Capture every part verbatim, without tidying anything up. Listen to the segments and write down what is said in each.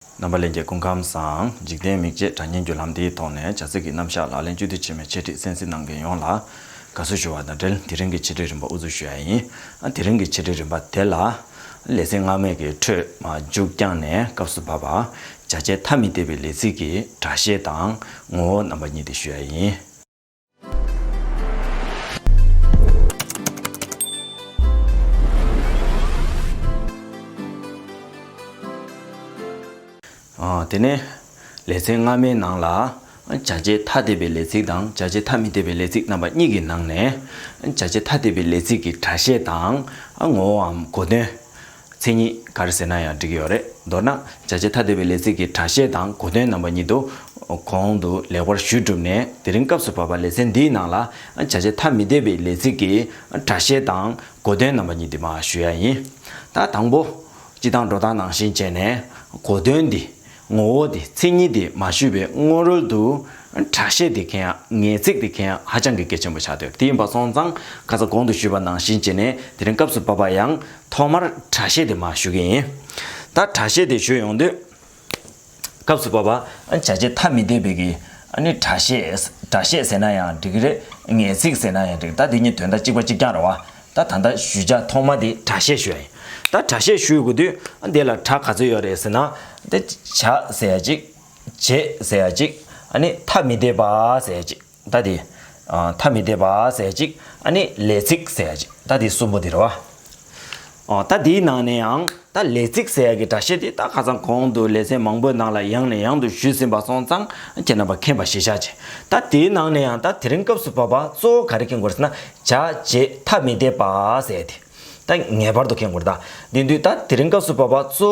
རྣམ་པ་ལྷན་རྒྱས་སྐུ་ཁམས་བཟང་། འཇིག་རྟེན་མིག་འབྱེད་དྲ་བརྙན་བརྒྱུད་ལམ་འདིའི་ཐོག་ནས་བྱ་ཚིག་གི་རྣམ་གཞག་ལག་ལེན་བཅུད་བསྡུས་ཆེད་མེད་འཆད་ཁྲིད་གསན་གཟིགས་གནང་མཁན་ཡོངས་ལ་དགའ་བསུ་ཞུ་བ་དང་འབྲེལ། དེ་རིང་གི་འཆད་ཁྲིད་རིམ་པ་དབུ་འཛུགས་ཞུ་ཡ་ཡིན། ཨ། དེ་རིང་གི་འཆད་ཁྲིད་རིམ་པ་དེ་ལ་ལེ་ཚན་སྔ་མའི་གི་འཕྲོས་མ་མཇུག་བསྐྱངས་ནས་སྐབས་སུ་བབ་པ་བྱ་བྱེད་ཐ་མི་དད་པའི་ལས་ཚིག་གི་སྒྲ་བཤད་དང་ངོ་བོ་རྣམ་པ་གཉིས་དེ་ཞུ་ཡ་ཡིན། ཨ། དེ་ནས་ལེ་ཚན་སྔ་མའི་ནང་ལ་བྱ་བྱེད་ཐ་དད་པའི་ལས་ཚིག་དང་བྱ་བྱེད་ཐ་མི་དད་པའི་ལས་ཚིག་རྣམ་པ་གཉིས་ཀྱི་ནང་ནས་བྱ་བྱེད་ཐ་དད་པའི་ལས་ཚིག་གི་སྒྲ་བཤད་དང་ངོ་བོའམ་གོ་དོན། མཚན་ཉིད་ག་རེ་ཟེར་ན་ཡང་འགྲིག་གི་ཡོད་རེད། མདོར་ན་བྱ་བྱེད་ཐ་དད་པའི་ལས་ཚིག་གི་སྒྲ་བཤད་དང་གོ་དོན་རྣམ་པ་གཉིས་དུ་གོང་དུ་ལེགས་པར་ཞུས་གྲུབ་ནས། དེ་རིང་སྐབས་སུ་བབ་པ་ལེ་ཚན་འདིའི་ནང་ལ་བྱ་བྱེད་ཐ་མི་དད་པའི་ལས་ཚིག་གི་སྒྲ་བཤད་དང་གོ་དོན་རྣམ་པ་གཉིས་དེ་མར་ཞུ་ཡ་ཡིན། ད་དང་པོ་སྤྱིར་བཏང་འགྲོ་སྟངས་ནང་བཞིན་བྱས་ནས་གོ་དོན་འདི། ངོ་བོ་དེ། མཚན་ཉིད་དེ་མ་ཞུས་པའི་སྔོན་རོལ་དུ་སྒྲ་བཤད་དེ་གལ་ཡང་། ངེས་ཚིག་དེ་གལ་ཡང་ཧ་ཅང་གི་གལ་ཆེན་པོ་ཆགས་འདུག་དེ་ཡིན་པ་སོང་ཙང་ཁ་སང་གོང་དུ་ཞུས་པ་ནང་བཞིན་བྱས་ནས་དེ་རིང་སྐབས་སུ་བབ་པ་ཡང་ཐོག་མར་སྒྲ་བཤད་དེ་མར་ཞུ་གི་ཡིན། ད་སྒྲ་བཤད་དེ་ཞུ་ཡོང་དུས། སྐབས་སུ་བབ་པ་བྱ་བྱེད་ཐ་མི་དད་པའི་གི་ཨ་ནི་སྒྲ་བཤད། སྒྲ་བཤད་ཟེར་ན་ཡང་འགྲིག་གི་རེད། ངེས་ཚིག་ཟེར་ན་ཡང་འགྲིག་ད་དེ་གཉིས་དོན་དག་གཅིག་པ་གཅིག་རྐྱང་རེད་བ། ད་ད་ལྟ་ཞུ་བྱ་ཐོག་མ་དེ་སྒྲ་བཤད་ཞུ་ཡ་ཡིན། ད་སྒྲ་བཤད་ཞུ་དགོས་དུས་འདི་ལ་སྒྲ་ག་ཚོད་ཡོད་རེད་ཟེར་ན། འདི་བྱ་ཟེར་ཡ་གཅིག་བྱེད་ཟེར་ཡ་གཅིག་ཨ་ནི་ཐ་མི་དད་པ་ཟེར་ཡ་གཅིག་ད་དེ། ཨ། ཐ་མི་དད་པ་ཟེར་ཡ་གཅིག་ཨ་ནི་ལས་ཚིག་ཟེར་ཡ་གཅིག་ད་དེ་གསུམ་པོ་དེ་རེད་བ། ཨ། ད་དེའི་ནང་ནས་ཡང་ད་ལས་ཚིག་ཟེར་ཡ་གི་སྒྲ་བཤད་དེ་ད་ཁ་སང་གོང་དུ་ལེ་ཚན་མང་པོའི་ནང་ལ་ཡང་ནས་ཡང་དུ་ཞུས་ཟིན་པ་སོང་ཙང་ཁྱེད་རྣམ་པ་མཁྱེན་པ་གཞིར་བཞག་བྱས། ད་དེའི་ནང་ནས་ཡང་ད་དེ་རིང་སྐབས་སུ་བབ་པ་གཙོ་བོ་ག་རེ་མཁྱེན་དགོས་ཟེར་ན། བྱ་བྱེད་ཐ་མི་དད་པ་ཟེར་ཡ་དེ། ད་ངེས་པར་དུ་མཁྱེན་དགོས་རེད་ད། དེ་དུས་ད་དེ་རིང་སྐབས་སུ་བབ་པ་གཙོ་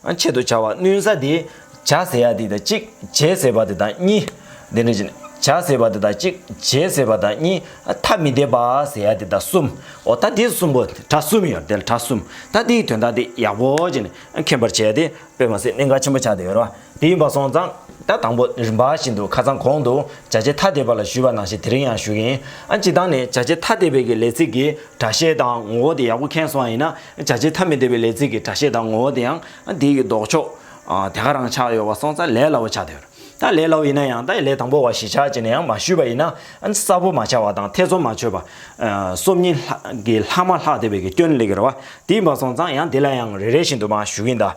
བོ་ཆེད་དུ་བྱ་བ་བསྣུན་ས་དེ། བྱ་ཟེར་ཡ་དེ་དང་གཅིག་བྱེད་ཟེར་བ་དེ་དང་གཉིས། དེ་འདྲ་བྱས་ནས་བྱ་ཟེར་བ་དེ་དང་གཅིག་བྱེད་ཟེར་བ་དང་གཉིས། ཐ་མི་དད་པ་ཟེར་ཡ་དེ་དང་གསུམ། འོ་ད་དེ་གསུམ་པོ་སྒྲ་གསུམ་ཡོད་དེ་ལ་སྒྲ་གསུམ། ད་དེའི་དོན་དག་དེ་ཡག་པོ་བྱས་ནས་མཁྱེན་པར་བྱས་ཏེ། དཔེ་མ་སྲིད་གནད་འགག་ཆེན་པོ་ཆགས་བསྡད་ཡོད་རེད་བ། དེ་ཡིན་པ་སོང་ཙང་ད་དང་པོ་རིམ་པ་བཞིན་དུ་ཁ་སང་གོང་དུ་བྱ་བྱེད་ཐ་དད་པ་ལ་ཞུས་པ་ནང་བཞིན་དེ་རིང་ཡང་ཞུ་གི་ཡིན། ཨ། སྤྱིར་བཏང་ནས་བྱ་བྱེད་ཐ་དད་པའི་གི་ལས་ཚིག་གི་སྒྲ་བཤད་དང་ངོ་བོ་དེ་ཡག་པོ་མཁྱེན་སོང་བ་ཡིན་ན། བྱ་བྱེད་ཐ་མི་དད་པའི་ལས་ཚིག་གི་སྒྲ་བཤད་དང་ངོ་བོ་དེ་ཡང་དེ་གི་ལྡོག་ཕྱོགས། ཨ། དེ་ག་རང་ཆགས་ཡོད་པ་སོང་ཙང་ལས་སླ་བོ་ཆགས་བསྡད་ཡོད་རེད། ད་ལས་སླ་བོ་ཡིན་ན་ཡང་ད་ལས་དང་པོ་བ་གཞིར་བཞག་བྱས་ནས་ཡང་མ་ཞུས་པ་ཡིན་ན། ཨ། གསལ་པོ་མ་ཆགས་པ་དང་ཐེ་ཚོམ་མ་ཆོད་པ། ཨ། སོམ་ཉི་ལྷག་གི་ལྷག་མ་ལྷག་བསྡད་པའི་གི་སྐྱོན་སླེབས་ཀྱི་རེད་བ། དེ་ཡིན་པ་སོང་ཙང་ཡང་དེ་ལ་ཡང་རེ་རེ་བཞིན་དུ་མར་ཞུ་གི་ཡིན་ད།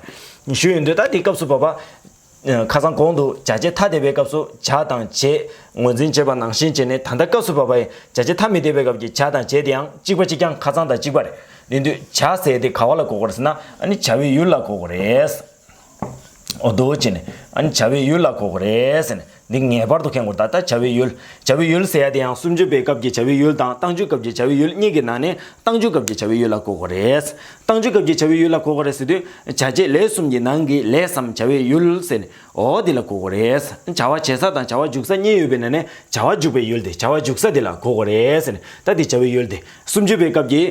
ཞུ་ཡོང་དུས་ད་དེ་སྐབས་སུ་བབ་པ། ཁ་སང་གོང་དུ་བྱ་བྱེད་ཐ་དད་པའི་སྐབས་སུ་བྱ་དང་བྱེད་ངོས་འཛིན་བྱེད་པ་ནང་བཞིན་བྱས་ནས། ད་ལྟ་སྐབས་སུ་བབ་པའི་བྱ་བྱེད་ཐ་མི་དད་པའི་སྐབས་ཀྱི་བྱ་དང་བྱེད་དེ་ཡང་གཅིག་པ་གཅིག་རྐྱང་ཁ་སང་དང་གཅིག་པ་རེད། དེ་དུས་བྱ་ཟེར་དེ་ག་བ་ལ་གོ་དགོས་རེད་ཟེར་ན། ཨ་ནི་བྱ་བའི་ཡུལ་ལ་གོ་དགོས་རེད། འོ་དོ་བྱས་ནས་ཨ་ནི་བྱ་བའི་ཡུལ་ལ་གོ་དགོས་རེད་ཟེར་ནས། འདི་ངེས་པར་དུ་མཁྱེན་དགོས། ད་ལྟ་བྱ་བའི་ཡུལ། བྱ་བའི་ཡུལ་ཟེར་ཡ་དེ་ཡང་སུམ་ཅུ་པའི་སྐབས་ཀྱི་བྱ་བའི་ཡུལ་དང་རྟགས་འཇུག་སྐབས་ཀྱི་བྱ་བའི་ཡུལ་གཉིས་ཀྱི་ནང་ནས་རྟགས་འཇུག་སྐབས་ཀྱི་བྱ་བའི་ཡུལ་ལ་གོ་དགོས་རེད། རྟགས་འཇུག་སྐབས་ཀྱི་བྱ་བའི་ཡུལ་ལ་གོ་དགོས་རེད་ཟེར་དུས། བྱ་བྱེད་ལས་གསུམ་གྱི་ནང་གི་ལས་སམ་བྱ་བའི་ཡུལ་ཟེར་ནས། འོ་འདི་ལ་གོ་དགོས་རེད། བྱ་བ་བྱེད་ས་དང་བྱ་བ་འཇུག་ས་གཉིས་ཡོད་པའི་ནང་ནས་བྱ་བ་འཇུག་པའི་ཡུལ་དེ། བྱ་བ་འཇུག་ས་དེ་ལ་གོ་དགོས་རེད་ཟེར་ནས། ད་འདི་བྱ་བའི་ཡུལ་དེ། སུམ་ཅུ་པའི་སྐབས་ཀྱི་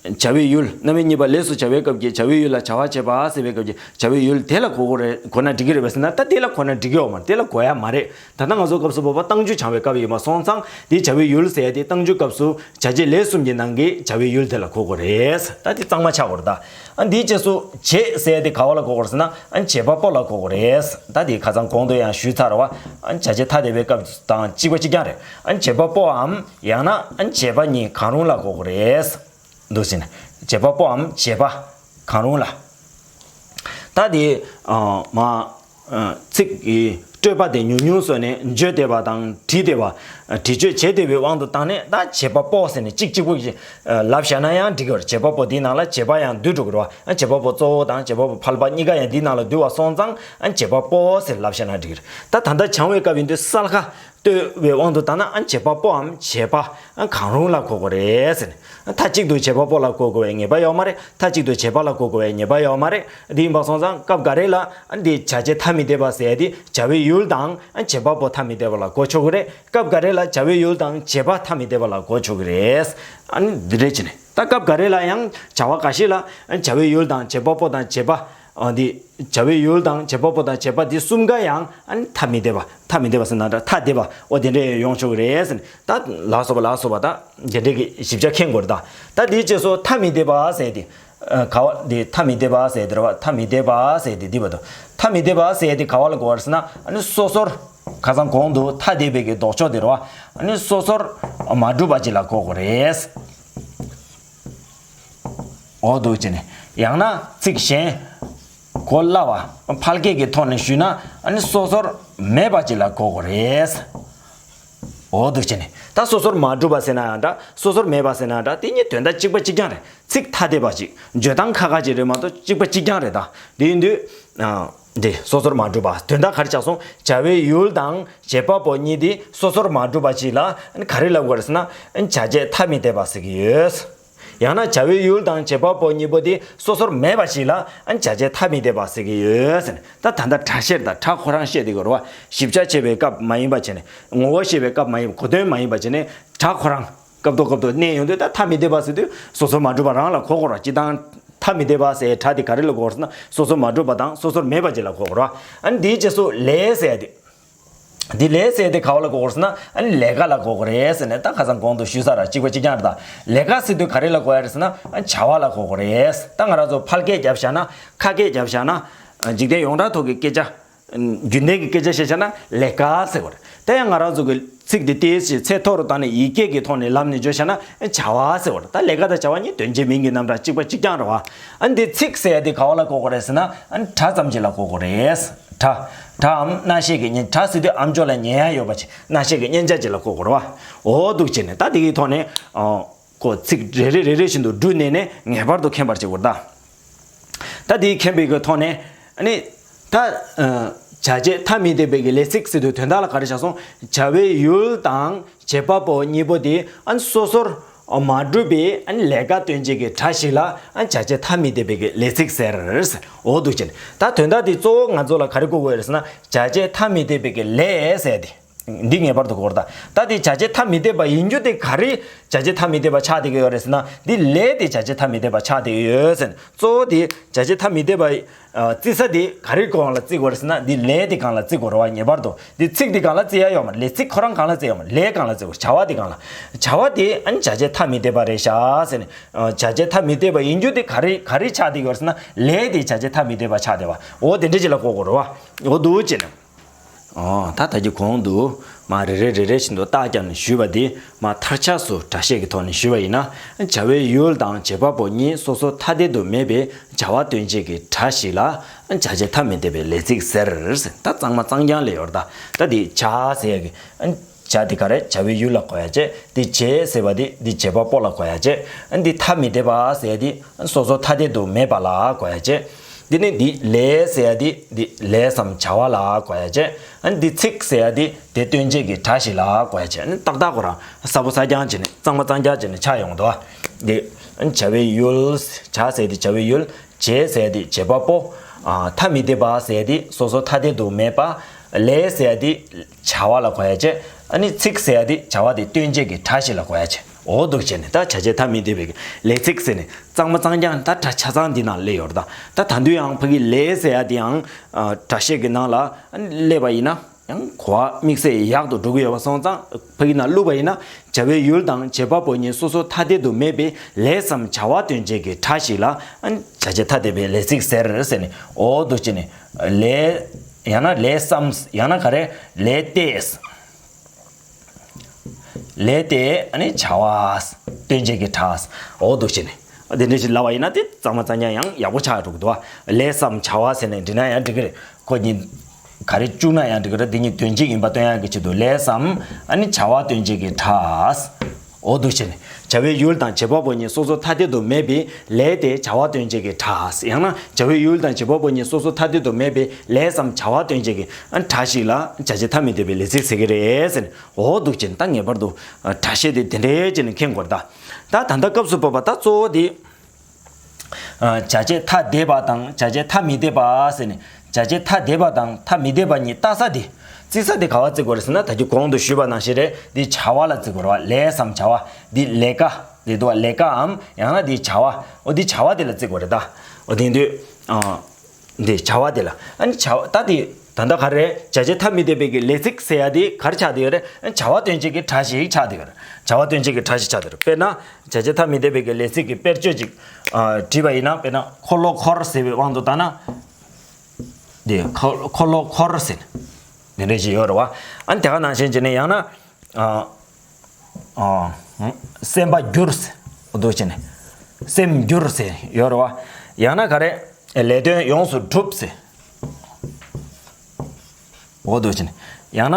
བྱ་བའི་ཡུལ། རྣམ་དབྱེ་གཉིས་པ་ལས་སུ་བྱ་བའི་སྐབས་ཀྱི་བྱ་བའི་ཡུལ་ལ་བྱ་བ་བྱེད་པ་ཟེར་བའི་སྐབས་ཀྱི་བྱ་བའི་ཡུལ་དེ་ལ་གོ་དགོས་རེད། གོ་ན་འགྲིག་གི་རེད་པས་ཟེར་ན། ད་དེ་ལ་གོ་ན་འགྲིག་གི་ཡོད་མ་རེད། དེ་ལ་གོ་ཡ་མ་རེད། ད་ལྟ་ང་ཚོ་སྐབས་སུ་བབ་པ་རྟགས་འཇུག་སྦྱང་བའི་སྐབས་ཡིན་པ་སོང་ཙང་། དེ་བྱ་བའི་ཡུལ་ཟེར་ཡ་དེ་རྟགས་འཇུག་སྐབས་སུ་བྱ་བྱེད་ལས་གསུམ་གྱི་ནང་གི་བྱ་བའི་ཡུལ་དེ་ལ་གོ་དགོས་རེད། ད་དེ་གཙང་མ་ཆགས་དགོས་རེད་ད། ཨ། འདིའི་རྗེས་སུ་བྱེད་ཟེར་ཡ་དེ་ག་བ་ལ་གོ་དགོས་རེད་ཟེར་ན། ཨ། བྱེད་པ་པོ་ལ་གོ་དགོས་རེད། ད་དེ་ཁ་སང་གོང་དུ་ཡང་ཞུས་ཚར་བ། ཨ། བྱ་བྱེད་ཐ་དད་པའི་སྐབས་དང་གཅིག་པ་གཅིག་རྐྱང་རེད། ཨ། བྱེད་པ་པོའམ་ཡང་ན། ཨ། བྱེད་པ་གཉིས་གང་རུང་ལ་གོ་དགོས་རེད། འདུག་ཟིན། བྱེད་པ་པོའམ་བྱེད་པ་གང་རུང་ལ། ད་དེ། ཨ། མ། ཨ། ཚིག་གི་སྤྲོས་པ་དེ་ཉུང་ཉུང་བཟོས་ནས་བརྗོད་བདེ་བ་དང་བྲིས་བདེ་བ། ཨ། བྲིས་བརྗོད་བྱེད་བདེ་བའི་དབང་དུ་བཏང་ནས། ད་བྱེད་པ་པོ་ཟེར་ནས་གཅིག་གཅིག་པོ་ཞིག་ཨ། ལབ་བཞག་ན་ཡང་འགྲིག་གི་རེད། བྱེད་པ་པོ་དེའི་ནང་ལ་བྱེད་པ་ཡང་འདུས་འགྲོ་གི་རེད་བ། ཨ། བྱེད་པ་པོ་གཙོ་བོ་དང་བྱེད་པ་པོ་ཕལ་པ་གཉིས་ཀ་ཡང་དེའི་ནང་ལ་འདུས་པ་སོང་ཙང་། ཨ། བྱེད་པ་པོ་ཟེར་ལབ་བཞག་ན་འགྲིག་གི་རེད། ད་ད་ལྟ་སྦྱང་བའི་སྐབས་ཡིན་དུས་གསལ་ཁ་གཏོད་པའི་དབང་དུ་བཏང་ན། ཨ། བྱེད་པ་པོའམ་བྱེད་པ། ཨ། གང་རུང་ལ་གོ་དགོས་རེད་ཟེར་ནས། ཨ། མཐའ་གཅིག་ཏུ་བྱེད་པ་པོ་ལ་གོ་དགོས་པའི་ངེས་པ་ཡོད་མ་རེད། མཐའ་གཅིག་ཏུ་བྱེད་པ་ལ་གོ་དགོས་པའི་ངེས་པ་ཡོད་མ་རེད། དེ་ཡིན་པ་སོང་ཙང་སྐབས་འགའ་རེ་ལ། ཨ། འདི་བྱ་བྱེད་ཐ་མི་དད་པ་ཟེར་ཡ་དེ་བྱ་བའི་ཡུལ་དང་། ཨ། བྱེད་པ་པོ་ཐ་མི་དད་པ་ལ་གོ་ཆོག་གི་རེད། སྐབས་འགའ་རེ་ལ་བྱ་བའི་ཡུལ་དང་བྱེད་པ་ཐ་མི་དད་པ་ལ་གོ་ཆོག་གི་རེད། ཨ་ནི་འདི་འདྲ་བྱས་ནས། ད་སྐབས་འགའ་རེ་ལ་ཡང་བྱ་བ་འགའ་ཞིག་ལ། ཨ། བྱ་བའི་ཡུལ་དང་བྱེད་པ་པོ་དང་བྱེད་པ། ཨ། འདི་བྱ་བའི་ཡུལ་དང་བྱེད་པ་པོ་དང་བྱེད་པ་འདི་གསུམ་ཀ་ཡང་། ཨ་ནི་ཐ་མི་དད་པ། ཐ་མི་དད་པ་ཟེར་ན་འདྲ། ཐ་དད་པ། འོ་དེ་འདྲ་ཡོང་ཆོག་གི་རེད་ཟེར་ནས། ད་ལ་སོགས་པ་ལ་སོགས་པ་ད་དེ་འདྲ་གི་ཞིབ་ཆ་མཁྱེན་དགོས་རེད་ད། ད་དེའི་རྗེས་སུ་ཐ་མི་དད་པ་ཟེར་ཏེ། ཨ་ག་བ་དེ་ཐ་མི་དད་པ་ཟེར་དེ་རེད་བ། ཐ་མི་དད་པ་ཟེར་དེ་འདི་བ་དང་། ཐ་མི་དད་པ་ཟེར་དེ་ག་བ་ལ་གོ་བ་རེད་ཟེར་ན། ཨ་ནི་སོ་སོར་ཁ་སང་གོང་དུ་ཐ་དད་པའི་གི་ལྡོག་ཕྱོགས་དེ་རེད་བ། ཨ་ནི་སོ་སོར་མ་གྲུབ་པ་ཅིག་ལ་གོ་དགོས་རེད། འོ་འདུག་བྱས་ནས། ཡང་ན་ཚིག་གཞན་གོ་སླ་བ་ཕལ་སྐད་ཀྱི་ཐོག་ནས་ཞུས་ན། ཨ་ནི་སོ་སོར་མེད་པ་ཅིག་ལ་གོ་དགོས་རེད། འོ་འདུག་བྱས་ནས། ད་སོ་སོར་མ་གྲུབ་པ་ཟེར་ན་ཡང་འདྲ། སོ་སོར་མེད་པ་ཟེར་ན་ཡང་འདྲ། དེ་གཉིས་དོན་དག་གཅིག་པ་གཅིག་རྐྱང་རེད། ཚིག་ཐ་དད་པ་ཅིག། བརྗོད་སྟངས་ཁ་ཁ་ཅིག་རེད་མ་གཏོགས་གཅིག་པ་གཅིག་རྐྱང་རེད་ད། དེ་ཡིན་དུས། ཨ། འདི་སོ་སོར་མ་གྲུབ་པ། དོན་དག་ག་རེ་ཆགས་སོང་། བྱ་བའི་ཡུལ་དང་བྱེད་པ་པོ་གཉིས་དེ་སོ་སོར་མ་གྲུབ་པ་ཅིག་ལ་ག་རེ་ལབ་དགོས་རེད་ཟེར་ན། བྱ་བྱེད་ཐ་མི་དད་པ་ཟེར་གྱི་ཡོད། ཡང་ན་བྱ་བའི་ཡུལ་དང་བྱེད་པ་པོ་གཉིས་པོ་དེ་སོ་སོར་མེད་པ་ཞིག་ལ་བྱ་བྱེད་ཐ་མི་དད་པ་ཟེར་གྱི་ཡོད་ཟེར། ད་ད་ལྟ་སྒྲ་བཤད་དང་སྒྲ་ཁོ་རང་བཤད་དེ་དགོས་རེད་བ། ཞིབ་ཆ་བྱེད་པའི་སྐབས་མ་ཡིན་པ་བྱས་ནས། ངོ་བོ་བཤད་པའི་སྐབས་མ་ཡིན། གོ་དོན་མ་ཡིན་པ་བྱས་ནས། སྒྲ་ཁོ་རང་སྐབས་ཐོག་སྐབས་ཐོག་གནས་ཡོང་དུས། ད་ཐ་མི་དད་པ་ཟེར་དུས་སོ་སོར་མ་གྲུབ་པ་རང་ལ་གོ་དགོས་རེད། སྤྱིར་བཏང་ཐ་མི་དད་པ་ཟེར་སྒྲ་དེ་ག་རེ་ལ་གོ་དགོས་རེད་ཟེར་ན། སོ་སོར་མ་གྲུབ་པ་དང་སོ་སོར་མེད་པ་ཅིག་ལ་གོ་དགོས་རེད་བ། ཨ་ནི་དེའི་རྗེས་སུ་ལས་ཟེར་དེ། འདི་ལས་ཟེར་དེ་ག་བ་ལ་གོ་དགོས་རེད་ཟེར་ན། ཨ་ནི་ལས་ཀ་ལ་གོ་དགོས་རེད་ཟེར་ནས། ད་ཁ་སང་གོང་དུ་ཞུས་ཚར་ར། གཅིག་པ་གཅིག་རྐྱང་རེད་ད། ལས་ཀ་ཟེར་དུས་ག་རེ་ལ་གོ་ཡ་རེད་ཟེར་ན། ཨ་བྱ་བ་ལ་གོ་དགོས་རེད། ད་ང་རང་ཚོ་ཕལ་སྐད་རྒྱབ་བཞག་ན། ཁ་སྐད་རྒྱབ་བཞག་ན། འཇིག་རྟེན་ཡོངས་གྲགས་ཐོག་གི་སྐད་ཆ། རྒྱུན་ལྡན་གྱི་སྐད་ཆ་བཤད་བཞག་ན་ལས་ཀ་ཟེར་བ་རེད། ད་ཡང་ང་རང་ཚོ་གི་ཚིག་འདི་ཏོག་ཙམ་ཚད་མཐོ་རུ་བཏང་ནས་ཡིག་སྐད་ཀྱི་ཐོག་ནས་ལམ་ནས་བརྗོད་བཞག་ན་བྱ་བ་ཟེར་བ་རེད། ད་ལས་ཀ་དང་བྱ་བ་གཉིས་དོན་བྱེད་མིང་གི་རྣམ་གྲངས་གཅིག་པ་གཅིག་རྐྱང་རེད་བ། ཨ་ནི་འདི་ཚིག་ཟེར་ཡ་དེ་ག་བ་ལ་གོ་དགོས་རེད་ཟེར་ན། ཨ་ནི་སྒྲ་ཙམ་ཅིག་ལ་གོ་དགོས་རེད། སྒྲ། སྒྲའམ་རྣ་ཤེས་ཀྱི་ཉན། སྒྲ་ཟེར་དུས་ཨམ་ཅོག་ལ་ཉན་ཡ་ཡོད་པ་ཅིག། རྣ་ཤེས་ཀྱི་ཉན་བྱ་ཅིག་ལ་གོ་དགོས་རེད་བ། འོ་འདུག་བྱས་ནས། ད་དེ་གི་ཐོག་ནས། ཨ། ཁོ་ཚིག་རེ་རེ་རེ་རེ་བཞིན་དུ་བསྒྲུབས་ནས་ནས་ངེས་པར་དུ་མཁྱེན་པར་བྱེད་དགོས་རེད་ད། ད་དེའི་མཁྱེན་པའི་གི་ཐོག་ནས། ཨ་ནི་ད། ཨ། བྱ་བྱེད་ཐ་མི་དད་པའི་གི་ལས་ཚིག་ཟེར་དུས་དོན་དག་ལ་ག་རེ་ཆགས་སོང་། བྱ་བའི་ཡུལ་དང་བྱེད་པ་པོ་གཉིས་པོ་དེ། ཨ་ནི་སོ་སོར་མ་གྲུབ་པའི། ཨ་ནི་ལས་ཀ་སྟོན་བྱེད་ཀྱི་སྒྲ་ཞིག་ལ། ཨ་ནི་བྱ་བྱེད་ཐ་མི་དད་པའི་གི་ལས་ཚིག་ཟེར། འོ་འདུག་བྱས་ནས། ད་དོན་དག་དེ་གཙོ་བོ་ང་ཚོ་ལ་ག་རེ་གོ་དགོས་རེད་ཟེར་ན། བྱ་བྱེད་ཐ་མི་དད་པའི་གི་ལས་ཟེར་དེ། འདི་ངེས་པར་དུ་གོ་དགོས་རེད་ད། ད་དེ་བྱ་བྱེད་ཐ་མི་དད་པ་ཡིན་རྒྱུ་དེ་ག་རེ་བྱ་བྱེད་ཐ་མི་དད་པ་ཆགས་བསྡད་ཀྱི་ཡོད་རེད་ཟེར་ན། འདི་ལས་དེ་བྱ་བྱེད་ཐ་མི་དད་པ་ཆགས་བསྡད་ཀྱི་ཡོད་ཟེར། གཙོ་བོ་དེ་བྱ་བྱེད་ཐ་མི་དད་པ། ཨ། བརྩི་ས་དེ་ག་རེ་སྒང་ལ་བརྩི་དགོས་རེད་ཟེར་ན། འདི་ལས་དེ་སྒང་ལ་བརྩི་དགོས་རེད་བ། ངེས་པར་དུ་འདི་ཚིག་དེ་སྒང་ལ་བརྩི་ཡ་ཡོད་མ་རེད། ལས་ཚིག་ཁོ་རང་སྒང་ལ་བརྩི་ཡ་ཡོད་མ་རེད། ལས་སྒང་ལ་བརྩི་དགོས། བྱ་བ་དེ་སྒང་ལ། བྱ་བ་དེ་ཨ་ནི་བྱ་བྱེད་ཐ་མི་དད་པ་རེད་ཤག་ཟེར་ནས། ཨ། བྱ་བྱེད་ཐ་མི་དད་པ་ཡིན་རྒྱུ་དེ་ག་རེ་ག་རེ་ཆགས་བསྡད་ཀྱི་ཡོད་རེད་ཟེར་ན། ལས་དེ་བྱ་བྱེད་ཐ་མི་དད་པ་ཆགས་བསྡད་པ། འོ་དེ་འདྲ་ཅིག་ལ་གོ་དགོས་རེད་བ། འོ་འདུག་བྱས་ནས། ཨོ། ད་ད་གིན་གོང་དུ་མར་རེ་རེ་རེ་རེ་བཞིན་དུ་རྟགས་བརྒྱབ་ནས་ཞུས་པ་འདི་མར་མཐར་ཆགས་སུ་སྒྲ་བཤད་ཀྱི་ཐོག་ནས་ཞུས་པ་ཡིན་ན། བྱ་བའི་ཡུལ་དང་བྱེད་པ་པོ་གཉིས་སོ་སོ་ཐ་དད་དུ་མེད་པའི་བྱ་བ་སྟོན་བྱེད་ཀྱི་སྒྲ་ཞིག་ལ་བྱ་བྱེད་ཐ་མི་དད་པའི་ལས་ཚིག་ཟེར། ད་གཙང་མ་གཙང་རྐྱང་ལབ་ཡོད་རེད་ད། ད་འདི་བྱ་ཟེར་ཡ་གི། བྱ་འདི་ག་རེ། བྱ་བའི་ཡུལ་ལ་གོ་ཡ་བྱས། འདི་བྱེད་ཟེར་བ་འདི་འདི་བྱེད་པ་པོ་ལ་གོ་ཡ་བྱས། འདི་ཐ་མི་དད་པ་ཟེར་ཡ་འདི་སོ་སོ་ཐ་དད་དུ་མེད་པ་ལ་གོ་ཡ་བྱས། འདི་ནི་འདི་ལས་ཟེར་ཡ་འདི་འདི་ལས་སམ་བྱ་བ་ལ་གོ་ཡ་བྱས། ཨ་ནི་འདི་ཚིག་ཟེར་ཡ་འདི་དེ་སྟོན་བྱེད་ཀྱི་སྒྲ་ཞིག་ལ་གོ་ཡ་བྱས། ཨ་ནི་ཏག་ཏག་ཁོ་རང་གསལ་པོ་གསལ་རྐྱང་བྱས་ནས། གཙང་མ་གཙང་རྐྱང་བྱས་ནས་ཆགས་ཡོང་འདུག་ཨ། འདི་ཨ་ནི་བྱ་བའི་ཡུལ། བྱ་ཟེར་ཡ་འདི་བྱ་བའི་ཡུལ། བྱེད་ཟེར་ཡ་འདི་བྱེད་པ་པོ། ཨ། ཐ་མི་དད་པ་ཟེར་ཡ་འདི་སོ་སོ་ཐ་དད་དུ་མེད་པ། ལས་ཟེར་ཡ་འདི་བྱ་བ་ལ་གོ་ཡ་བྱས། ཨ་ནི་ཚིག་ཟེར་ཡ་འདི་བྱ་བ་དེ་སྟོན་བྱེད་ཀྱི་སྒྲ་ཞིག་ལ་གོ་ཡ་བྱས། འོ་འདུག་བྱས་ནས། ད་བྱ་བྱེད་ཐ་མི་དད་པའི་ལས་ཚིག་ཟེར་ནས་གཙང་མ་གཙང་རྐྱང་ད་སྒྲ་ཆ་ཚང་འདི་ནང་སླེབས་ཡོད་རེད་ད། ད་ད་དུང་ཡང་ཕ་གི་ལས་ཟེར་ཡ་འདི་ཡང་སྒྲ་བཤད་ཀྱི་ནང་ལ་སླེབས་པ་ཡིན་ན། ཡང་གོ་བ་དམིགས་བསལ་ཡག་ཏུ་འགྲོ་གི་ཡོད་པ་སོང་ཙང་། ཕ་གི་ནང་བླུགས་པ་ཡིན་ན། བྱ་བའི་ཡུལ་དང་བྱེད་པ་པོ་གཉིས་སོ་སོ་ཐ་དད་དུ་མེད་པའི་ལས་སམ་བྱ་བ་སྟོན་བྱེད་ཀྱི་སྒྲ་ཞིག་ལ་བྱ་བྱེད་ཐ་དད་པའི་ལས་ཚིག་ཟེར་ཟེར་ནས། འོ་འདུག་བྱས་ནས་ལས། ཡང་ན་ལས་སམ། ཡང་ན་ག་རེ། ལས་ཏེ། ལས་ཏེ་ཨ་ནི་བྱ་བ་སྟོན་བྱེད་ཀྱི་སྒྲ། འོ་འདུག་བྱས་ནས། དེ་འདྲ་ཞིག་ལབ་པ་ཡིན་ན་དེ་གཙང་མ་གཙང་རྐྱང་ཡང་ཡག་པོ་ཆགས་འགྲོ་གི་འདུག་བ། ལས་སམ་བྱ་བ་ཟེར་ནས་འབྲི་ན་ཡང་འགྲིག་གི་རེད། ཁོ་གཉིས་ག་རེ་བཅུག་ན་ཡང་འགྲིག་གི་རེད། དེ་གཉིས་དོན་གཅིག་ཡིན་པ་སྟོན་ཡག་གི་ཆེད་དུ་ལས་སམ་ཨ་ནི་བྱ་བ་སྟོན་བྱེད་ཀྱི་སྒྲ། འོ་འདུག་བྱས་ནས། བྱ་བའི་ཡུལ་དང་བྱེད་པ་པོ་གཉིས་སོ་སོ་ཐ་དད་དུ་མེད་པའི་ལས་དེ་བྱ་བ་སྟོན་བྱེད་ཀྱི་སྒྲ། ཡང་ན་བྱ་བའི་ཡུལ་དང་བྱེད་པ་པོ་གཉིས་སོ་སོ་ཐ་དད་དུ་མེད་པའི་ལས་སམ་བྱ་བ་སྟོན་བྱེད་ཀྱི་སྒྲ་ཞིག་ལ་བྱ་བྱེད་ཐ་མི་དད་པའི་ལས་ཚིག་ཟེར་གྱི་རེད་ཟེར་ནས། འོ་འདུག་བྱས་ནས། ད་ངེས་པར་དུ་སྒྲ་བཤད་དེ་དེ་འདྲའི་བྱས་ནས་མཁྱེན་དགོས་རེད་ད། ད་ད་ལྟ་སྐབས་སུ་བབ་པ་ད་གཙོ་བོ་དེ། བྱ་བྱེད་ཐ་དད་པ་དང་བྱ་བྱེད་ཐ་མི་དད་པ་ཟེར་ནས། བྱ་བྱེད་ཐ་དད་པ་དང་ཐ་མི་དད་པ་གཉིས་བལྟ་ས་དེ། བརྩི་ས་དེ་ག་བ་བརྩི་དགོས་རེད་ཟེར་ན། ད་གིན་གོང་དུ་ཞུས་པ་ནང་བཞིན་རེད། འདི་བྱ་བ་ལ་བརྩི་དགོས་རེད་བ། ལས་སམ་བྱ་བ། འདི་ལས་ཀ་རེད་འདུག་བ། ལས་ཀའམ་ཡང་ན་འདི་བྱ་བ། འོ་འདི་བྱ་བ་དེ་ལ་བརྩི་དགོས་རེད་ད། འོ་དེ་དུས། འདི་བྱ་བ་དེ་ལ། ཨ་ནི་བྱ་བ་ད་དེ། ད་ལྟ་ག་རེ། བྱ་བྱེད་ཐ་མི་དད་པའི་གི་ལས་ཚིག་ཟེར་ཡ་དེ་ག་རེ་ཆགས་བསྡད་ཡོད་རེད། བྱ་བ་སྟོན་བྱེད་ཀྱི་སྒྲ་ཞིག་ཆགས་བསྡད་ཡོད་རེད། བྱ་བ་སྟོན་བྱེད་ཀྱི་སྒྲ་ཞིག་ཆགས་བསྡད་ཡོད་རེད། དཔེར་ན། བྱ་བྱེད་ཐ་མི་དད་པའི་གི་ལས་ཚིག་གི་དཔེར་བརྗོད་ཅིག་ཨ་བྲིས་པ་ཡིན་ན། དཔེར་ན་འཁོར་ལོ་འཁོར་ཟེར་བའི་དབང་དུ་བཏང་ན། དེ་འཁོར་འཁོར་ལོ་འཁོར་ཟེར་ནས་འདི་འདྲ་ཞིག་ཡོད་རེད་བ། ཨ་ནི་དེ་ག་ནང་བཞིན་བྱས་ནས་ཡང་ན། ཨ་ཨ་སེམས་པ་འགྱུར་ཟེར། འོ་འདུག་བྱས་ནས་སེམས་འགྱུར་ཟེར་ཡོད་རེད་བ། ཡང་ན་ག་རེ། ལས་དོན་ཡོངས་སུ་གྲུབ་ཟེར། འོ་འདུག་བྱས་ནས་ཡང་ན།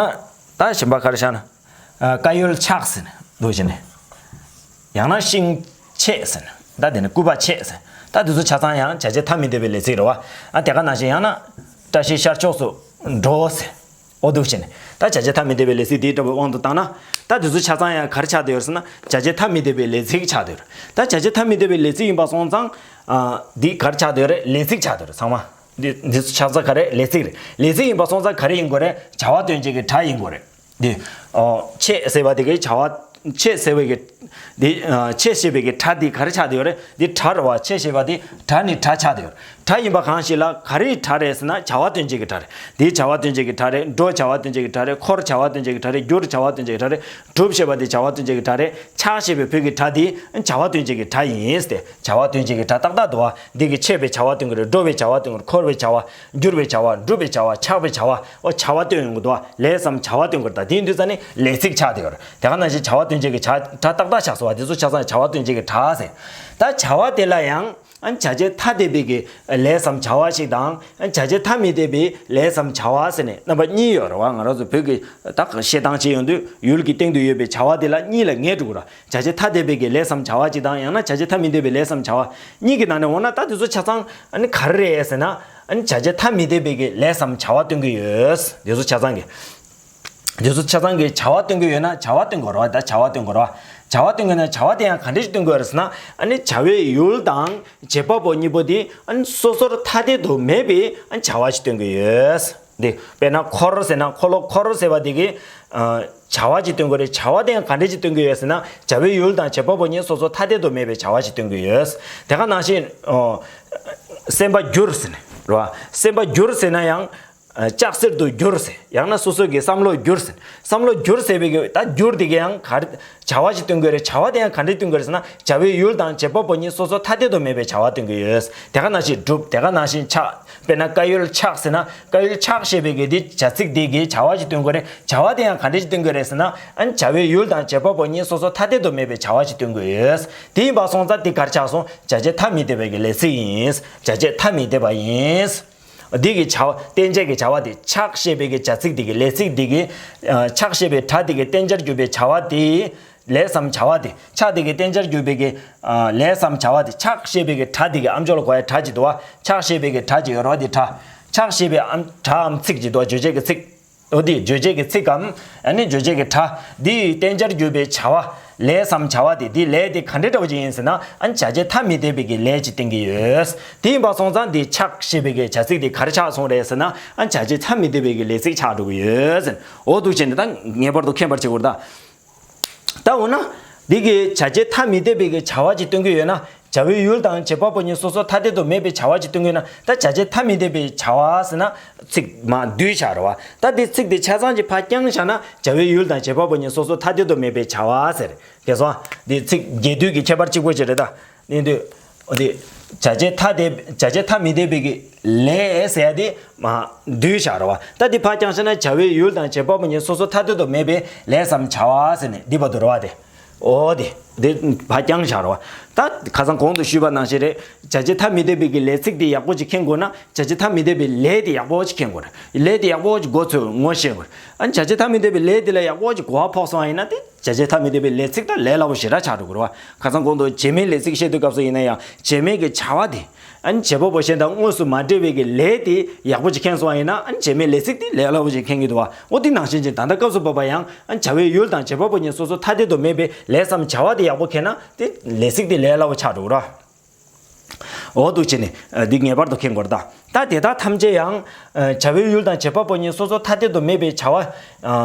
ད་གཞན་པ་ག་རེ་བཞག་ན། ཨ་དཀར་ཡོལ་ཆགས་ཟེར་ནས་འདུག་བྱས་ནས། ཡང་ན་ཤིང་ཆད་ཟེར་ནས། ད་དེ་ནས་སྐུད་པ་ཆད་ཟེར། ད་དེ་ཚོ་ཆ་ཚང་ཡང་བྱ་བྱེད་ཐ་མི་དད་པའི་ལས་ཚིག་རེད་བ། ཨ་དེ་ག་ནང་བཞིན་ཡང་ན། བཀྲ་ཤིས་ཤར་ཕྱོགས་སུ་འགྲོ་ཟེར། འོ་འདུག་བྱས་ནས། ད་བྱ་བྱེད་ཐ་མི་དད་པའི་ལས་ཚིག་དེའི་འདྲ་བའི་དབང་དུ་བཏང་ན། ད་དེ་ཚོ་ཆ་ཚང་ཡང་ག་རེ་ཆགས་བསྡད་ཡོད་ཟེར་ན། བྱ་བྱེད་ཐ་མི་དད་པའི་ལས་ཚིག་ཆགས་བསྡད་ཡོད་རེད། ད་བྱ་བྱེད་ཐ་མི་དད་པའི་ལས་ཚིག་ཡིན་པ་སོང་ཙང་། ཨ་འདི་ག་རེ་ཆགས་བསྡད་ཡོད་རེད། ལས་ཚིག་ཆགས་བསྡད་ཡོད་རེད་ཚང་མ། འདི་འདི་ཚོ་ཆ་ཚང་ག་རེ། ལས་ཚིག་རེད། ལས་ཚིག་ཡིན་པ་སོང་ཙང་ག་རེ་ཡིན་དགོས་རེད། བྱ་བ་སྟོན་བྱེད་ཀྱི་སྒྲ་ཡིན་དགོས་རེད། འདི། ཨོ། ཆད་ཟེར་བ་དེ་གའི་བྱ་བ། ཆད་ཟེར་བའི་གི། འདི། ཨ་ཆད་ཞེས་པའི་གི་སྒྲ་འདི་ག་རེ་ཆགས་བསྡད་ཡོད་རེད། འདི་སྒྲ་རེད་བ། ཆད་ཞེས་པ་འདི་སྒྲ་ནི་སྒྲ་ཆགས་བསྡད་ཡོད་རེད། སྒྲ་ཡིན་པ་གང་ཞིག་ལ་ག་རེའི་སྒྲ་རེད་ཟེར་ན། བྱ་བ་སྟོན་བྱེད་ཀྱི་སྒྲ་རེད། འདི་བྱ་བ་སྟོན་བྱེད་ཀྱི་སྒྲ་རེད། འགྲོ་བྱ་བ་སྟོན་བྱེད་ཀྱི་སྒྲ་རེད། འཁོར་བྱ་བ་སྟོན་བྱེད་ཀྱི་སྒྲ་རེད། འགྱུར་བྱ་བ་སྟོན་བྱེད་ཀྱི་སྒྲ་རེད། གྲུབ་ཞེས་པ་འདི་བྱ་བ་སྟོན་བྱེད་ཀྱི་སྒྲ་རེད། ཆགས་ཞེས་པའི་བོད་ཀྱི་སྒྲ་འདི་བྱ་བ་སྟོན་བྱེད་ཀྱི་སྒྲ་ཡིན་ཟེར་ཏེ། བྱ་བ་སྟོན་བྱེད་ཀྱི་སྒྲ་ཏག་ཏག་འདུག་བ། འདི་གི་ཆད་པའི་བྱ་བ་སྟོན་གྱི་རེད། འགྲོ་བའི་བྱ་བ་སྟོན་གྱི་རེད། འཁོར་བའི་བྱ་བ། འགྱུར་བའི་བྱ་བ། འགྲུབ་པའི་བྱ་བ། ཆགས་པའི་བྱ་བ། འོ་བྱ་བ་སྟོན་ཡོང་གི་འདུག་བ། ལས་སམ་བྱ་བ་སྟོན་གྱི་རེད། ད་དེའི་དུས་ཙ་ནི་ལས་ཚིག་ཆགས་བསྡད་ཡོད་རེད། དེ་ག་ནང་བཞིན་བྱ་བ་སྟོན་བྱེད་ཀྱི་བྱ་སྒྲ་ཏག་ཏག་ཆགས་སོང་བ། དེ་ཚོ་ཆ་ཚང་བྱ་བ་སྟོན་བྱེད་ཀྱི་སྒྲ་ཟེར། ད་བྱ་བ་དེ་ལ་ཡང་། ཨ་བྱ་བྱེད་ཐ་དད་པའི་གི་ལས་སམ་བྱ་བ་ཞིག་དང་། ཨ་བྱ་བྱེད་ཐ་མི་དད་པའི་ལས་སམ་བྱ་བ་ཟེར་ནས་རྣམ་པ་གཉིས་ཡོད་རེད་བ། ང་རང་ཚོ་བོད་ཀྱི་ད་བཤད་སྟངས་བྱས་ཡོང་དུས། ཡུལ་གྱི་སྟེང་དུ་ཡོད་པའི་བྱ་བ་དེ་ལ་གཉིས་ལ་ངེས་འགྲོ་གི་རེད། བྱ་བྱེད་ཐ་དད་པའི་གི་ལས་སམ་བྱ་བ་གཅིག་དང་། ཡང་ན་བྱ་བྱེད་ཐ་མི་དད་པའི་ལས་སམ་བྱ་བ་གཉིས་ཀྱི་ནང་ནས་འོ་ན་ད་དེ་ཚོ་ཆ་ཚང་ཨ་ནི་ག་རེ་རེད་ཟེར་ན། ཨ་ནི་བྱ་བྱེད་ཐ་མི་དད་པའི་གི་ལས་སམ་བྱ་བ་སྟོན་གྱི་ཡོད། དེ་ཚོ་ཆ་ཚང་གི། དེ་ཚོ་ཆ་ཚང་གི་བྱ་བ་སྟོན་གྱི་ཡོད་ན་བྱ་བ་སྟོན་དགོས་རེད་བ། ད་བྱ་བ་སྟོན་དགོས་རེད་བ། བྱ་བ་སྟོན་དགོས་ན་བྱ་བ་དེ་ཡང་ག་འདྲ་ཞིག་སྟོན་དགོས་རེད་ཟེར་ན། ཨ་ནི་བྱ་བའི་ཡུལ་དང་བྱེད་པ་པོ་གཉིས་པོ་དེ་ཨ་ནི་སོ་སོར་ཐ་དད་དུ་མེད་པའི་ཨ་ནི་བྱ་བ་ཞིག་སྟོན་གྱི་ཡོད། འདི་དཔེར་ན་འཁོར་ཟེར་ན། འཁོར་ལོ་འཁོར་ཟེར་བ་དེ་གི་ཨ་བྱ་བ་ཅིག་སྟོན་དགོས་རེད། བྱ་བ་དེ་ཡང་ག་འདྲ་ཅིག་སྟོན་གྱི་ཡོད་ཟེར་ན། བྱ་བའི་ཡུལ་དང་བྱེད་པ་པོ་གཉིས་སོ་སོ་ཐ་དད་དུ་མེད་པའི་བྱ་བ་ཅིག་སྟོན་གྱི་ཡོད། དེ་ག་ནང་བཞིན་ཨོ། སེམས་པ་འགྱུར་ཟེར་ནས་རེད་བ། སེམས་པ་འགྱུར་ཟེར་ན་ཡང་ཨ་ལྕགས་གསེར་དུ་འགྱུར་ཟེར། ཡང་ན་སོ་སོ་གི་བསམ་བློ་འགྱུར་ཟེར། བསམ་བློ་འགྱུར་ཟེར་བའི་གི་ད་འགྱུར་དེ་གི་ཡང་ག་རེ་བྱ་བ་ཅིག་སྟོན་གྱི་ཡོད་རེད། བྱ་བ་དེ་ཡང་ག་འདྲ་སྟོན་གྱི་ཡོད་རེད་ཟེར་ན། བྱ་བའི་ཡུལ་དང་བྱེད་པ་པོ་གཉིས་སོ་སོ་ཐ་དད་དུ་མེད་པའི་བྱ་བ་སྟོན་གྱི་ཡོད། དེ་ག་ནང་བཞིན་གྲུབ། དེ་ག་ནང་བཞིན་ཆགས། དཔེར་ན་དཀར་ཡོལ་ཆགས་ཟེར་ན། དཀར་ཡོལ་ཆགས་ཞེས་པའི་གི་འདི་བྱ་ཚིག་འདི་གི་བྱ་བ་ཅིག་སྟོན་གྱི་ཡོད་རེད། བྱ་བ་དེ་ཡང་ག་འདྲ་ཞིག་སྟོན་གྱི་ཡོད་རེད་ཟེར་ན། ཨ་ནི་བྱ་བའི་ཡུལ་དང་བྱེད་པ་པོ་གཉིས་སོ་སོ་ཐ་དད་དུ་མེད་པའི་བྱ་བ་ཞིག་སྟོན་གྱི་ཡོད། དེ་ཡིན་པ་སོང་ཙང་དེ་ག་རེ་ཆགས་སོང་། བྱ་བྱེད་ཐ་མི་དད་པའི་གི་ལས་ཚིག་ཡིན། བྱ་བྱེད་ཐ་མི་དད་པ་ཡིན། འདི་གི་བྱ་བ། བསྟན་བྱ་གི་བྱ་བ་དེ། ཆགས་ཞེས་པའི་གི་བྱ་ཚིག་དེ་གི་ལས་ཚིག་དེ་གི་ཨ་ཆགས་ཞེས་པའི་སྒྲ་དེ་གི་བསྟན་བྱར་གྱུར་པའི་བྱ་བ་དེ། ལས་སམ་བྱ་བ་དེ། ཆགས་དེ་གི་བསྟན་བྱར་གྱུར་པའི་གི་ཨ་ལས་སམ་བྱ་བ་དེ། ཆགས་ཞེས་པའི་གི་སྒྲ་དེ་གི་ཨམ་ཅོག་ལ་གོ་ཡ་སྒྲ་ཅིག་འདུག་བ། ཆགས་ཞེས་པའི་གི་སྒྲ་ཅིག་ཡོད་རེད་བ། དེ་སྒྲ། ཆགས་ཞེས་པའི་ཨམ་སྒྲའམ་ཚིག་ཅིག་འདུག་བ། རྗོད་བྱེད་ཀྱི་ཚིག། འོ་དེ་རྗོད་བྱེད་ཀྱི་ཚིག་གམ། ཨ་ནི་རྗོད་བྱེད་ཀྱི་སྒྲ། འདི་ཡི་བསྟན་བྱར་གྱུར་པའི་བྱ་བ། ལས་སམ་བྱ་བ་དེ། འདི་ལས་དེ་ག་འདྲ་འདྲ་བོ་ཅིག་ཡིན་ཟེར་ན། ཨ་ནི་བྱ་བྱེད་ཐ་མི་དད་པའི་གི་ལས་ཅིག་བསྟན་གྱི་ཡོད། དེ་ཡིན་པ་སོང་ཙང་འདི་ཆགས་ཞེས་པའི་གི་བྱ་ཚིག་དེ་ག་རེ་ཆགས་སོང་རེད་ཟེར་ན། ཨ་ནི་བྱ་བྱེད་ཐ་མི་དད་པའི་གི་ལས་ཚིག་ཆགས་འགྲོ་གི་ཡོད་ཟེར། འོ་འདུག་བྱས་ནས་ད་ངེས་པར་དུ་མཁྱེན་པར་བྱེད་དགོས་རེད་ད། ད་འོ་ན། འདི་གི་བྱ་བྱེད་ཐ་མི་དད་པའི་གི་བྱ་བ་ཅིག་སྟོན་གྱི་ཡོད་ན། བྱ་བའི་ཡུལ་དང་བྱེད་པ་པོ་གཉིས་སོ་སོ་ཐ་དད་དུ་མེད་པའི་བྱ་བ་ཅིག་སྟོན་གྱི་ཡོད་ན། ད་བྱ་བྱེད་ཐ་མི་དད་པའི་བྱ་བ་ཟེར་ན་ཚིག་མ་བསྡུས་བཞག་རེད་བ། ད་འདི་ཚིག་འདི་ཆ་ཚང་གཅིག་ཕར་བརྐྱངས་བཞག་ན། བྱ་བའི་ཡུལ་དང་བྱེད་པ་པོ་གཉིས་སོ་སོ་ཐ་དད་དུ་མེད་པའི་བྱ་བ་ཟེར། གལ་སྲིད་འདི་ཚིག་རྒྱས་བསྡུས་ཀྱི་ཁྱད་པར་གཅིག་པོ་ཅིག་རེད་ད། ནི་འདི། འོ་དེ། བྱ་བྱེད་ཐ་དད། བྱ་བྱེད་ཐ་མི་དད་པའི་གི་ལས་ཟེར་ཡ་དེ་མ་བསྡུས་བཞག་རེད་བ། ད་འདི་ཕར་བརྐྱངས་བཞག་ན། བྱ་བའི་ཡུལ་དང་བྱེད་པ་པོ་གཉིས་སོ་སོ་ཐ་དད་དུ་མེད་པའི་ལས་སམ་བྱ་བ་ཟེར་ནས་འདི་བར་དུ་རེད་བ་དེ། འོ་དེ། འདི་ཕར་བརྐྱངས་བཞག་རེད་བ། ད་ཁ་སང་གོང་དུ་ཞུས་པ་ནང་བཞིན་རེད། བྱ་བྱེད་ཐ་མི་དད་པའི་གི་ལས་ཚིག་དེ་ཡག་པོ་ཅིག་མཁྱེན་དགོས་ན། བྱ་བྱེད་ཐ་མི་དད་པའི་ལས་དེ་ཡག་པོ་ཅིག་མཁྱེན་དགོས་རེད། ལས་དེ་ཡག་པོ་ཅིག་མགོ་ཚོས་ངོ་ཤེས་དགོས་རེད། ཨ་ནི་བྱ་བྱེད་ཐ་མི་དད་པའི་ལས་དེ་ལ་ཡག་པོ་ཅིག་གོ་བ་ཕོག་སོང་བ་ཡིན་ན། དེ་བྱ་བྱེད་ཐ་མི་དད་པའི་ལས་ཚིག་དང་ལས་སླ་པོ་ཞེ་དྲག་ཆགས་འགྲོ་གི་རེད་བ། ཁ་སང་གོང་དུ་བྱེད་མེད་ལས་ཚིག་བཤད་དུས་སྐབས་སུ་ཡིན་ན་ཡང་། བྱེད་མེད་ཀྱི་བྱ་བ་དེ། ཨ་ནི་བྱེད་པ་པོ་གཞན་དང་དངོས་སུ་མ་འབྲེལ་བའི་གི་ལས་དེ་ཡག་པོ་ཅིག་མཁྱེན་སོང་བ་ཡིན་ན། ཨ་ནི་བྱེད་མེད་ལས་ཚིག་དེ་ལས་སླ་པོ་ཅིག་མཁྱེན་གྱི་འདུག་བ། འོ་དེ་ནང་བཞིན་ཅིག་ད་ལྟ་སྐབས་སུ་བབ་པ་ཡང་། ཨ་ནི་བྱ་བའི་ཡུལ་དང་བྱེད་པ་པོ་གཉིས་སོ་སོ་ཐ་དད་དུ་མེད་པའི་ལས་སམ་བྱ་བ་དེ་ཡག་པོ་མཁྱེན་ན། དེ་ལས་ཚིག་དེ་ལས་སླ་པོ་ཆགས་འགྲོ་གི་རེད་བ། འོ་འདུག་བྱས་ནས་འདི་ངེས་པར་དུ་མཁྱེན་དགོས་རེད་ད། ད་དེ་དག་ཐམས་ཅད་ཡང་། བྱ་བའི་ཡུལ་དང་བྱེད་པ་པོ་གཉིས་སོ་སོ་ཐ་དད་དུ་མེད་པའི་བྱ་བ་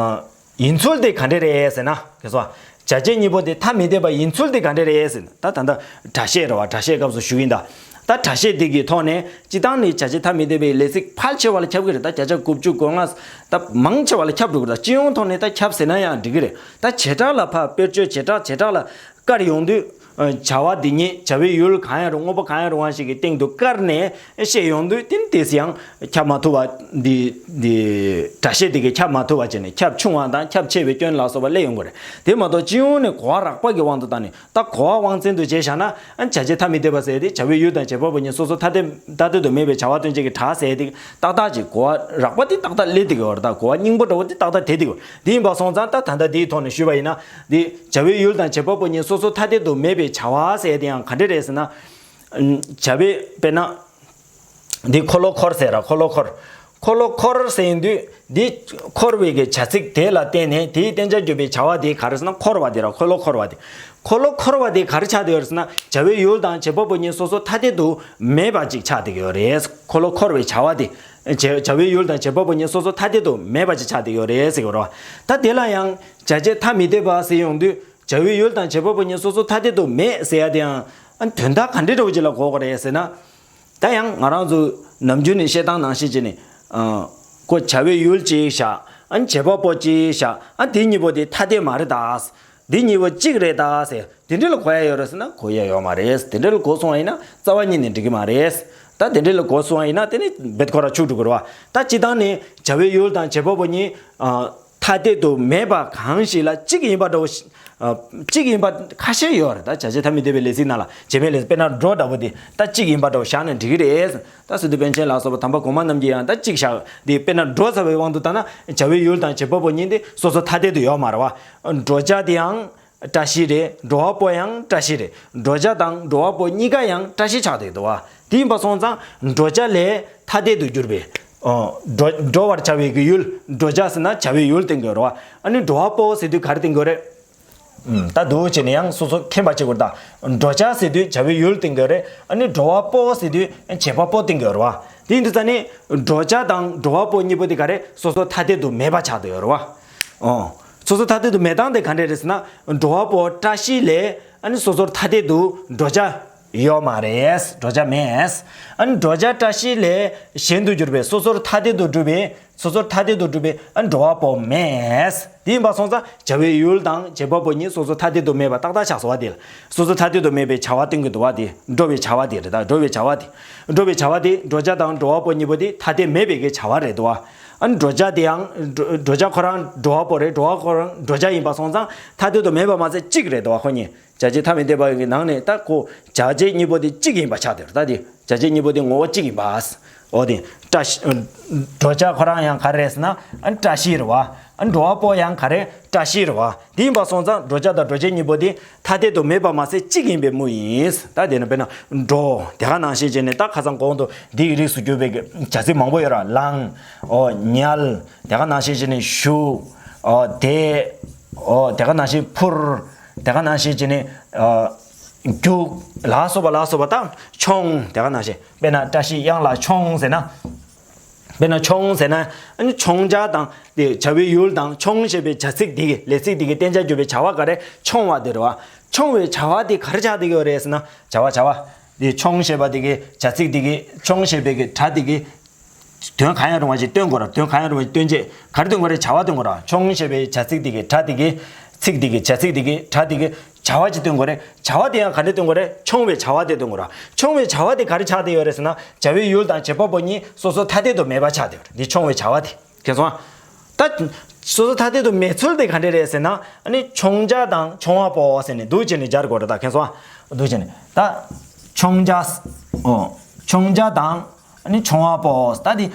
ཡིན་ཚུལ་དེ་ག་འདྲ་རེད་ཟེར་ན། གལ་སྲིད་བྱ་བྱེད་གཉིས་པོ་དེ་ཐ་མི་དད་པ་ཡིན་ཚུལ་དེ་ག་འདྲ་རེད་ཟེར་ན། ད་ད་ལྟ་སྒྲ་བཤད་རེད་བ། སྒྲ་བཤད་སྐབས་སུ་ཞུ་གི་ཡིན་ད། ད་སྒྲ་བཤད་འདི་གི་ཐོག་ནས་སྤྱིར་བཏང་ནི་བྱ་བྱེད་ཐ་མི་དད་པའི་ལས་ཚིག་ཕལ་ཆེ་བ་ལ་ཁྱབ་ཀྱི་རེད། ད་བརྒྱ་ཆ་དགུ་བཅུ་གོ་ལྔ་ད་མང་ཆེ་བ་ལ་ཁྱབ་འགྲོ་གི་རེད། ད་སྤྱི་ཡོངས་ཐོག་ནས་ད་ཁྱབ་ཟེར་ན་ཡང་འགྲིག་གི་རེད། ད་བྱེ་བྲག་ལ་ཕར་དཔེར་བརྗོད་བྱེ་བྲག་བྱེ་བྲག་ལ་བཀར་ཡོང་དུས། བྱ་བ་འདི་ཉིད་བྱ་བའི་ཡུལ་གང་ཡང་རུང་དངོས་པོ་གང་ཡང་རུང་བ་ཞིག་གི་སྟེང་དུ་བཀར་ནས་བཤད་ཡོང་དུས་དེ་ནི་དེས་ཡང་ཁྱབ་མ་ཐུབ་པ་འདི་འདི་སྒྲ་བཤད་འདི་གིས་ཁྱབ་མ་ཐུབ་པ་བྱས་ནས་ཁྱབ་ཆུང་བ་དང་ཁྱབ་ཆེ་བའི་སྐྱོན་ལ་སོགས་པ་སླེབས་ཡོང་གི་རེད། དེ་མ་གཏོགས་སྤྱི་ཡོངས་ནས་གོ་བ་རགས་པ་གི་དབང་དུ་བཏང་ནས། ད་གོ་བ་དབང་བཙན་དུ་བྱས་བཞག་ན། ཨ་བྱ་བྱེད་ཐ་མི་དད་པ་ཟེར་དེ་བྱ་བའི་ཡུལ་དང་བྱེད་པ་པོ་ཉིད་སོ་སོ་ཐ་དད་ཐ་དད་དུ་མེད་པའི་བྱ་བ་སྟོན་བྱེད་ཀྱི་སྒྲ་ཟེར་དེ་ཏག་ཏག་ཅིག་གོ་བ་རགས་པ་དེ་ཏག་ཏག་སླེབས་བསྡད་ཀྱི་ཡོད་རེད། ད་གོ་བ་རྙིང་པ་འདྲ་བོ་དེ་ཏག་ཏག་དེད་བསྡད་ཀྱི་ཡོད། དེ་ཡིན་པ་སོང་ཙང་ད་ད་ལྟ་དེའི་ཐོག་ནས་ཞུས་པ་ཡིན་ན། དེ་བྱ་བའི་ཡུལ་དང་བྱེད་པ་པོ་ཉིད་སོ་སོ་ཐ་དད་དུ་མེད་པའི་བྱ་བ་ཟེར་དེ་ཡང་ག་འདྲ་རེད་ཟེར་ན། བྱ་བའི་དཔེར་ན། འདི་འཁོར་ལོ་འཁོར་ཟེར་ར། འཁོར་ལོ་འཁོར། འཁོར་ལོ་འཁོར་ཟེར་དུས་འདི་འཁོར་བའི་གི་བྱ་ཚིག་དེ་ལ་བརྟེན་ནས་དེའི་བསྟན་བྱ་བརྗོད་པའི་བྱ་བ་དེ་ག་རེ་ཟེར་ན་འཁོར་བ་དེ་ར། འཁོར་ལོ་འཁོར་བ་དེ། འཁོར་ལོ་འཁོར་བ་དེ་ག་རེ་ཆགས་བསྡད་ཡོད་རེད་ཟེར་ན། བྱ་བའི་ཡུལ་དང་བྱེད་པ་པོ་ཉིད་སོ་སོ་ཐ་དད་དུ་མེད་པ་ཅིག་ཆགས་བསྡད་ཀྱི་ཡོད་རེད། འཁོར་ལོ་འཁོར་བའི་བྱ་བ་དེ། བྱ་བྱ་བའི་ཡུལ་དང་བྱེད་པ་པོ་ཉིད་སོ་སོ་ཐ་དད་དུ་མེད་པ་ཅིག་ཆགས་བསྡད་ཀྱི་ཡོད་རེད་ཟེར་གྱི་ཡོད་རེད་བ། ད་དེ་ལ་ཡང་བྱ་བྱེད་ཐ་མི་དད་པ་ཟེར་ཡོང་དུས་བྱ་བའི་ཡུལ་དང་བྱེད་པ་པོ་ཉིད་སོ་སོ་ཐ་དད་དུ་མེད་ཟེར་ཡ་དེ་ཡང་དོན་དག་ག་འདྲ་འདྲ་བོ་ཅིག་ལ་གོ་དགོས་རེད་ཟེར་ན། ད་ཡང་ང་རང་ཚོ་ནམ་རྒྱུན་ནས་བཤད་སྟངས་ནང་བཞིན་བྱས་ནས། ཨ། ཁོ་བྱ་བའི་ཡུལ་གཅིག་བཞག་ཨ་བྱེད་པ་པོ་གཅིག་བཞག་ཨ་དེ་གཉིས་པོ་དེ་ཐ་དད་མ་རེད་ད། འདི་གཉིས་པོ་གཅིག་རེད་ད་ཟེར་དེ་འདྲ་ལ་གོ་ཡ་ཡོད་རེད་ཟེར་ན་གོ་ཡ་ཡོད་མ་རེད། དེ་འདྲ་ལ་གོ་སོང་བ་ཡིན་ན་རྩ་བ་ཉིད་ནས་འགྲིག་གི་མ་རེད། ད་དེ་འདྲ་ལ་གོ་སོང་བ་ཡིན་ན་དེ་ནི་རྦད་ཁོ་ར་འཆུག་འགྲོ་གི་རེད་བ། ད་སྤྱིར་བཏང་ནས་བྱ་བའི་ཡུལ་དང་བྱེད་པ་པོ་གཉིས། ཨ། ཐ་དད་དུ་མེད་པ་གང་ཞིག་ལ་གཅིག་ཡིན་པ་འདྲ་བོ་ཞིག་ཨ། གཅིག་ཡིན་པ་ཁ་ཤས་ཡོད་རེད། ད་བྱ་བྱེད་ཐ་མི་དད་པའི་ལས་ཚིག་ནང་ལ་བྱེད་མེད་ལས་དཔེར་ན་འགྲོ་འདྲ་བོ་དེ་ད་གཅིག་ཡིན་པ་འདྲ་བོ་བཞག་ན་འགྲིག་གི་རེད། ད་སི་ཏུ་པཎ་ཆེན་ལ་སོགས་པ་དམ་པ་གོང་མ་རྣམས་ཀྱིས་ཡང་ད་གཅིག་བཞག་དེ་དཔེར་ན་འགྲོ་ཟེར་བའི་དབང་དུ་བཏང་ན་བྱ་བའི་ཡུལ་དང་བྱེད་པ་པོ་གཉིས་དེ་སོ་སོ་ཐ་དད་དུ་ཡོད་མ་རེད་བ། འགྲོ་བྱ་དེ་ཡང་བཀྲ་ཤིས་རེད། འགྲོ་བ་པོ་ཡང་བཀྲ་ཤིས་རེད། འགྲོ་བྱ་དང་འགྲོ་བ་པོ་གཉིས་ཀ་ཡང་བཀྲ་ཤིས་ཆགས་བསྡད་འདུག་བ། དེ་ཡིན་པ་སོང་ཙང་འགྲོ་བྱ་ལས་ཐ་དད་དུ་གྱུར་པའི། ཨོ། འགྲོ་འགྲོ་བར་བྱ་བའི་གི་ཡུལ། འགྲོ་བྱ་ཟེར་ན་བྱ་བའི་ཡུལ་བསྟན་གྱི་ཡོད་རེད་བ། ཨ་ནི་འགྲོ་བ་པོ་ཟེར་དུས་ག་རེ་བསྟན་གྱི་ཡོད་རེད། ཨུམ། ད་འདུག་བྱས་ནས་ཡང་སོ་སོ་མཁྱེན་པ་བྱེད་དགོས་རེད་ད། འགྲོ་བྱ་ཟེར་དུས་བྱ་བའི་ཡུལ་བསྟན་གྱི་ཡོད་རེད། ཨ་ནི་འགྲོ་བ་པོ་ཟེར་དུས་བྱེད་པ་པོ་བསྟན་གྱི་ཡོད་རེད་བ། དེ་ཡིན་དུས་ཙ་ནི་འགྲོ་བྱ་དང་འགྲོ་བ་པོ་གཉིས་པོ་དེ་ག་རེ་སོ་སོ་ཐ་དད་དུ་མེད་པ་ཆགས་བསྡད་ཡོད་རེད་བ། ཨོ། སོ་སོ་ཐ་དད་དུ་མེད་སྟངས་དེ་ག་འདྲས་རེད་ཟེར་ན། འགྲོ་བ་པོ་བཀྲ་ཤིས་ལས་ཨ་ནི་སོ་སོར་ཐ་དད་དུ་འགྲོ་བྱ་ཡོད་མ་རེད། འགྲོ་བྱ་མེད། ཨ་ནི་འགྲོ་བྱ་བཀྲ་ཤིས་ལས་གཞན་དུ་གྱུར་པའི་སོ་སོར་ཐ་དད་དུ་གྲུབ་པའི་སོ་སོར་ཐ་དད་དུ་གྲུབ་པའི་ཨ་འགྲོ་བ་པོ་མེད། དེ་ཡིན་པ་སོང་ཙང་བྱ་བའི་ཡུལ་དང་བྱེད་པ་པོ་གཉིས་སོ་སོ་ཐ་དད་དུ་མེད་པ་ཏག་ཏག་ཆགས་སོང་བ་དེ་ལ། སོ་སོ་ཐ་དད་དུ་མེད་པའི་བྱ་བ་སྟོན་གྱི་འདུག་བ་དེ་འགྲོ་བའི་བྱ་བ་དེ་རེད་ད། འགྲོ་བའི་བྱ་བ་དེ། འགྲོ་བའི་བྱ་བ་དེ་འགྲོ་བྱ་དང་འགྲོ་བ་པོ་གཉིས་པོ་དེ་ཐ་དད་མེད་པའི་གི་བྱ་བ་རེད་འདུག་བ། ཨ་འགྲོ་བྱ་དེ་ཡང་འགྲོ་འགྲོ་བྱ་ཁོ་རང་འགྲོ་བ་པོ་རེད། འགྲོ་བ་ཁོ་རང་འགྲོ་བྱ་ཡིན་པ་སོང་ཙང་ཐ་དད་དུ་མེད་པ་མ་ཟད་གཅིག་རེད་འདུག་བ། ཁོ་གཉིས་བྱ་བྱེད་ཐ་མི་དད་པ་གི་ནང་ནས་ད་ཁོ་བྱ་བྱེད་གཉིས་པོ་དེ་གཅིག་ཡིན་པ་ཆགས་བསྡད་ཡོད་རེད་ད། དེ་བྱ་བྱེད་གཉིས་པོ་དེ་ངོ་བོ་གཅིག་ཡིན་པ། འོ་དེ་བཀྲ་ཤིས། འགྲོ་བྱ་ཁོ་རང་ཡང་ག་རེ་རེད་ཟེར་ན་ཨ་བཀྲ་ཤིས་རེད་བ། ཨ་འགྲོ་བ་པོ་ཡང་ག་རེ་བཀྲ་ཤིས་རེད་བ། དེ་ཡིན་པ་སོང་ཙང་འགྲོ་བྱ་དང་འགྲོ་བྱེད་གཉིས་པོ་དེ་ཐ་དད་དུ་མེད་པ་མ་ཟད་གཅིག་ཡིན་པའི་མུ་ཡིན། ད་དེ་ནི་དཔེར་ན་འགྲོ་དེ་ག་ནང་བཞིན་བྱས་ནས་ད་ཁ་སང་གོང་དུ་འདི་ཡི་རིགས་སུ་གྱུར་པའི་བྱ་ཚིག་མང་པོ་ཡོད་ར། ལངས། འོ་ཉལ། དེ་ག་ནང་བཞིན་བྱས་ནས་བཞུགས། འོ་བསྡད། འོ་དེ་ག་ནང་བཞིན་འཕུར། དེ་ག་ནང་བཞིན་བྱས་ནས་ཨ་རྒྱུག་ལ་སོགས་པ་ལ་སོགས་པ་དང་མཆོང་དེ་ག་ནང་བཞིན། དཔེར་ན་བཀྲ་ཤིས་གཡང་ལ་མཆོང་ཟེར་ན། དཔེར་ན་མཆོང་ཟེར་ན་ཨ་ནི་མཆོང་བྱ་དང་དེ་བྱ་བའི་ཡུལ་དང་མཆོང་ཞེས་པའི་བྱ་ཚིག་འདི་གི་ལས་ཚིག་འདི་གི་བསྟན་བྱ་བརྗོད་པའི་བྱ་བ་ག་རེ་མཆོང་བ་དེ་རེད་བ། མཆོང་བའི་བྱ་བ་དེ་ག་རེ་ཆགས་བསྡད་ཀྱི་ཡོད་རེད་ཟེར་ན། བྱ་བ་བྱ་བ། དེ་མཆོང་ཞེས་པ་དེ་གི་བྱ་ཚིག་དེ་གི་མཆོང་ཞེས་པའི་གི་སྒྲ་དེ་གི་དོན་གང་ཡང་རུང་བ་ཞིག་སྟོན་དགོས་ར། དོན་གང་ཡང་རུང་བ་ཞིག་སྟོན་བྱེད་ག་རེ་སྟོན་དགོས་རེད། བྱ་བ་སྟོན་དགོས་ར། མཆོང་ཞེས་པའི་བྱ་ཚིག་དེ་གི་སྒྲ་དེ་གི་ཚིག་དེ་གི་བྱ་ཚིག་དེ་གི་སྒྲ་དེ་གི་བྱ་བ་ཅིག་སྟོན་དགོས་རེད། བྱ་བ་དེ་ཡང་ག་འདྲ་སྟོན་དགོས་རེད། མཆོང་བའི་བྱ་བ་དེ་སྟོན་དགོས་ར། མཆོང་བའི་བྱ་བ་དེ་ག་རེ་ཆགས་བསྡད་ཡོད་རེད་ཟེར་ན། བྱ་བའི་ཡུལ་དང་བྱེད་པ་པོ་གཉིས་སོ་སོ་ཐ་དད་དུ་མེད་པ་ཆགས་བསྡད་ཡོད་རེད། འདི་མཆོང་བའི་བྱ་བ་དེ། མཁྱེན་སོང་ཨ། ད་སོ་སོ་ཐ་དད་དུ་མེད་ཚུལ་དེ་ག་འདྲ་རེད་ཟེར་ན། ཨ་ནི་མཆོང་བྱ་དང་མཆོང་བ་པོ་ཟེར་ནས་འདུག་བྱས་ནས་སྦྱར་དགོས་རེད་ད། མཁྱེན་སོང་ཨ། འདུག་བྱས་ནས་ད་མཆོང་བྱ། ཨོ། མཆོང་བྱ་དང་ཨ་ནི་མཆོང་བ་པོ། ད་དེ་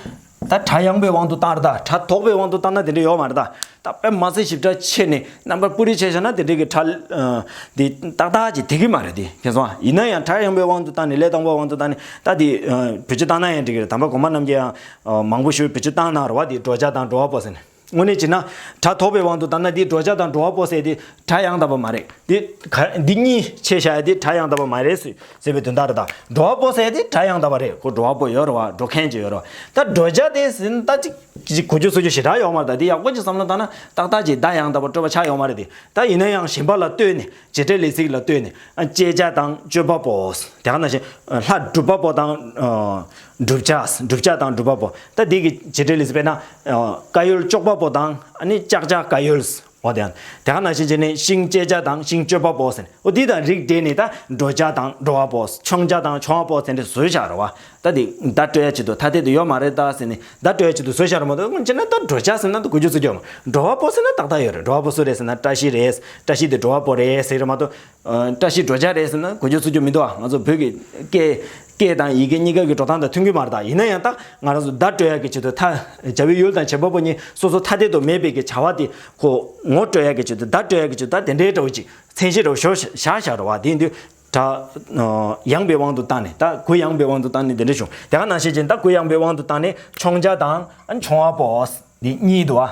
ད་སྒྲ་ཡངས་པའི་དབང་དུ་བཏང་རེད་ད། སྒྲ་དོག་པའི་དབང་དུ་བཏང་ན་དེ་འདྲ་ཡོད་མ་རེད་ད། ད་དཔེ་མ་ཚད་ཞིབ་ཕྲ་ཆེ་ནས་རྣམ་པར་སྤུ་རིས་ཆེ་བཞག་ན་དེ་འདྲའི་གི་སྒྲ་ཨ་འདི་ཏག་ཏག་ཅིག་དེ་གི་མ་རེད་དེ། མཁྱེན་སོང་ཨ། ཡིན་ན་ཡང་སྒྲ་ཡངས་པའི་དབང་དུ་བཏང་ནས་ལས་དང་པོའི་དབང་དུ་བཏང་ནས་ད་དེ་ཨ་བེད་སྤྱོད་བཏང་ན་ཡང་འགྲིག་གི་རེད། དམ་པ་གོང་མ་རྣམས་ཀྱིས་ཡང་ཨ་མང་པོ་ཞིག་བེད་སྤྱོད་བཏང་གནང་རེད་བ། དེ་འགྲོ་བྱ་དང་འགྲོ་བ་པོ་ཟེར་ནས། དངོས་གནས་བྱས་ན་སྒྲ་དོག་པའི་དབང་དུ་བཏང་ན་འདི་འགྲོ་བྱ་དང་འགྲོ་བ་པོ་ཟེར་དེ་སྒྲ་ཡང་དག་པ་མ་རེད། འདི་ག་འདི་གཉིས་ཕྱེ་བཞག་ཡ་དེ་སྒྲ་ཡང་དག་པ་མ་རེད་ཟེར་ཟེར་བའི་དོན་དག་རེད། ད་འགྲོ་བ་པོ་ཟེར་ཡ་དེ་སྒྲ་ཡང་དག་པ་རེད། ཁོ་འགྲོ་བ་པོ་ཡོད་རེད་བ། འགྲོ་མཁན་ཅིག་ཡོད་རེད་བ། ད་འགྲོ་བྱ་དེ་ཟེར་ན་ད་ཅིག་ཅིག་གོ་རྒྱུ་ཚོར་རྒྱུ་ཞེ་དྲག་ཡོད་མ་རེད། ད་དེ་ཡག་པོ་ཅིག་བསམ་བློ་བཏང་ན་ཏག་ཏག་ཅིག་བརྡ་ཡང་དག་པ་སྤྲོད་པ་ཆགས་ཡོད་མ་རེད་དེ། ད་ཡིན་ན་ཡང་གཞན་པ་ལ་ལྟོས་ནས་བྱེད་སྒྲའི་ལས་ཚིག་ལ་ལྟོས་ནས་ཨ་སྤྱད་བྱ་དང་སྤྱོད་པ་པོ། དེ་ག་ནང་བཞིན་ལྷ་སྒྲུབ་པ་པོ་དང་ཨ་བསྒྲུབ་བྱ། བསྒྲུབ་བྱ་དང་སྒྲུབ་པ་པོ། ད་འདི་གི་བྱེད་སྒྲའི་ལས་ཚིག་དཔེར་ན་ཨ་བཀའ་ཡོལ་གཅོག་པ་པོ་དང་ཨ་ནི་བཅག་བྱ་བཀའ་ཡོལ། འོ་དེ་ཡང་དེ་ག་ནང་བཞིན་བྱས་ནས་ཤིང་བཅད་བྱ་དང་ཤིང་གཅོད་པ་པོ་ཟེར་ནས་འོ་འདི་དང་རིགས་འགྲེ་ནས་ད་འགྲོ་བྱ་དང་འགྲོ་བ་པོ། མཆོང་བྱ་དང་མཆོང་བ་པོ་ཟེར་ནས་བཟོས་བཞག་རེད་བ། ད་དེ་བརྡ་སྤྲོད་ཡ་ཆེད་དུ་ཐ་དད་དུ་ཡོད་མ་རེད་ད་ཟེར་ནས་བརྡ་སྤྲོད་ཡ་ཆེད་དུ་བཟོས་བཞག་རེད་མ་གཏོགས། སྔོན་ཆད་ན་ད་འགྲོ་བྱ་ཟེར་ན་ད་གོ་རྒྱུ་ཚོར་རྒྱུ་ཡོད་མ། འགྲོ་བ་པོ་ཟེར་ན་ཏག་ཏག་ཡོད་རེད། འགྲོ་བ་པོ་སུ་རེད་ཟེར་ན་བཀྲ་ཤིས་རེད། བཀྲ་ཤིས་དེ་འགྲོ་བ་པོ་རེད་ཟེར་རེད་མ་གཏོགས། ཨ་བཀྲ་ཤིས་འགྲོ་བྱ་རེད་ཟེར་ན་གོ་རྒྱུ་ཚོར་རྒྱུ་མི་འདུག་ཨ། ང་ཚོ་བོད་ཀྱི་སྐད་སྐད་དང་ཡི་གེ་གཉིས་ཀ་གི་འགྲོ་སྟངས་དང་མཐུན་གྱི་མ་རེད་ད། ཡིན་ན་ཡང་ད་ང་རང་ཚོ་བརྡ་སྤྲོད་ཡག་གི་ཆེད་དུ་ད་བྱ་བའི་ཡུལ་དང་བྱེད་པ་པོ་གཉིས་སོ་སོ་ཐ་དད་དུ་མེད་པའི་གི་བྱ་བ་དེ་ཁོ་ངོ་སྤྲོད་ཡག་གི་ཆེད་དུ་བརྡ་སྤྲོད་ཡག་གི་ཆེད་དུ་ད་དེ་འདྲའི་འདྲ་བོ་ཅིག་མཚན་གཞི་འདྲ་བོ་ཞོ་བཞག་བཞག་རེད་བ། དེ་ཡིན་དུས་ད་ཡངས་པའི་དབང་དུ་བཏང་ནས། ད་གུ་ཡངས་པའི་དབང་དུ་བཏང་ནས་དེ་འདྲ་བྱུང་། དེ་ག་ནང་བཞིན་བྱས་ད་གུ་ཡངས་པའི་དབང་དུ་བཏང་ནས་མཆོང་བྱ་དང་མཆོང་བ་པོ། འདི་གཉིས་འདུག་ཨ།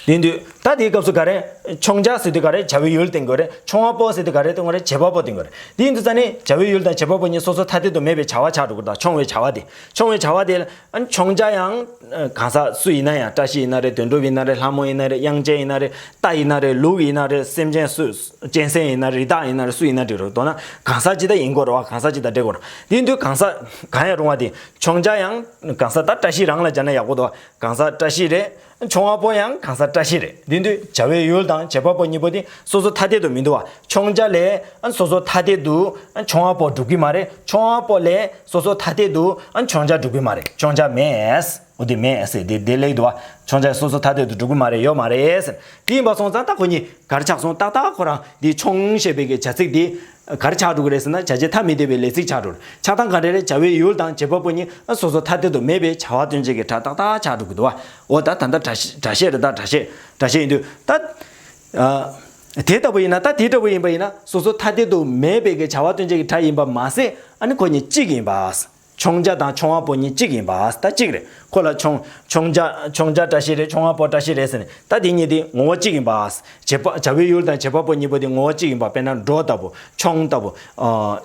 དེ་དུས་ད་དེའི་སྐབས་སུ་ག་རེ། མཆོང་བྱ་ཟེར་དུས་ག་རེ། བྱ་བའི་ཡུལ་བསྟན་དགོས་རེད། མཆོང་བ་པོ་ཟེར་དུས་ག་རེ་བསྟན་དགོས་རེད། བྱེད་པ་པོ་བསྟན་དགོས་རེད། དེ་ཡིན་དུས་ཙ་ནི་བྱ་བའི་ཡུལ་དང་བྱེད་པ་པོ་གཉིས་སོ་སོ་ཐ་དད་དུ་མེད་པའི་བྱ་བ་ཆགས་འགྲོ་གི་རེད། ད་མཆོང་བའི་བྱ་བ་དེ། མཆོང་བའི་བྱ་བ་དེ་ལ་ཨ་མཆོང་བྱ་ཡང་གང་ཟག་སུ་ཡིན་ན་ཡང་། བཀྲ་ཤིས་ཡིན་ན་རེད། དོན་གྲུབ་ཡིན་ན་རེད། ལྷ་མོ་ཡིན་ན་རེད། དབྱངས་ཅན་ཡིན་ན་རེད། རྟ་ཡིན་ན་རེད། ལུག་ཡིན་ན་རེད། སེམས་ཅན་སུ། གཅན་གཟན་ཡིན་ན་རེད། རི་དྭགས་ཡིན་ན་རེད། སུ་ཡིན་ན་འགྲིག་རེད། མདོར་ན་གང་ཟག་ཅིག་ད་ཡིན་དགོས་རེད་བ། གང་ཟག་ཅིག་ད་འབྲེལ་དགོས་རེད། དེ་ཡིན་དུས་གང་ཟག་གང་ཡང་རུང་བ་དེ། མཆོང་བྱ་ཡང་གང་ཟག་ད་བཀྲ་ཤིས་རང་ལ་སྦྱར་ན་ཡག་པོ་འདུག་བ། གང་ཟག་བཀྲ་ཤིས་རེད། མཆོང་བ་པོ་ཡང་གང་ཟག་བཀྲ་ཤིས་རེད། དེ་དུས་བྱ་བའི་ཡུལ་དང་བྱེད་པ་པོ་གཉིས་པོ་དེ་སོ་སོ་ཐ་དད་དུ་མི་འདུག་བ། མཆོང་བྱ་ལས་སོ་སོ་ཐ་དད་དུ་མཆོང་བ་པོ་འགྲུབ་ཀྱི་མ་རེད། མཆོང་བ་པོ་ལས་སོ་སོ་ཐ་དད་དུ་མཆོང་བྱ་འགྲུབ་ཀྱི་མ་རེད། མཆོང་བྱ་མེད། འོ་དེ་མེད་ཟེར་དེ་དེ་ལེགས་འདུག་བ། མཆོང་བྱ་སོ་སོ་ཐ་དད་དུ་འགྲུབ་ཀྱི་མ་རེད། ཡོད་མ་རེད་ཟེར། དེ་ཡིན་པ་སོང་ཙང་ད་ཁོ་གཉིས་ག་རེ་ཆགས་སོང་། ཏག་ཏག་ཁོ་རང་འདི་མཆོང་ཞེས་པའི་གི་བྱ་ཚིག་འདི་ག་རེ་ཆགས་འགྲོ་གི་རེད་ཟེར་ན། བྱ་བྱེད་ཐ་མི་དད་པའི་ལས་ཚིག་ཆགས་འགྲོ། ཆགས་སྟངས་ག་འདྲ་རེད། བྱ་བའི་ཡུལ་དང་བྱེད་པ་པོ་གཉིས་སོ་སོ་ཐ་དད་དུ་མེད་པའི་བྱ་བ་སྟོན་བྱེད་ཀྱི་སྒྲ་ཏག་ཏག་ཆགས་འགྲོ་གི་འདུག་བ། འོ་ད་ད་ལྟ་སྒྲ་བཤད་སྒྲ་བཤད་རེད། ད་སྒྲ་བཤད་སྒྲ་བཤད་ཡིན་དུས་ད་ཨ་དེ་ལྟ་བུ་ཡིན་ན། ད་དེ་ལྟ་བུ་ཡིན་པ་ཡིན་ན་སོ་སོ་ཐ་དད་དུ་མེད་པའི་གི་བྱ་བ་སྟོན་བྱེད་ཀྱི་སྒྲ་ཡིན་པ་མ་ཟད། ཨ་ནི་ཁོ་གཉིས་གཅིག་ཡིན་པ། མཆོང་བྱ་དང་མཆོང་བ་པོ་གཉིས་གཅིག་ཡིན་པ་ད་གཅིག་རེད། ཁོ་ལ་མཆོང་མཆོང་བྱ་མཆོང་བྱ་བཀྲ་ཤིས་རེད། མཆོང་བ་པོ་བཀྲ་ཤིས་རེད་ཟེར་ནས། ད་དེ་གཉིས་དེ་ངོ་བོ་གཅིག་ཡིན་པ། བྱེད་པ་བྱ་བའི་ཡུལ་དང་བྱེད་པ་པོ་གཉིས་པོ་དེ་ངོ་བོ་གཅིག་ཡིན་པ། དཔེར་ན་འགྲོ་ལྟ་བུ། མཆོང་ལྟ་བུ། ཨ་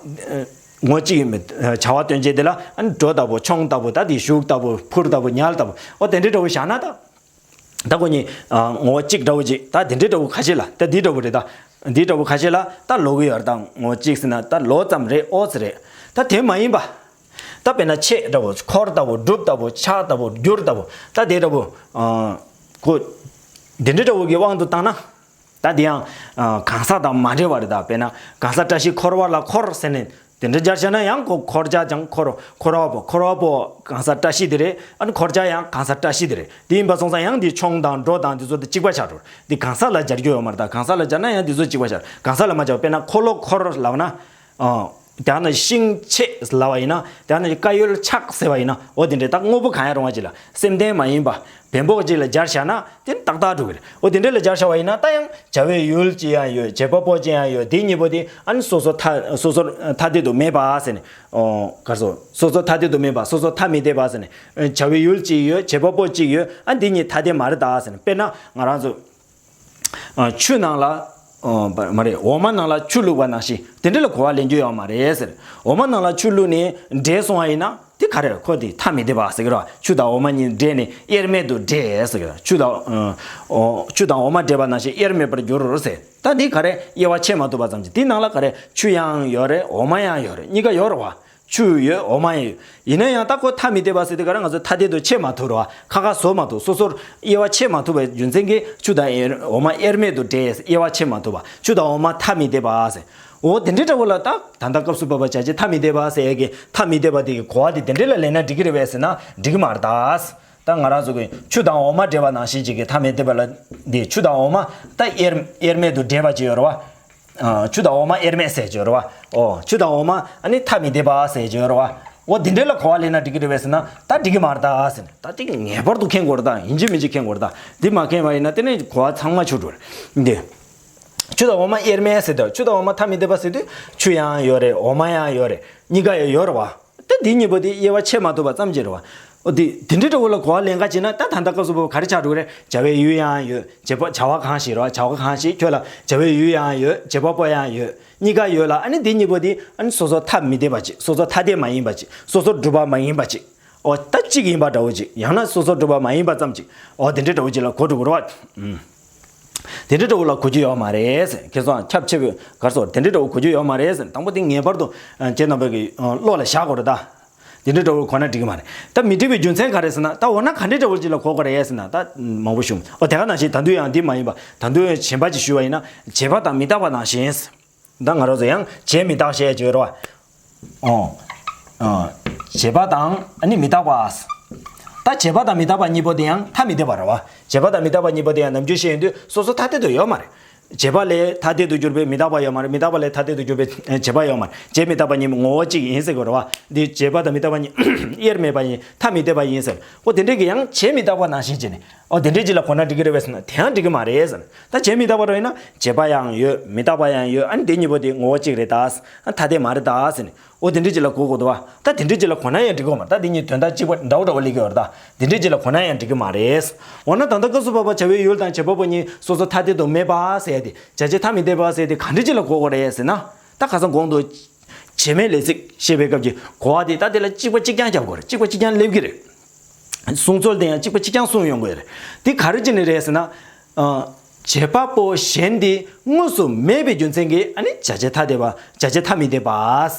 ངོ་བོ་གཅིག་ཡིན་པའི་བྱ་བ་སྟོན་བྱེད་དེ་ལ་ཨ་ནི་འགྲོ་ལྟ་བུ། མཆོང་ལྟ་བུ། ད་དེ་ཞུགས་ལྟ་བུ། འཕུར་ལྟ་བུ། ཉལ་ལྟ་བུ། འོ་དེ་འདྲའི་འདྲ་བོ་བཞག་ན་ད། ད་ཁོ་གཉིས་ཨ་ངོ་བོ་གཅིག་འདྲ་བོ་ཅིག་ད་དེ་འདྲའི་འདྲ་བོ་ཁ་ཤས་ལ། ད་འདི་འདྲ་བོ་རེད། ད་འདི་འདྲ་བོ་ཁ་ཤས་ལ་ད་ལོག་གི་ཡོད་རེད། ད་ངོ་བོ་གཅིག་ཟེར་ན་ད་ལོག་ཙམ་རེད། ཨོ་ཙི་རེད། ད་དེ་མ་ཡིན་པ། ད་དཔེར་ན་ཆད་འདྲ་བོ། འཁོར་ལྟ་བུ། སྒྲུབ་ལྟ་བུ། ཆགས་ལྟ་བུ། བསྒྱུར་ལྟ་བུ། ད་དེ་འདྲ་བོ་ཨ་ཁོ་དེ་འདྲའི་འདྲ་བོ་གི་དབང་དུ་བཏང་ན། ད་དེ་ཡང་ཨ་གང་ཟག་དང་མ་འབྲེལ་བ་རེད། ད་དཔེར་ན་གང་ཟག་བཀྲ་ཤིས་འཁོར་བ་ལ་འཁོར་ཟེར་ནས་དེ་འདྲ་སྦྱར་བྱས་ན་ཡང་ཁོ་འཁོར་བྱ་ཀྱང་འཁོར་འཁོར་བ་པོ། འཁོར་བ་པོ་གང་ཟག་བཀྲ་ཤིས་དེ་རེད། ཨ་ནི་འཁོར་བྱ་ཡང་གང་ཟག་བཀྲ་ཤིས་དེ་རེད། དེ་ཡིན་པ་སོང་ཙང་ཡང་འདི་མཆོང་དང་འགྲོ་དང་འདི་ཚོ་དེ་གཅིག་པ་ཆགས་འགྲོ། འདི་གང་ཟག་ལ་སྦྱར་རྒྱུ་ཡོད་མ་རེད། ད་གང་ཟག་ལ་སྦྱར་ན་ཡང་འདི་ཚོ་གཅིག་པ་ཆགས། གང་ཟག་ལ་མ་སྦྱར་བ། དཔེར་ན་འཁོར་ལོ་འཁོར་ལབ་ན། ཨ་དེ་ནས་ཤིང་ཆད་ལབ་པ་ཡིན་ན། དེ་ནས་བཀའ་ཡོལ་ཆགས་ཟེར་བ་ཡིན་ན། འོ་དེ་འདྲའི་ད་དངོས་པོ་གང་ཡང་རུང་བ་ཅིག་ལ། སེམས་ལྡན་མ་ཡིན་པ་བེམ་པོ་ཅིག་ལ་སྦྱར་བཞག་ན་དེ་ནི་ཏག་ཏག་འགྲོ་གི་རེད། འོ་དེ་འདྲ་ལ་སྦྱར་བཞག་པ་ཡིན་ན་ད་ཡང་བྱ་བའི་ཡུལ་ཅིག་ཡང་ཡོད། བྱེད་པ་པོ་ཅིག་ཡང་ཡོད། དེ་གཉིས་པོ་དེ་ཨ་ནི་སོ་སོ་ཐ་སོ་སོར་ཐ་དད་དུ་མེད་པ་ཟེར་ནས། ཨོ་ག་རེ་ཟེར། སོ་སོ་ཐ་དད་དུ་མེད་པ། སོ་སོ་ཐ་མི་དད་པ་ཟེར་ནས། བྱ་བའི་ཡུལ་ཅིག་ཡོད། བྱེད་པ་པོ་ཅིག་ཡོད། ཨ་འདི་གཉིས་ཐ་དད་མ་རེད་ད་ཟེར་ནས། དཔེར་ན་ང་རང་ཚོ་ཨ་ཆུ་ནང་ལ། ཨོ་མ་རེད། འོ་མ་ནང་ལ་ཆུ་བླུགས་པ་ནང་བཞིན་དེ་འདྲ་ལ་གོ་བ་ལེན་རྒྱུ་ཡོད་མ་རེད་ཟེར། འོ་མ་ནང་ལ་ཆུ་བླུགས་ནས་འདྲེས་སོང་བ་ཡིན་ན་དེ་ག་རེ་རེད། ཁོ་དེ་ཐ་མི་དད་པ་ཟེར་གི་རེད་བ། ཆུ་དང་འོ་མ་གཉིས་འདྲེས་ནས་དབྱེར་མེད་དུ་འདྲེས་ཟེར་གི་རེད། ཆུ་དང་ཨོ་ཆུ་དང་འོ་མ་འདྲེས་པ་ནང་བཞིན་དབྱེར་མེད་པར་འགྱུར་ཟེར། ད་འདི་ག་རེ། དབྱེ་བ་ཕྱེ་མ་ཐུབ་པ་ཙམ་གྱིས། དེ་ནང་ལ་ག་རེ། ཆུ་ཡང་ཡོད་རེད། འོ་མ་ཡང་ཡོད་རེད། གཉིས་ཀ་ཡོད་རེད་བ། ཆུ་ཡོད། འོ་མ་ཡང་ཡོད། ཡིན་ན་ཡང་ད་ཁོ་ཐ་མི་དད་པ་ཟེར་དུས་ག་རེ། ང་ཚོ་ཐ་དད་དུ་ཕྱེ་མ་ཐུབ་རེད་བ། ཁ་ཁ་བཟོ་མ་ཐུབ། སོ་སོར་དབྱེ་བ་ཕྱེ་མ་ཐུབ་པའི་རྒྱུ་མཚན་གྱིས་ཆུ་དང་འོ་མ་དབྱེར་མེད་དུ་འདྲེས། དབྱེ་བ་ཕྱེ་མ་ཐུབ་པ། ཆུ་དང་འོ་མ་ཐ་མི་དད་པ་ཟེར། འོ་དེ་འདྲའི་འདྲ་བོ་ལ་ད་ད་ལྟ་སྐབས་སུ་བབ་པ་བྱ་བྱེད་ཐ་མི་དད་པ་ཟེར་ཡས་ཀྱི་ཐ་མི་དད་པ་དེ་གི་གོ་བ་དེ་དེ་འདྲ་ལ་ལེན་ན་འགྲིག་གི་རེད་པས་ཟེར་ན་འགྲིག་གི་མ་རེད་ད། ད་ང་རང་ཚོ་གི་ཆུ་དང་འོ་མ་འདྲེས་པ་ནང་བཞིན་ཅིག་གི་ཐ་མི་དད་པ་ལ་འདི་ཆུ་དང་འོ་མ་ད་དབྱེར་དབྱེར་མེད་དུ་འདྲེས་པ་ཅིག་ཡོད་རེད་བ། ཨ་ཆུ་དང་འོ་མ་དབྱེར་མེད་ཟེར་གྱི་ཡོད་རེད་བ། ཨོ་ཆུ་དང་འོ་མ་ཨ་ནི་ཐ་མི་དད་པ་ཟེར་གྱི་ཡོད་རེད་བ། འོ་འདི་འདྲ་ལ་གོ་བ་ལེན་ན་འགྲིག་གི་རེད་པས་ཟེར་ན་ད་འགྲིག་གི་མ་རེད་ད་ཟེར། ད་དེ་ངེས་པར་དུ་མཁྱེན་དགོས་རེད་ད། ཡིན་གཅིག་མིན་གཅིག་མཁྱེན་དགོས་རེད་ད། འདི་མ་མཁྱེན་པ་ཡིན་ན་དེ་ནས་གོ་བ་ཚང་མ་ཆུད་འགྲོ་རེད་འདི། ཆུ་དང་འོ་མ་དབྱེར་མེད་ཟེར་དུས། ཆུ་དང་འོ་མ་ཐ་མི་དད་པ་ཟེར་དུས་ཆུ་ཡང་ཡོད་རེད། འོ་མ་ཡང་ཡོད་རེད། གཉིས་ཀ་ཡང་ཡོད་རེད་བ། ད་འདི་གཉིས་པོ་དེ་དབྱེ་བ་ཕྱེ་མ་ཐུབ་པ་ཙམ་གྱིས་རེད་བ། ཨོ་དེ་དེ་འདྲའི་འདྲ་བོ་ལ་གོ་བ་ལེན་ག་བྱེད་ན། ད་ད་ལྟ་སྐབས་སུ་བབ་ག་རེ་ཆགས་འགྲོ་གི་རེད། བྱ་བའི་ཡུལ་ཡང་ཡོད། བྱེད་པ་བྱ་བ་གང་ཞིག་རེད་བ། བྱ་བ་གང་ཞིག་ཁྱོད་ལ་བྱ་བའི་ཡུལ་ཡང་ཡོད། བྱེད་པ་པོ་ཡང་ཡོད། གཉིས་ཀ་ཡོད་ལ། ཨ་ནི་དེ་གཉིས་པོ་དེ་ཨ་ནི་སོ་སོ་ཐ་མི་དད་པ་ཅིག་སོ་སོ་ཐ་དད་མ་ཡིན་པ་ཅིག་སོ་སོ་གྲུབ་པ་མ་ཡིན་པ་ཅིག་ཨོ་ད་གཅིག་ཡིན་པ་འདྲ་བོ་ཅིག་ཡང་ན་སོ་སོ་གྲུབ་པ་མ་ཡིན་པ་ཙམ་ཅིག་ཨོ་དེ་འདྲའི་འདྲ་བོ་ཅིག་ལ་གོ་འགྲོ་གི་རེད་བ། ཨུམ། དེ་འདྲའི་འདྲ་བོ་ལ་གོ་རྒྱུ་ཡོད་མ་རེད་ཟེར། ཁྱེད་ཚོ་ཁྱབ་ཆེ་བོས་གར་སོ་དེ་འདྲའི་འདྲ་བོ་གོ་རྒྱུ་ཡོད་མ་རེད་ཟེར། དང་པོ་དེ་ངེས་པར་དུ་ཁྱེད་རྣམ་པའི་གི་བློ་ལ་བཞག་དགོས་རེད་ད། དེ་འདྲའི་འདྲ་བོ་གོ་ན་འགྲིག་གི་མ་རེད། ད་མི་འགྲིག་པའི་རྒྱུ་མཚན་ག་རེ་ཟེར་ན། ད་འོ་ན་ག་འདྲའི་འདྲ་བོ་ཅིག་ལ་གོ་དགོས་རེད་ཟེར་ན། ད་མང་པོ་ཞུ། ཨོ་དེ་ག་ནང་བཞིན་ད་དུང་ཡང་འདི་མ་ཡིན་པ། ད་དུང་གཞན་པ་ཅིག་ཞུ་བ་ཡིན་ན། བྱེད་པ་དང་མི་རྟག་པ་ནང་བཞིན། ད་ང་རང་ཚོ་ཡང་བྱེད་མི་རྟག་བཤད་ཡ་ཅིག་ཡོད་རེད་བ། ཨོ། ཨོ། བྱེད་པ་དང་ཨ་ནི་མི་རྟག་པ། ད་བྱེད་པ་དང་མི་རྟག་པ་གཉིས་པོ་དེ་ཡང་ཐ་མི་དད་པ་རེད་བ། བྱེད་པ་དང་མི་རྟག་པ་གཉིས་པོ་དེ་ཡང་ནམ་རྒྱུན་བཤད་ཡོང་དུས་སོ་སོ་ཐ་དད་དུ་ཡོད་མ་རེད། བྱེད་པ་ལས་ཐ་དད་དུ་གྱུར་པའི་མི་རྟག་པ་ཡོད་མ་རེད། མི་རྟག་པ་ལས་ཐ་དད་དུ་གྱུར་པའི་ཨ་བྱེད་པ་ཡོད་མ་རེད། བྱེད་མི་རྟག་པ་གཉིས་ངོ་བོ་གཅིག་ཡིན་ཟེར་དགོས་རེད་བ། འདི་བྱེད་པ་དང་མི་རྟག་པ་གཉིས་དབྱེར་མེད་པ་ཡིན། ཐ་མི་དད་པ་ཡིན་ཟེར། ཨོ་དེ་འདྲས་ཀྱི་ཡང་བྱེད་མི་རྟག་པ་ནང་བཞིན་བྱས་ནས། ཨོ་དེ་འདྲས་ཅིག་ལ་གོ་ན་འགྲིག་གི་རེད་པས་ཟེར་ན། དེ་ཡང་འགྲིག་གི་མ་རེད་ཟེར། ད་བྱེད་མི་རྟག་པ་རང་ཡིན་ན་བྱེད་པ་ཡང་ཡོད། མི་རྟག་པ་ཡང་ཡོད། ཨ་ནི་དེ་གཉིས་པོ་དེ་ངོ་བོ་གཅིག་རེད་ད། ཨ་ཐ་དད་མ་རེད་ད་ཟེར་ནས། ཨོ་དེ་འདྲས་ཅིག་ལ་གོ་དགོས་འདུག་བ། ད་དེ་འདྲས་ཅིག་ལ་གོ་ན་ཡང་འགྲིག་གི་མ་རེད། ད་དེ་གཉིས་དོན་དག་གཅིག་པ་འདྲ་བོ་འདྲ་བོ་སླེབས་ཀྱི་ཡོད་རེད་ད། དེ་འདྲས་ཅིག་ལ་གོ་ན་ཡང་འགྲིག་གི་མ་རེད། འོ་ན་ད་ལྟ་སྐབས་སུ་བབ་པ་བྱ་བའི་ཡུལ་དང་བྱེད་པ་པོ་གཉིས་སོ་སོ་ཐ་དད་དུ་མེད་པ་ཟེར་ཡ་དེ། བྱ་བྱེད་ཐ་མི་དད་པ་ཟེར་ཡ་དེ་ག་འདྲས་ཅིག་ལ་གོ་དགོས་རེད་ཟེར་ན། ད་ཁ་སང་གོང་དུ་བྱེད་མེད་ལས་ཚིག་བཤད་པའི་སྐབས་ཀྱི་གོ་བ་དེ་ད་དེ་ལ་གཅིག་པ་གཅིག་རྐྱང་རྒྱབ་དགོས་རེད། གཅིག་པ་གཅིག་རྐྱང་སླེབས་ཀྱི་རེད། གསུང་ཚུལ་དེ་ཡང་གཅིག་པ་གཅིག་རྐྱང་གསུངས་ཡོང་གི་རེད། དེ་ག་རེ་བྱས་ནས་རེད་ཟེར་ན། ཨ། བྱེད་པ་པོ་གཞན་དེ་དངོས་སུ་མེད་པའི་རྒྱུ་མཚན་གྱིས་ཨ་ནི་བྱ་བྱེད་ཐ་དད་པ། བྱ་བྱེད་ཐ་མི་དད་པ།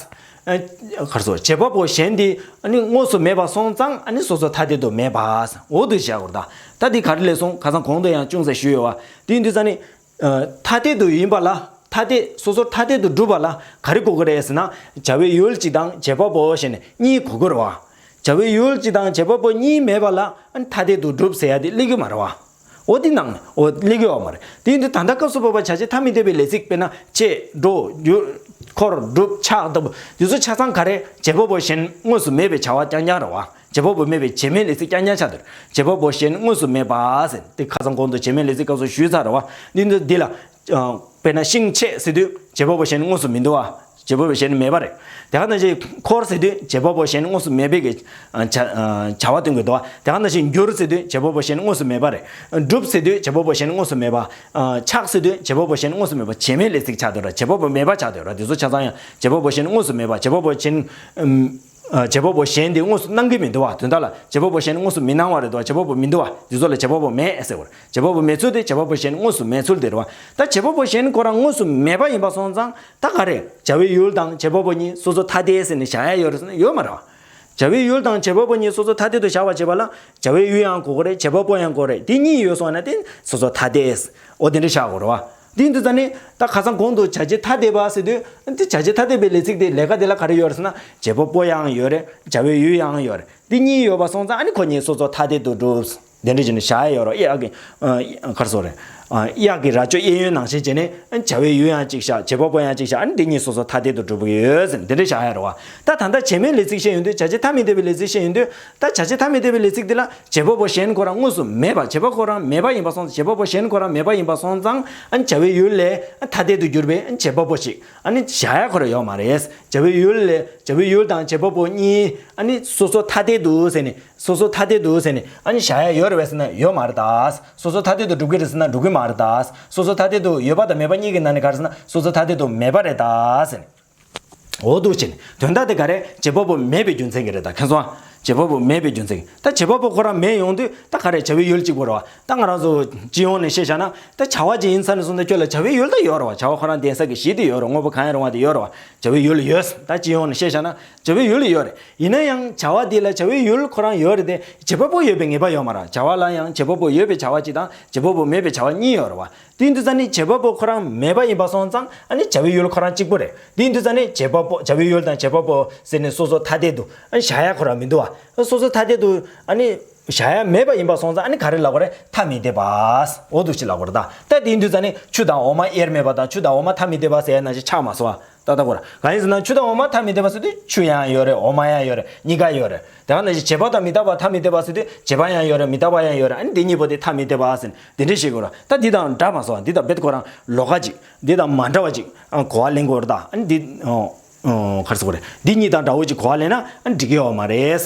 ཨ། ག་རེ་ཟེར། བྱེད་པ་པོ་གཞན་དེ་ཨ་ནི་དངོས་སུ་མེད་པ་སོང་ཙང་ཨ་ནི་སོ་སོ་ཐ་དད་དུ་མེད་པ། འོ་དེ་བཞག་དགོས་རེད་ད། ད་དེ་ག་རེ་ལབ་སོང་། ཁ་སང་གོང་དུ་ཡང་ཅུང་ཟད་ཞུས་ཡོད་བ། དེ་ཡིན་དུས་ཙང་ནི། ཨ། ཐ་དད་དུ་ཡིན་པ་ལ། ཐ་དད། སོ་སོར་ཐ་དད་དུ་སྒྲུབ་པ་ལ་ག་རེ་གོ་གི་རེད་ཟེར་ན། བྱ་བའི་ཡུལ་གཅིག་དང་བྱེད་པ་པོ་ཞེས་ནས་གཉིས་གོ་གི་རེད་བ། བྱ་བའི་ཡུལ་གཅིག་དང་བྱེད་པ་པོ་གཉིས་མེད་པ་ལ་ཨ་ནི་ཐ་དད་དུ་སྒྲུབ་ཟེར་ཡ་དེ་སླེབས་ཀྱི་མ་རེད་བ། འོ་དེ་ནང་འོ་སླེབས་ཀྱི་ཡོད་མ་རེད། དེ་ཡིན་དུས་ད་ལྟ་སྐབས་སུ་བབ་པ་བྱ་བྱེད་ཐ་མི་དད་པའི་ལས་ཚིག་དཔེར་ན་བྱེད། འགྲོ། ཡུལ། འཁོར། སྒྲུབ། ཆགས་ལྟ་བུ་དེ་ཚོ་ཆ་ཚང་ག་རེ། བྱེད་པ་པོ་གཞན་དངོས་སུ་མེད་པའི་བྱ་བ་རྐྱང་རྐྱང་རེད་བ། བྱེད་པ་པོ་མེད་པའི་བྱེད་མེད་ལས་ཚིག་རྐྱང་རྐྱང་ཆགས་འདུག་བྱེད་པ་པོ་གཞན་དངོས་སུ་མེད་པ་ཟེར། དེ་ཁ་སང་གོང་དུ་བྱེད་མེད་ལས་ཚིག་སྐབས་སུ་ཞུས་ཚར་རེད་བ། འདི་འདི་འདི་ལ། ཨ། དཔེར་ན་ཤིང་ཆེ་ཟེར་དུས་བྱེད་པ་པོ་གཞན་དངོས་སུ་མི་འདུག་བ། བྱེད་པ་པོ་གཞན་མེད་པ་རེད། དེ་ག་ནང་བཞིན་འཁོར་ཟེར་དུས་བྱེད་པ་པོ་གཞན་དངོས་སུ་མེད་པའི་གི། ཨ། བྱ། ཨ། བྱ་བ་སྟོན་གྱི་འདུག་བ། དེ་ག་ནང་བཞིན་འགྱུར་ཟེར་དུས་བྱེད་པ་པོ་གཞན་དངོས་སུ་མེད་པ་རེད། སྒྲུབ་ཟེར་དུས་བྱེད་པ་པོ་གཞན་དངོས་སུ་མེད་པ། ཨ། ཆགས་ཟེར་དུས་བྱེད་པ་པོ་གཞན་དངོས་སུ་མེད་པ། བྱེད་མེད་ལས་ཚིག་ཆགས་འདུག་ར། བྱེད་པ་པོ་མེད་པ་ཆགས་འདུག་ར། དེ་ཚོ་ཆ་ཚང་ཡང་བྱེད་པ་པོ་གཞན་དངོས་སུ་མེད་པ། བྱེད་པ་པོ་གཞན། ཨམ། ཨ། བྱེད་པ་པོ་གཞན་དེ་དངོས་སུ་སྣང་གི་མི་འདུག་བ། དོན་དག་ལ་བྱེད་པ་པོ་གཞན་དངོས་སུ་མི་སྣང་བ་རེད་འདུག་བ། བྱེད་པ་པོ་མི་འདུག་བ། དེ་ཚོ་ལ་བྱེད་པ་པོ་མེད་ཟེར་བ་རེད། བྱེད་པ་པོ་མེད་ཚུལ་དེ་བྱེད་པ་པོ་གཞན་དངོས་སུ་མེད་ཚུལ་དེ་རེད་བ། ད་བྱེད་པ་པོ་གཞན་ཁོ་རང་དངོས་སུ་མེད་པ་ཡིན་པ་སོང་ཙང་ད་ག་རེ། བྱ་བའི་ཡུལ་དང་བྱེད་པ་པོ་གཉིས་སོ་སོ་ཐ་དད་ཟེར་ནས་བཞག་ཡ་ཡོད་རེད་ཟེར་ན་ཡོད་མ་རེད་བ། བྱ་བའི་ཡུལ་དང་བྱེད་པ་པོ་གཉིས་སོ་སོ་ཐ་དད་དུ་བཞག་པ་བྱེད་པ་ལ་བྱ་བའི་ཡུལ་ཡང་གོ་དགོས་རེད། བྱེད་པ་པོ་ཡང་གོ་དགོས་རེད། དེ་གཉིས་ཡོད་སོང་ན་དེ་སོ་སོ་ཐ་དད། འོ་དེ་འདྲ་བཞག་དགོས་རེད་བ། དེ་ཡིན་དུས་ཙང་ནི་ད་ཁ་སང་གོང་དུ་བྱ་བྱེད་ཐ་དད་པ་ཟེར་དུས་དེ་བྱ་བྱེད་ཐ་དད་པའི་ལས་ཚིག་དེ་ལས་ཀ་དེ་ལ་ག་རེ་ཡོད་རེད་ཟེར་ན་བྱེད་པ་པོ་ཡང་ཡོད་རེད། བྱ་བའི་ཡུལ་ཡང་ཡོད་རེད། དེ་གཉིས་ཡོད་པ་སོང་ཙང་ཨ་ནི་ཁོ་གཉིས་སོ་སོ་ཐ་དད་དུ་གྲུབ། དེ་འདྲ་བྱས་ནས་བཞག་ཡ་ཡོད་རེད། དབྱར་གྱི། ཨ། ག་རེ་ཟེར་དགོས་རེད། ཨ། དབྱར་གྱི་རྭ་ཅོ་གཡས་གཡོན་ནང་བཞིན་བྱས་ནས་བྱ་བའི་ཡུལ་ཡང་གཅིག་བཞག་བྱེད་པ་པོ་ཡང་གཅིག་བཞག་ཨ་ནི་འདི་གཉིས་སོ་སོ་ཐ་དད་དུ་གྲུབ་ཀྱི་ཡོད་ཟེར་ནས་དེ་འདྲ་བཞག་ཡ་རེད་བ། ད་ད་ལྟ་བྱེད་མེད་ལས་ཚིག་བཤད་ཡོང་དུས་བྱ་བྱེད་ཐ་མི་དད་པའི་ལས་ཚིག་བཤད་ཡོང་དུས་ད་བྱ་བྱེད་ཐ་མི་དད་པའི་ལས་ཚིག་འདི་ལ་བྱེད་པ་པོ་གཞན་ཁོ་རང་དངོས་སུ་མེད་པ། བྱེད་པ་ཁོ་རང་མེད་པ་ཡིན་པ་སོང་ཙང་། བྱེད་པ་པོ་གཞན་ཁོ་རང་མེད་པ་ཡིན་པ་སོང་ཙང་ཨ་ནི་བྱ་བའི་ཡུལ་ལས་ཐ་དད་དུ་གྱུར་པའི་བྱེད་པ་པོ་ཞིག་ཨ་ནི་བཞག་ཡ་ཁོ་རང་ཡོད་མ་རེད། བྱ་བའི་ཡུལ་ལས། བྱ་བའི་ཡུལ་དང་བྱེད་པ་པོ་གཉིས་ཨ་ནི་སོ་སོ་ཐ་དད་དུ་ཟེར་ནས། སོ་སོ་ཐ་དད་དུ་ཟེར་ནས་ཨ་ནི་བཞག་ཡ་ཡོད་རེད་པས་ཟེར་ན་ཡོད་མ་རེད་ད། སོ་སོ་ཐ་དད་དུ་གྲུབ་ཀྱི་རེད་ཟེར་ན་གྲུབ་ཀྱི་མ་རེད་ད། སོ་སོ་ཐ་དད་དུ་ཡོད་པ་དང་མེད་པ་གཉིས་ཀྱི་ནང་ནས་ག་རེ་ཟེར་ན་སོ་སོ་ཐ་དད་དུ་མེད་པ་རེད་ད་ཟེར་ནས། འོ་འདུག་བྱས་ནས་དོན་དག་དེ་ག་རེ། བྱེད་པ་པོ་མེད་པའི་རྒྱུ་མཚན་གྱིས་རེད་ད། མཁྱེན་སོང་ཨ། བྱེད་པ་པོ་མེད་པའི་རྒྱུ་མཚན་གྱིས། ད་བྱེད་པ་པོ་ཁོ་རང་མེད་ཡོང་དུས་ད་ག་རེ། བྱ་བའི་ཡུལ་གཅིག་པོ་རེད་བ། ད་ང་རང་ཚོ་སྤྱི་ཡོངས་ནས་བཤད་བཞག་ན་ད་བྱ་བ་ཅིག་ཡིན་ཚར་ནས་བཟུང་སྟེ་ཁྱོད་ལ་བྱ་བའི་ཡུལ་ད་ཡོད་རེད་བ། བྱ་བ་ཁོ་རང་ལྡན་ས་གི་གཞི་དེ་ཡོད་རེད། དངོས་པོ་གང་ཡང་རུང་བ་དེ་ཡོད་རེད་བ། བྱ་བའི་ཡུལ་ཡོད། ད་སྤྱི་ཡོངས་ནས་བཤད་བཞག་ན། བྱ་བའི་ཡུལ་ཡོད་རེད། ཡིན་ན་ཡང་བྱ་བ་འདི་ལ་བྱ་བའི་ཡུལ་ཁོ་རང་ཡོད་རེད་དེ། བྱེད་པ་པོ་ཡོད་པའི་ངེས་པ་ཡོད་མ་རེད། བྱ་བ་ལ་ཡང་བྱེད་པ་པོ་ཡོད་པའི་བྱ་བ་གཅིག་དང་བྱེད་པ་པོ་མེད་པའི་བྱ་བ་གཉིས་ཡོད་རེད་བ། དེ་ཡིན་དུས་ཙང་ནི་བྱེད་པ་པོ་ཁོ་རང་མེད་པ་ཡིན་པ་སོང་ཙང་ཨ་ནི་བྱ་བའི་ཡུལ་ཁོ་རང་གཅིག་པོ་རེད། དེ་ཡིན་དུས་ཙང་ནི་བྱེད་པ་པོ། བྱ་བའི་ཡུལ་དང་བྱེད་པ་པོ་ཟེར་ནས་སོ་སོ་ཐ་དད་དུ་ཨ་བཞག་ཡ་ཁོ་རང་མི་འདུག་བ། སོ་སོ་ཐ་དད་དུ་ཨ་ནི་བཞག་ཡ་མེད་པ་ཡིན་པ་སོང་ཙང་ཨ་ནི་ག་རེ་ལབ་དགོས་རེད། ཐ་མི་དད་པ། འོ་འདུག་ཅིག་ལབ་དགོས་རེད་ད། ད་དེ་ཡིན་དུས་ཙང་ནི་ཆུ་དང་འོ་མ་དབྱེར་མེད་པ་དང་ཆུ་དང་འོ་མ་ཐ་མི་དད་པ་ཟེར་ཡ་ནང་བཞིན་ཆགས་མ་སོང་བ། ད་ལྟ་གོ་ར། གང་ཡིན་ཟེར་ན་ཆུ་དང་འོ་མ་ཐ་མི་དད་པ་ཟེར་དུས་ཆུ་ཡང་ཡོད་རེད། འོ་མ་ཡང་ཡོད་རེད། གཉིས་ཀ་ཡོད་རེད། དེ་ག་ནང་བཞིན་བྱེད་པ་དང་མི་རྟག་པ་ཐ་མི་དད་པ་ཟེར་དུས་བྱེད་པ་ཡང་ཡོད་རེད། མི་རྟག་པ་ཡང་ཡོད་རེད། ཨ་ནི་འདི་གཉིས་པོ་དེ་ཐ་མི་དད་པ་ཟེར་ནས་དེ་འདྲ་བཤད་དགོས་ར། ད་འདི་དང་འདྲ་མ་སོང་། འདི་དང་རྦད་ཁོ་རང་ལོགས་ཀ་ཅིག་འདི་དང་མ་འདྲ་བ་ཅིག་ཨ་གོ་བ་ལེན་དགོས་ར། ད་ཨ་ནི་འདི་ཨོ་ཨོ་ག་རེ་ཟེར་དགོས་རེད། འདི་གཉིས་དང་འདྲ་བོ་ཅིག་གོ་བ་ལེན་ན་ཨ་ནི་འགྲིག་གི་ཡོད་མ་རེད།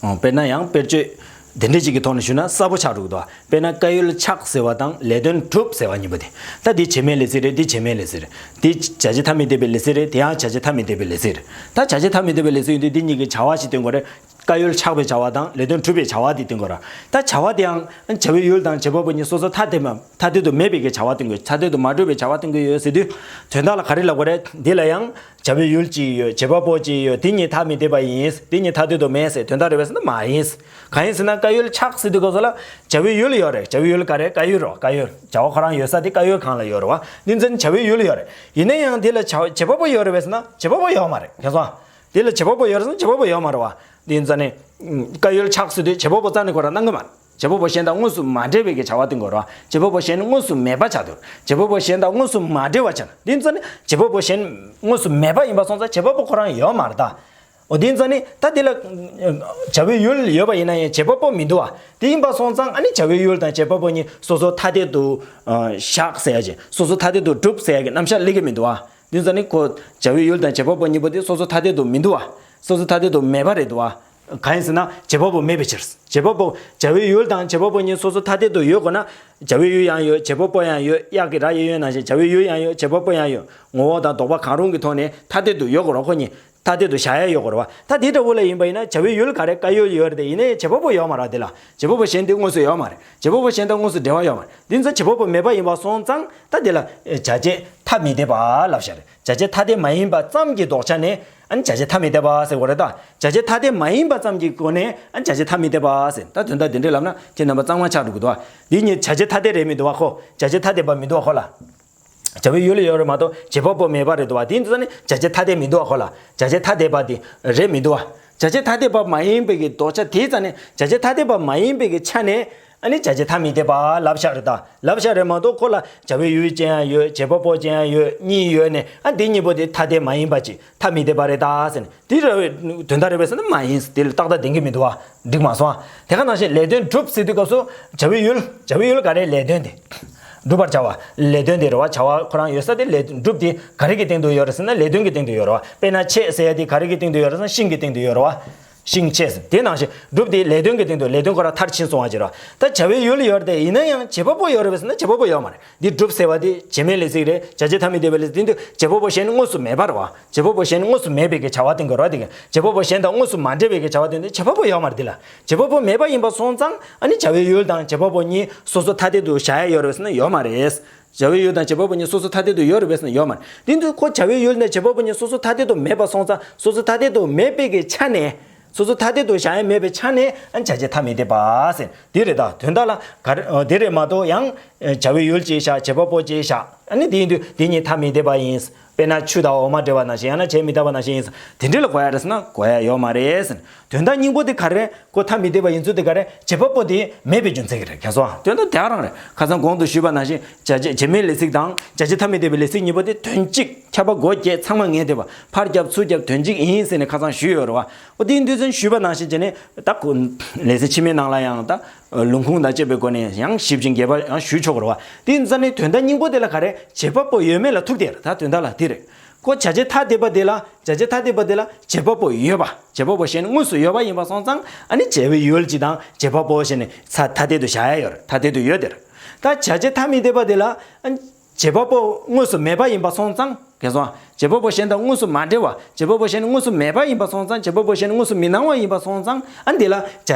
དཔེར་ན་ཡང་དཔེར་བརྗོད་དེ་འདྲ་ཅིག་གི་ཐོག་ནས་ཞུས་ན་གསལ་པོ་ཆགས་འགྲོ་གི་འདུག་དཔེར་ན་བཀའ་ཡོལ་ཆགས་ཟེར་བ་དང་ལས་དོན་གྲུབ་ཟེར་བ་གཉིས་པོ་དེ། ད་འདི་བྱེད་མེད་ལས་ཚིག་རེད། འདི་བྱེད་མེད་ལས་ཚིག་རེད། འདི་བྱ་བྱེད་ཐ་མི་དད་པའི་ལས་ཚིག་རེད། དེ་ཡང་བྱ་བྱེད་ཐ་མི་དད་པའི་ལས་ཚིག་རེད། ད་བྱ་བྱེད་ཐ་མི་དད་པའི་ལས་ཚིག་ཡིན་དུས་འདི་གཉིས་ཀྱི་བྱ་བ་ཞིག་སྟོན་དགོས་རེད། བཀའ་ཡོལ་ཆགས་པའི་བྱ་བ་དང་ལས་དོན་གྲུབ་པའི་བྱ་བ་དེ་སྟོན་དགོས་རེད། ད་བྱ་བ་དེའང་བྱ་བའི་ཡུལ་དང་བྱེད་པ་པོ་གཉིས་སོ་སོ་ཐ་དད་མ་ཐ་དད་དུ་མེད་པའི་གི་བྱ་བ་སྟོན་དགོས། ཐ་དད་དུ་མ་གྲུབ་པའི་བྱ་བ་སྟོན་དགོས་ཡོད་ཟེར་དུས། དོན་དག་ལ་ག་རེ་ལབ་དགོས་རེད། འདི་ལ་ཡང་བྱ་བའི་ཡུལ་གཅིག་ཡོད། བྱེད་པ་པོ་གཅིག་ཡོད། དེ་གཉིས་ཐ་མི་དད་པ་ཡིན། དེ་གཉིས་ཐ་དད་དུ་མེད་ཟེར་དོན་དག་རེད་པས་ཟེར་ན་མ་ཡིན། གང་ཡིན་ཟེར་ན་བཀའ་ཡོལ་ཆགས་ཟེར་དུས་སྐབས་སུ་ལ་བྱ་བའི་ཡུལ་ཡོད་རེད། བྱ་བའི་ཡུལ་ག་རེ། བཀའ་ཡོལ་རོ། བཀའ་ཡོལ་བྱ་བ་ཁོ་རང་ཡོད་ས་དེ་བཀའ་ཡོལ་སྒང་ལ་ཡོད་རེད་བ། འདི་ཚོ་ནི་བྱ་བའི་ཡུལ་ཡོད་རེད། ཡིན་ན་ཡང་འདི་ལ་བྱ་བྱེད་པ་པོ་ཡོད་རེད་པས་ཟེར་ན་བྱེད་པ་པོ་ཡོད་མ་རེད། མཁྱེན་སོང་། འདི་ལ་བྱེད་པ་པོ་ཡོད་རེད་ཟེར་ན་བྱེད་པ་པོ་ཡོད་མ་རེད་བ། འདི་ཚོ་ནི་བཀའ་ཡོལ་ཆགས་ཟེར་དུས་བྱེད་པ་པོ་རྩ་ནས་ཁོ་རང་གནང་གི་མ་རེད། བྱེད་པ་པོ་གཞན་དང་དངོས་སུ་མ་འབྲེལ་བའི་གི་བྱ་བ་སྟོན་དགོས་རེད་བ། བྱེད་པ་པོ་གཞན་དངོས་སུ་མེད་པ་ཆགས་འདུག་བྱེད་པ་པོ་གཞན་དང་དངོས་སུ་མ་འབྲེལ་བ་ཆགས་ན། འདི་ཚོ་ནི་བྱེད་པ་པོ་གཞན་དངོས་སུ་མེད་པ་ཡིན་པ་སོང་ཙང་བྱེད་པ་པོ་ཁོ་རང་ཡོད་མ་རེད་ད། འོ་འདི་ཚོ་ནི་ད་འདི་ལ་བྱ་བའི་ཡུལ་ཡོད་པ་ཡིན་ན་ཡང་བྱེད་པ་པོ་མི་འདུག་བ། དེ་ཡིན་པ་སོང་ཙང་ཨ་ནི་བྱ་བའི་ཡུལ་དང་བྱེད་པ་པོ་གཉིས་སོ་སོ་ཐ་དད་དུ་བཞག་ཟེར་ཡ་ཅིག་སོ་སོ་ཐ་དད་དུ་གྲུབ་ཟེར་ཡ་གི་རྣམ་གཞག་སླེབས་ཀྱི་མི་འདུག་བ། འདི་ཚོ་ནི་ཁོ་བྱ་བའི་ཡུལ་དང་བྱེད་པ་པོ་གཉིས་པོ་དེ་སོ་སོ་ཐ་དད་དུ་མི་འདུག་བ། སོ་སོ་ཐ་དད་དུ་མེད་པ་རེད་འདུག་བ། གང་ཡིན་ཟེར་ན་བྱེད་པ་པོ་མེད་པའི་ཕྱིར། བྱེད་པ་པོ་བྱ་བའི་ཡུལ་དང་བྱེད་པ་པོ་གཉིས་སོ་སོ་ཐ་དད་དུ་ཡོད་དགོས་ན། བྱ་བའི་ཡུལ་ཡང་ཡོད། བྱེད་པ་པོ་ཡང་ཡོད། གཡག་གི་རྭ་ཡོད་ཡོད་ནང་བཞིན་བྱ་བའི་ཡུལ་ཡང་ཡོད། བྱེད་པ་པོ་ཡང་ཡོད། ངོ་བོ་དང་ལྡོག་པ་གང་རུང་གི་ཐོག་ནས་ཐ་དད་དུ་ཡོད་དགོས་རེད་ཁོ་གཉིས། ཐ་དད་དུ་བཞག་ཡ་ཡོད་དགོས་རེད་བ། ད་དེ་འདྲ་བོ་ལ་ཡིན་པ་ཡིན་ན་བྱ་བའི་ཡུལ་ག་རེ་བཀའ་ཡོལ་ཡོད་རེད་དེ། ཡིན་ནའི་བྱེད་པ་པོ་ཡོད་མ་རེད་དེ་ལ། བྱེད་པ་པོ་གཞན་དེ་དངོས་སུ་ཡོད་མ་རེད། བྱེད་པ་པོ་གཞན་དང་དངོས་སུ་འབྲེལ་བ་ཡོད་མ་རེད། འདི་ཚོ་བྱེད་པ་པོ་མེད་པ་ཡིན་པ་སོང་ཙང་ད་དེ་ལ་བྱ་བྱེད་ཐ་མི་དད་པ་ལབ་བཞག་རེད། བྱ་བྱེད་ཐ་དད་མ་ཡིན་པ་ཙམ་གྱི་ལྡོག་ཆ་ནས་ཨ་ནི་བྱ་བྱེད་ཐ་མི་དད་པ་ཟེར་དགོས་རེད་ད། བྱ་བྱེད་ཐ་དད་མ་ཡིན་པ་ཙམ་གྱི་སྒོ་ནས་ཨ་ནི་བྱ་བྱེད་ཐ་མི་དད་པ་ཟེར། ད་དོན་དག་འདི་འདྲས་ལབ་ན་ཁྱེད་རྣམ་པ་གཙང་མ་ཆགས་འགྲོ་གི་འདུག་བ། འདི་གཉིས་བྱ་བྱེད་ཐ་དད་རེད་མི་འདུག་བ་ཁོ། བྱ་བྱེད་ཐ་དད་པ་མི་འདུག་བ་ཁོ་ལ། བྱ་བའི་ཡུལ་ཡོད་རེད་མ་གཏོགས་བྱེད་པ་པོ་མེད་པ་རེད་འདུག་བ། དེ་འདི་ཚོ་ནི་བྱ་བྱེད་ཐ་དད་མི་འདུག་བ་ཁོ་ལ། བྱ་བྱེད་ཐ་དད་པ་དེ་རེད་མི་འདུག་བ། བྱ་བྱེད་ཐ་དད་པ་མ་ཡིན་པའི་གི་ལྡོག་ཆ་དེའི་རྩ་ནས་བྱ་བྱེད་ཐ་དད་པ་མ་ཡིན་པའི་གི་ཆ་ནས་ཨ་ནི་བྱ་བྱེད་ཐ་མི་དད་པ་ལབ་བཞག་རེད་ད། ལབ་བཞག་རེད་མ་གཏོགས་ཁོ་ལ་བྱ་བའི་ཡུལ་ཅན་ཡང་ཡོད། བྱེད་པ་པོ་ཅན་ཡང་ཡོད། གཉིས་ཡོད་ནས་ཨ་འདི་གཉིས་པོ་དེ་ཐ་དད་མ་ཡིན་པ་ཅིག་ཐ་མི་དད་པ་རེད་ད་ཟེར་ནས། དེ་རེད་པས་དོན་དག་རེད་པས་ཟེར་ན་མ་ཡིན། དེ་ལ་ཏག་ཏག་ལྡན་གྱི་མི་འདུག་བ། འགྲིག་མ་སོང་ཨ། དེ་ག་ནང་བཞིན་ལས་དོན་གྲུབ་ཟེར་དུས་སྐབས་སུ་བྱ་བའི་ཡུལ། བྱ་བའི་ཡུལ་ག་རེ། ལས་དོན་དེ། བསྒྲུབ་པར་བྱ་བ། ལས་དོན་དེ་རེད་བ། བྱ་བ་ཁོ་རང་ཡོད་ས་དེ་ལས་དོན་གྲུབ་དེ་ག་རེ་གི་སྟེང་དུ་ཡོད་རེད་ཟེར་ན་ལས་དོན་གྱི་སྟེང་དུ་ཡོད་རེད་བ། དཔེར་ན་ཆད་ཟེར་ཡ་དེ་ག་རེ་གི་སྟེང་དུ་ཡོད་རེད་ཟེར་ན་ཤིང་གི་སྟེང་དུ་ཡོད་རེད་བ། ཤིང་ཆད་ཟེར། དེ་ནང་བཞིན་གྲུབ་དེ་ལས་དོན་གྱི་སྟེང་དུ། ལས་དོན་ཁོ་རང་མཐར་ཕྱིན་སོང་བ་ཅིག་རེད་བ། ད་བྱ་བའི་ཡུལ་ཡོད་རེད་དེ། ཡིན་ན་ཡང་བྱེད་པ་པོ་ཡོད་རེད་པས་ཟེར་ན་བྱེད་པ་པོ་ཡོད་མ་རེད། འདི་གྲུབ་ཟེར་བ་དེ་བྱེད་མེད་ལས་ཚིག་རེད། བྱ་བྱེད་ཐ་མི་དད་པའི་ལས་ཚིག་དེ་འདི་བྱེད་པ་པོ་གཞན་དངོས་སུ་མེད་པ་རེད་བ། བྱེད་པ་པོ་གཞན་དངོས་སུ་མེད་པའི་གི་བྱ་བ་སྟོན་དགོས་རེད་བ། དེ་གི་བྱེད་པ་པོ་གཞན་དང་དངོས་སུ་མ་འབྲེལ་བའི་གི་བྱ་བ་སྟོན་དུས་བྱེད་པ་པོ་ཡོད་མ་རེད་དེ་ལ། བྱེད་པ་པོ་མེད་པ་ཡིན་པ་སོང་ཙང་ཨ་ནི་བྱ་བའི་ཡུལ་དང་བྱེད་པ་པོ་གཉིས་སོ་སོ་ཐ་དད་དུ་བཞག་ཡ་ཡོད་རེད་པས་ཟེར་ན་ཡོད་མ་རེད། བྱ་བའི་ཡུལ་དང་བྱེད་པ་པོ་གཉིས་སོ་སོ་ཐ་དད་དུ་ཡོད་རེད་པས་ཟེར་ན་ཡོད་མ་རེད། དེ་འདུག་ཁོ་བྱ་བའི་ཡུལ་ནས་བྱེད་པ་པོ་གཉིས་སོ་སོ་ཐ་དད་དུ་མེད་པ་སོང་ཙང་སོ་སོ་ཐ་དད་དུ་མེད་པའི་གི་ཆ་ནས། སོ་སོ་ཐ་དད་དུ་བཞག་ཡ་མེད་པའི་ཆ་ནས་ཨ་ནི་བྱ་བྱེད་ཐ་མི་དད་པ་ཟེར། དེ་རེད་ད། དོན་དག་ལ་ག་རེ། དེ་རེད་མ་གཏོགས་ཡང་བྱ་བའི་ཡུལ་གཅིག་བཞག་བྱེད་པ་པོ་གཅིག་བཞག་ཨ་ནི་དེ་ཡིན་དུས་དེ་གཉིས་ཐ་མི་དད་པ་ཡིན། དཔེར་ན་ཆུ་དང་འོ་མ་འདྲེས་པ་ནང་བཞིན། ཡང་ན་བྱེད་མི་རྟག་པ་ནང་བཞིན་ཡིན། དེ་འདྲ་ལ་གོ་ཡ་རེད་ཟེར་ན་གོ་ཡ་ཡོད་མ་རེད་ཟེར། དོན་དག་སྙིང་པོ་དེ་ག་རེ། ཁོ་ཐ་མི་དད་པ་ཡིན་ཚུལ་དེ་ག་རེ། བྱེད་པ་པོ་དེ་མེད་པའི་རྒྱུ་མཚན་གྱིས་རེད། མཁྱེན་སོང་། དོན་དག་དེ་ག་རང་རེད། ཁ་སང་གོང་དུ་ཞུས་པ་ནང་བཞིན་བྱ་བྱེད་བྱེད་མེད་ལས་ཚིག་དང་བྱ་བྱེད་ཐ་མི་དད་པའི་ལས་ཚིག་གཉིས་པོ་དེ་དོན་གཅིག་ཁྱབ་པ་སྒོ་བརྒྱད་ཚང་མ་ངེས་བསྡད་པ། ཕར་རྒྱབ་ཚུར་རྒྱབ་དོན་གཅིག་ཡིན་ཟེར་ནས་ཁ་སང་ཞུས་ཡོད་རེད་བ། འོ་དེ་དུས་ཚོད་ཞུས་པ་ནང་བཞིན་བྱས་ནས་ད་གོ་ལས་ཚིག་ཕྱི་མའི་ནང་ལ་ཡང་ད་ལུང་ཁུངས་དང་བཅས་པའི་སྒོ་ནས་ཡང་ཞིབ་ཅིང་རྒྱས་པ་ཡང་ཞུས་ཆོག་གི་རེད་བ། དེ་ཡིན་ཙང་ནི་དོན་དག་སྙིང་པོ་དེ་ལ་ག་རེ། བྱེད་པ་པོ་ཡོད་མེད་ལ་ཐུག་དེ་རེད། ད་དོན་དག་ལ་དེ་རེད། ཁོ་བྱ་བྱེད་ཐ་དད་པ་དེ་ལ། བྱ་བྱེད་ཐ་དད་པ་དེ་ལ་བྱེད་པ་པོ་ཡོད་པ། བྱེད་པ་པོ་གཞན་དངོས་སུ་ཡོད་པ་ཡིན་པ་སོང་ཙང་ཨ་ནི་བྱ་བའི་ཡུལ་གཅིག་དང་བྱེད་པ་པོ་གཞན་ནི་ས་ཐ་དད་དུ་བཞག་ཡ་ཡོད་རེད། ཐ་དད་དུ་ཡོད་དེ་རེད། ད་བྱ་བྱེད་ཐ་མི་དད་པ་དེ་ལ་ཨ་ནི་བྱེད་པ་པོ་དངོས་སུ་མེད་པ་ཡིན་པ་སོང་ཙང་། མཁྱེན་སོང་། བྱེད་པ་པོ་གཞན་དང་དངོས་སུ་མ་འབྲེལ་བ། བྱེད་པ་པོ་གཞན་དངོས་སུ་མེད་པ་ཡིན་པ་སོང་ཙང་། བྱེད་པ་པོ་གཞན་དངོས་སུ་མི་སྣང་བ་ཡིན་པ་སོང་ཙང་ཨ་ནི་དེ་ལ་བྱ་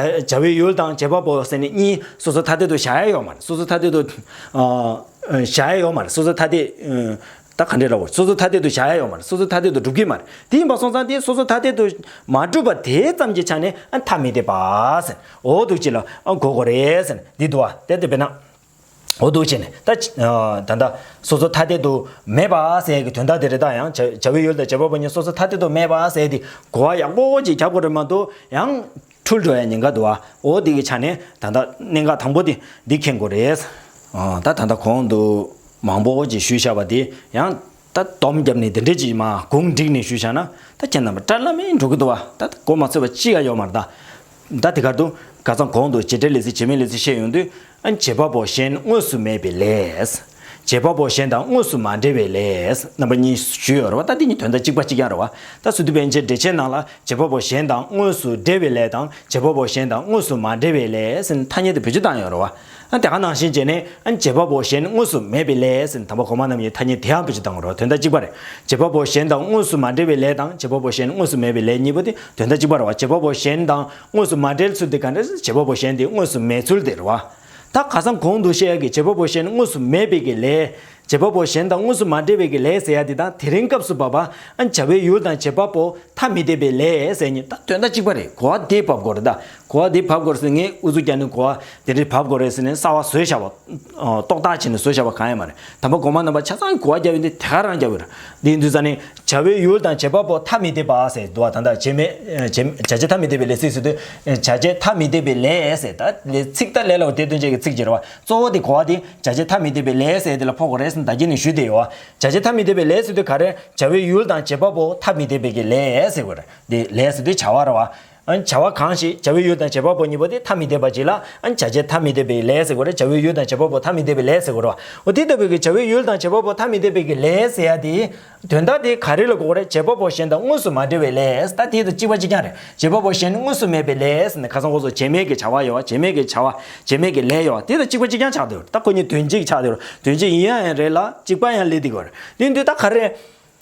བྱ་བའི་ཡུལ་དང་བྱེད་པ་པོ་ཟེར་ནས་གཉིས་སོ་སོ་ཐ་དད་དུ་བཞག་ཡ་ཡོད་མ་རེད། སོ་སོ་ཐ་དད་དུ་ཨ་བཞག་ཡ་ཡོད་མ་རེད། སོ་སོ་ཐ་དད་ཨ། ད་ག་འདྲས་ར་བོ། སོ་སོ་ཐ་དད་དུ་བཞག་ཡ་ཡོད་མ་རེད། སོ་སོ་ཐ་དད་དུ་གྲུབ་ཀྱི་མ་རེད། དེ་ཡིན་པ་སོང་ཙང་དེ་སོ་སོ་ཐ་དད་དུ་མ་གྲུབ་པ་དེ་ཙམ་གྱི་ཆ་ནས་ཨ་ཐ་མི་དད་པ་ཟེར། འོ་འདུག་ཅེས་ལ་ཨ་གོ་དགོས་རེད་ཟེར་ནས་འདི་འདུག་བ། དེ་དེ་དཔེར་ན། འོ་འདུག་ཅེས་ནས་ད་ད་ལྟ་སོ་སོ་ཐ་དད་དུ་མེད་པ་ཟེར་གྱི་དོན་དག་དེ་རེད། ད་ཡང་བྱ་བྱ་བའི་ཡུལ་དང་བྱེད་པ་པོ་གཉིས་སོ་སོ་ཐ་དད་དུ་མེད་པ་ཟེར་དེ་གོ་བ་ཡག་པོ་ཅིག་རྒྱབ་དགོས་རེད་མ་གཏོགས་ཡང་འཁྲུལ་འགྲོ་ཡ་ཉེན་ཁ་འདུག་བ། འོ་འདི་གི་ཆ་ནས་ད་ལྟ་གནད་འགག་དང་པོ་དེ་འདི་མཁྱེན་དགོས་རེད། ཨ་ད་ད་ལྟ་གོང་དུ་མང་པོ་ཅིག་ཞུས་བཞག་པ་དེ་ཡང་ད་སྡོམ་བརྒྱབ་ནས་འདི་འདྲས་ཅིག་མ་གུང་བསྒྲིགས་ནས་ཞུས་བཞག་ན་ད་ཁྱེད་རྣམ་པ་བཀྲ་ལམ་མེ་འགྲོ་གི་འདུག་བ། ད་གོ་མ་ཚོད་པ་ཅི་ཡང་ཡོད་མ་རེད་ད། ད་དེ་གར་དུ་ཁ་སང་གོང་དུ་བྱེད་འབྲེལ་ལས་ཚིག་བྱེད་མེད་ལས་ཚིག་བཤད་ཡོང་དུས་ཨ་བྱེད་པ་པོ་གཞན་དངོས་སུ་མེད་པའི་ལས། བྱེད་པ་པོ་གཞན་དང་དངོས་སུ་མ་འབྲེལ་བའི་ལས། རྣམ་པ་གཉིས་ཞུས་ཡོད་རེད་བ། ད་འདི་གཉིས་དོན་དག་གཅིག་པ་གཅིག་རྐྱང་རེད་བ། ད་སི་ཏུ་པཎ་ཆེན་འགྲེལ་ཆེན་ནང་ལ་བྱེད་པ་པོ་གཞན་དང་དངོས་སུ་འབྲེལ་བའི་ལས་དང་བྱེད་པ་པོ་གཞན་དང་དངོས་སུ་མ་འབྲེལ་བའི་ལས་ཟེར་ཐ་སྙད་དེ་བེད་སྤྱོད་བཏང་ཡོད་རེད་བ། ཨ་དེ་ག་ནང་བཞིན་བྱས་ནས་ཨ་བྱེད་པ་པོ་གཞན་དངོས་སུ་མེད་པའི་ལས་ཟེར་དང་པོ་གོང་མ་རྣམས་ཀྱི་ཐ་སྙད་དེའང་བེད་སྤྱོད་བཏང་རོགས། དོན་དག་གཅིག་པ་རེད། བྱེད་པ་པོ་གཞན་དང་དངོས་སུ་མ་འབྲེལ་བའི་ལས་དང་བྱེད་པ་པོ་གཞན་དངོས་སུ་མེད་པའི་ལས་གཉིས་པོ་དེ་དོན་དག་གཅིག་པ་རེད་བ། བྱེད་པ་པོ་གཞན་དང་དངོས་སུ་མ་འབྲེལ་ཚུལ་དེ་ག་འདྲ་ཟེར་བྱེད་པ་པོ་གཞན་དེ་དངོས་སུ་མེད་ཚུལ་དེ་རེད་བ། ད་ཁ་སང་གོང་དུ་བཤད་ཡག་གི་བྱེད་པ་པོ་གཞན་དངོས་སུ་མེད་པའི་གི་ལས། བྱེད་པ་པོ་གཞན་དང་དངོས་སུ་མ་འབྲེལ་བའི་གི་ལས་ཟེར་ཡག་དེ་དང་དེ་རིང་སྐབས་སུ་བབ་པ་ཨ་བྱ་བའི་ཡུལ་དང་བྱེད་པ་པོ་ཐ་མི་དད་པའི་ལས་ཟེར་གཉིས་ད་དོན་དག་གཅིག་པ་རེད། གོ་བ་དེ་བབ་དགོས་རེད་ད། གོ་བ་དེ་བབ་དགོས་ཟེར་ངས་ཨུ་ཚུགས་རྒྱག་ནས་གོ་བ་དེ་འདྲས་བབ་དགོས་རེད་ཟེར་ནས་གསར་བ་བཟོས་བཞག་པ། ཨ་རྟོག་བཏགས་བྱས་ནས་བཟོས་བཞག་པ་གང་ཡང་མ་རེད། དམ་པ་གོང་མ་རྣམ་པ་ཆ་ཚང་གོ་བ་རྒྱབ་ཡོད་འདི་དེ་ག་རང་རྒྱབ་ཡོད་རེད། འདི་ཡིན་དུས་ཙང་ནས་བྱ་བའི་ཡུལ་དང་བྱེད་པ་པོ་ཐ་མི་དད་པ་ཟེར་འདུག་བ། ད་ལྟ་བྱེད་མེད་བྱེད་བྱ་བྱེད་ཐ་མི་དད་པའི་ལས་ཚིག་ཟེར་དུས་བྱ་བྱེད་ཐ་མི་དད་པའི་ལས་ཟེར་ད་ལས་ཚིག་ད་ལས་ལ་དེ་དོན་བྱེད་ཀྱི་ཚིག་ཅིག་རེད་བ། གཙོ་བོ་དེ་གོ་བ་དེ་བྱ་བྱེད་ཐ་མི་དད་པའི་ལས་ཟེར་དེ་ལ་ཕོག་དགོས་རེད་ཟེར་ད་གིན་ནས་ཞུས་བསྡད་ཡོད་བ། བྱ་བྱེད་ཐ་མི་དད་པའི་ལས་ཟེར་དུས་ག་རེ། བྱ་བའི་ཡུལ་དང་བྱེད་པ་པོ་ཐ་མི་དད་པའི་གི་ལས་ཟེར་དགོས་རེད། དེ་ལས་ཟེར་དུས་བྱ་བ་རེད་བ། ཨ་བྱ་བ་གང་ཞིག་བྱ་བའི་ཡུལ་དང་བྱེད་པ་པོ་གཉིས་པོ་དེ་ཐ་མི་དད་པ་ཅིག་ལ་ཨ་བྱ་བྱེད་ཐ་མི་དད་པའི་ལས་ཟེར་དགོས་རེད། བྱ་བའི་ཡུལ་དང་བྱེད་པ་པོ་ཐ་མི་དད་པའི་ལས་ཟེར་དགོས་རེད་བ། འོ་དེ་ལྟ་བུའི་གི་བྱ་བའི་ཡུལ་དང་བྱེད་པ་པོ་ཐ་མི་དད་པའི་གི་ལས་ཟེར་ཡ་དེ། དོན་དག་དེ་ག་རེ་ལ་གོ་དགོས་རེད། བྱེད་པ་པོ་གཞན་དང་དངོས་སུ་མ་འབྲེལ་བའི་ལས། ད་དེ་དང་གཅིག་པ་གཅིག་རྐྱང་རེད། བྱེད་པ་པོ་གཞན་དངོས་སུ་མེད་པའི་ལས་ཟེར་ནས་ཁ་སང་ཁོ་ཚོ་བྱེད་མེད་ཀྱི་བྱ་བ་ཡོད་བ། བྱེད་མེད་ཀྱི་བྱ་བ། བྱེད་མེད་ཀྱི་ལས་ཡོད་བ། དེ་དང་གཅིག་པ་གཅིག་རྐྱང་ཆགས་བསྡད་ཡོད་རེད། ད་ཁོ་གཉིས་དོན་གཅིག་ཆགས་བསྡད་ཡོད་རེད། དོན་གཅིག་ཡིན་ཡ་ཡང་རེད་ལ་གཅིག་པ་ཡང་སླེབས་བསྡད་ཡོད་རེད། དེ་དུས་ད་ག་རེ།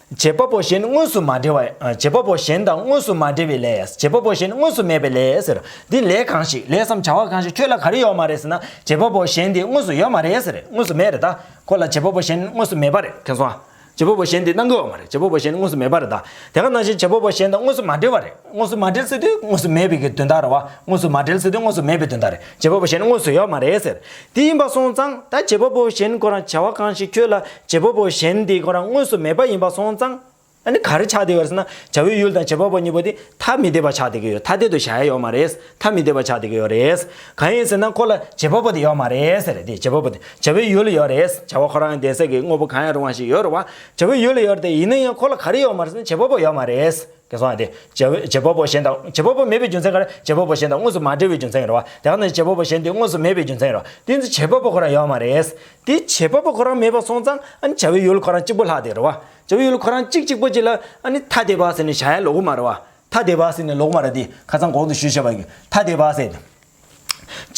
བྱེད་པ་པོ་གཞན་དངོས་སུ་མ་འབྲེལ་བ། བྱེད་པ་པོ་གཞན་དང་དངོས་སུ་མ་འབྲེལ་བའི་ལས། བྱེད་པ་པོ་གཞན་དངོས་སུ་མེད་པའི་ལས་ཟེར། འདི་ལས་གང་ཞིག་ལས་སམ་བྱ་བ་གང་ཞིག་ཁྱོད་ལ་ག་རེ་ཡོད་མ་རེད་ཟེར་ན། བྱེད་པ་པོ་གཞན་དེ་དངོས་སུ་ཡོད་མ་རེད་ཟེར། དངོས་སུ་མེད་རེད་ད། ཁོ་ལ་བྱེད་པ་པོ་གཞན་དངོས་སུ་མེད་པ་རེད། མཁྱེན་སོང་ཨ། བྱེད་པ་པོ་གཞན་དེ་སྣང་གི་ཡོད་མ་རེད། བྱེད་པ་པོ་གཞན་དངོས་སུ་མེད་པ་རེད་ད། དེ་ག་ནང་བཞིན་བྱེད་པ་པོ་གཞན་དང་དངོས་སུ་མ་འབྲེལ་བ་རེད། དངོས་སུ་མ་འབྲེལ་ཟེར་དུས་དངོས་སུ་མེད་པའི་གི་དོན་དག་རེད་བ། དངོས་སུ་མ་འབྲེལ་ཟེར་དུས་དངོས་སུ་མེད་པའི་དོན་དག་རེད། བྱེད་པ་པོ་གཞན་དངོས་སུ་ཡོད་མ་རེད་ཟེར། དེ་ཡིན་པ་སོང་ཙང་ད་བྱེད་པ་པོ་གཞན་ཁོ་རང་བྱ་བ་གང་ཞིག་ཁྱོད་ལ་བྱེད་པ་པོ་གཞན་དེ་ཁོ་རང་དངོས་སུ་མེད་པ་ཡིན་པ་སོང་ཙང་། ཨ་ནི་ག་རེ་ཆགས་བསྡད་ཡོད་རེད་ཟེར་ན། བྱ་བའི་ཡུལ་དང་བྱེད་པ་པོ་གཉིས་པོ་དེ་ཐ་མི་དད་པ་ཆགས་བསྡད་ཀྱི་ཡོད། ཐ་དད་དུ་བཞག་ཡ་ཡོད་མ་རེད། ཐ་མི་དད་པ་ཆགས་བསྡད་ཀྱི་ཡོད་རེད། གང་ཡིན་ཟེར་ན་ཁོ་ལ་བྱེད་པ་པོ་དེ་ཡོད་མ་རེད་ཟེར། དེ་བྱེད་པ་པོ་དེ་བྱ་བའི་ཡུལ་ཡོད་རེད། བྱ་བ་ཁོ་རང་ལྡན་སའི་གི་དངོས་པོ་གང་ཡང་རུང་བ་ཞིག་ཡོད་རེད་བ། བྱ་བའི་ཡུལ་ཡོད་རེད་དེ་ཡིན་ན་ཡང་ཁོ་ལ་ག་རེ་ཡོད་མ་རེད་ཟེར་ན་བྱེད་པ་པོ་ཡོད་མ་རེད། གལ་སོང་ཨ་དེ། བྱ་བའི་བྱེད་པ་པོ་གཞན་དང་བྱེད་པ་པོ་མེད་པའི་རྒྱུ་མཚན་ག་རེ། བྱེད་པ་པོ་གཞན་དང་དངོས་སུ་མ་འབྲེལ་བའི་རྒྱུ་མཚན་རེད་བ། དེ་ག་ནང་བཞིན་བྱེད་པ་པོ་གཞན་དེ་དངོས་སུ་མེད་པའི་རྒྱུ་མཚན་རེད་བ། དེ་ཚོ་བྱེད་པ་པོ་ཁོ་རང་ཡོད་མ་རེད། དེ་བྱེད་པ་པོ་ཁོ་རང་མེད་པ་སོང་ཙང་ཨ་ནི་བྱ་བའི་ཡུལ་ཁོ་རང་གཅིག་པོ་ལྷག་བསྡད་རེད་བ། བྱ་བའི་ཡུལ་ཁོ་རང་གཅིག་གཅིག་པོ་གཅིག་ལ་ཨ་ནི་ཐ་དད་པ་ཟེར་ནས་བཞག་ཡ་ལོག་གི་མ་རེད་བ། ཐ་དད་པ་ཟེར་ནས་ལོག་མ་རེད་དེ་ཁ་སང་གོང་དུ་ཞུས་བཞག་པ་ཡིན། ཐ་དད་པ་ཟེར་ནས།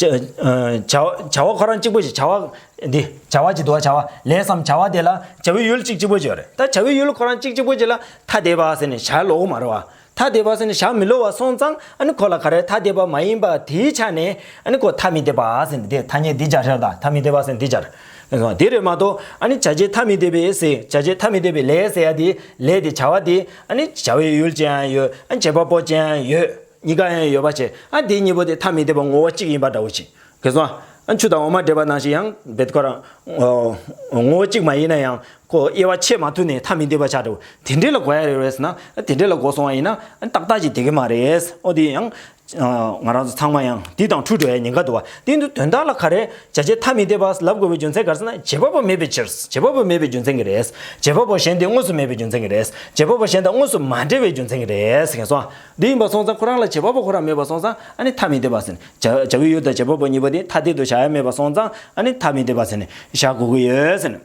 བྱ་བྱ་བ་ཁོ་རང་གཅིག་པོ་ཞིག་བྱ་བ་འདི་བྱ་བ་ཅིག་འདུག་བ། བྱ་བ་ལས་སམ་བྱ་བ་དེ་ལ་བྱ་བའི་ཡུལ་གཅིག་གཅིག་པོ་ཅིག་ཡོད་རེད། ད་བྱ་བའི་ཡུལ་ཁོ་རང་གཅིག་གཅིག་པོ་ཅིག་ལ་ཐ་དད་པ་ཟེར་ནས་བཞག་ལོག་མ་རེད་བ། ཐ་དད་པ་ཟེར་ནས་བཞག་མི་ལོག་པ་སོང་ཙང་ཨ་ནི་ཁོ་ལ་ག་རེ་ཐ་དད་པ་མ་ཡིན་པ་དེའི་ཆ་ནས་ཨ་ནི་ཁོ་ཐ་མི་དད་པ་ཟེར་ནས་དེ་ཐ་སྙད་འདི་སྦྱར་ཤག་ད་ཐ་མི་དད་པ་ཟེར་ནས་འདི་སྦྱར། དེ་རེད་མ་གཏོགས་ཨ་ནི་བྱ་བྱེད་ཐ་མི་དད་པའི་ཟེར་བྱ་བྱེད་ཐ་མི་དད་པའི་ལས་ཟེར་ཡ་དེ་ལས་དེ་བྱ་བ་དེ་ཨ་ནི་བྱ་བའི་ཡུལ་ཅན་ཡང་ཡོད། ཨ་ནི་བྱེད་པ་པོ་ཅན་ཡང་ཡོད། གཉིས་ཀ་ཡང་ཡོད་པ་བྱས། ཨ་དེ་གཉིས་པོ་དེ་ཐ་མི་དད་པ་ངོ་བོ་གཅིག་ཡིན་པ་འདྲ་བོ་ཅིག་གལ་སོང་། ཨ་ཆུ་དང་འོ་མ་འདྲེས་པ་ནང་བཞིན་ཡང་བེད་ཁོ་རང་ངོ་བོ་གཅིག་མ་ཡིན་ན་ཡང་ཁོ་དབྱེ་བ་ཕྱེ་མ་ཐུབ་ནས་ཐ་མི་དད་པ་ཆགས་འགྲོ། དེ་འདྲས་ལ་གོ་ཡ་རེད་ཟེར་ན། ཨ་དེ་འདྲས་ལ་གོ་སོང་བ་ཡིན་ན་ཨ་ཏག་ཏག་ཅིག་བསྡད་ཀྱི་མ་རེད། ཨོ་དེ་ཡང་ང་རང་ཚོ་ཚང་མ་ཡང་དེ་དང་འཁྲུལ་འགྲོ་ཡ་ཉེན་ཁ་འདུག་བ། དེ་འདུག་དོན་དག་ལ་ག་རེ་བྱ་བྱེད་ཐ་མི་དད་པ་ལབ་དགོས་པའི་རྒྱུ་མཚན་ག་རེ་ཟེར་ན་བྱེད་པ་པོ་མེད་པའི་ཕྱིར། བྱེད་པ་པོ་མེད་པའི་རྒྱུ་མཚན་གྱིས་རེད། བྱེད་པ་པོ་གཞན་དེ་དངོས་སུ་མེད་པའི་རྒྱུ་མཚན་གྱིས་རེད། བྱེད་པ་པོ་གཞན་དང་དངོས་སུ་མ་འབྲེལ་བའི་རྒྱུ་མཚན་གྱིས་རེད་ཟེར་མཁན་སོང་། འདི་ཡིན་པ་སོང་ཙང་ཁོ་རང་ལ་བྱེད་པ་པོ་ཁོ་རང་མེད་པ་སོང་ཙང་ཨ་ནི་ཐ་མི་དད་པ་ཟེར་ནས་བྱ་བྱ་བའི་ཡུལ་དང་བྱེད་པ་པོ་གཉིས་པོ་དེ་ཐ་དད་དུ་བཞག་ཡ་མེད་པ་སོང་ཙང་ཨ་ནི་ཐ་མི་དད་པ་ཟེར་ནས་བཞག་དགོས་ཀྱི་ཡོད་ཟེར་ནས།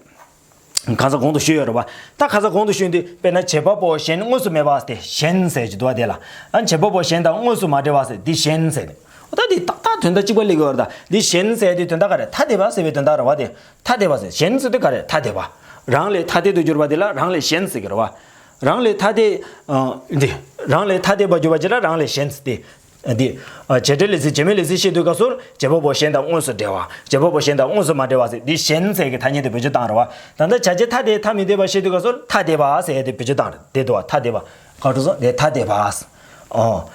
ཁ་སང་གོང་དུ་ཞུས་ཡོད་རེད་བ། ད་ཁ་སང་གོང་དུ་ཞུས་འདི་དཔེར་ན་བྱེད་པ་པོ་གཞན་དངོས་སུ་མེད་པ་སྟེ་གཞན་ཟེར་གྱི་འདུག་བ། དེ་ལ་ཨ་བྱེད་པ་པོ་གཞན་དང་དངོས་སུ་མ་འབྲེལ་བ་ཟེར་འདི་གཞན་ཟེར་ནས། ད་འདི་ཏག་ཏག་དོན་དག་གཅིག་པ་སླེབས་ཀྱི་ཡོད་རེད། ད་འདི་གཞན་ཟེར་དེ་དོན་དག་ག་རེ་ཐ་དད་པ་ཟེར་བའི་དོན་དག་རེད་བ། དེ་ཐ་དད་པ་ཟེར་གཞན་ཟེར་དུས་ག་རེ་ཐ་དད་པ། རང་ལས་ཐ་དད་དུ་གྱུར་པ་དེ་ལ་རང་ལས་གཞན་ཟེར་གྱི་རེད་བ། རང་ལས་ཐ་དད་ཨ་འདི་རང་ལས་ཐ་དད་པ་གྱུར་པ་ཅིག་ལ་རང་ལས་གཞན་ཟེར་ཏེ། འདི། བྱེད་འབྲེལ་ལས་ཚིག་བྱེད་མེད་ལས་ཚིག་བཤད་དུས་སྐབས་སུ་བྱེད་པ་པོ་གཞན་དང་དངོས་སུ་འབྲེལ་བ། བྱེད་པ་པོ་གཞན་དང་དངོས་སུ་མ་འབྲེལ་བ་ཟེར་འདི་གཞན་ཟེར་གྱི་ཐ་སྙད་དེ་བེད་སྤྱོད་བཏང་རེད་བ། ད་ལྟ་བྱ་བྱེད་ཐ་དད་ཐ་མི་དད་པ་བཤད་དུས་སྐབས་སུ་ཐ་དད་པ་ཟེར་དེ་བེད་སྤྱོད་བཏང་རེད་དེ་འདུག་བ། ཐ་དད་པ། ག་རེ་སོང་དེ་ཐ་དད་པ། ཨོ།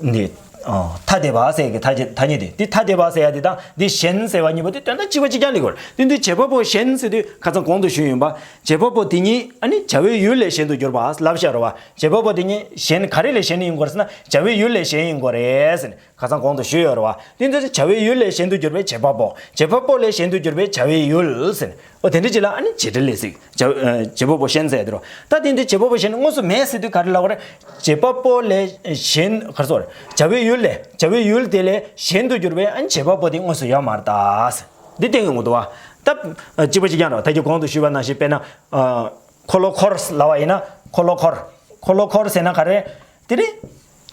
འདི། ཨོ། ཐ་དད་པ་ཟེར་གྱི་ཐ་ཐ་སྙད་དེ་འདི་ཐ་དད་པ་ཟེར་ཡ་དེ་དང་འདི་གཞན་ཟེར་བ་གཉིས་པོ་དེ་དོན་དག་གཅིག་པ་གཅིག་རྐྱང་ལས་གོ་རེད། དེ་འདི་བྱེད་པ་པོ་གཞན་ཟེར་དུས་ཁ་སང་གོང་དུ་ཞུས་ཡིན་པ། བྱེད་པ་པོ་དེ་ཉིད་ཨ་ནི་བྱ་བའི་ཡུལ་ལས་གཞན་དུ་གྱུར་པ་ལབ་བཞག་རེད་བ། བྱེད་པ་པོ་དེ་ཉིད་གཞན་ག་རེ་ལས་གཞན་ཡིན་དགོས་རེད་ཟེར་ན་བྱ་བའི་ཡུལ་ལས་གཞན་ཡིན་དགོས་རེད་ཟེར་ནས་ཁ་སང་གོང་དུ་ཞུས་ཡོད་རེད་བ། དེ་འདི་བྱ་བའི་ཡུལ་ལས་གཞན་དུ་གྱུར་པའི་བྱེད་པ་པོ། བྱེད་པ་པོ་ལས་གཞན་དུ་གྱུར་པའི་བྱ་བའི་ཡུལ་ཟེར་ནས། འོ་དེ་འདྲ་ཅིག་ལ་ཨ་ནི་བྱེད་འབྲེལ་ལས་ཚིག་བྱ་བྱེད་པ་པོ་གཞན་ཟེར་དེ་རོ། ད་དེ་འདི་བྱེད་པ་པོ་གཞན་དངོས་སུ་མེད་ཟེར་དུས་ག་རེ་ལབ་དགོས་རེད། བྱེད་པ་པོ་ལས་གཞན་ག་རེ་ཟེར་བྱ་བའི་ཡུལ་ལས་བྱ་བའི་ཡུལ་དེ་ལས་གཞན་དུ་གྱུར་པའི་ཨ་ནི་བྱེད་པ་པོ་དེ་དངོས་སུ་ཡོད་མ་རེད་ད། འདི་བསྟན་གྱི་འདུག་བ། ད་གཅིག་པ་གཅིག་རྐྱང་རེད་བ། ད་གིན་གོང་དུ་ཞུས་པ་ནང་བཞིན་དཔེར་ན། ཨ། འཁོར་ལོ་འཁོར་ལབ་པ་ཡིན་ན། འཁོར་ལོ་འཁོར། འཁོར་ལོ་འཁོར་ཟེར་ན་ག་རེ། དེ་ནི་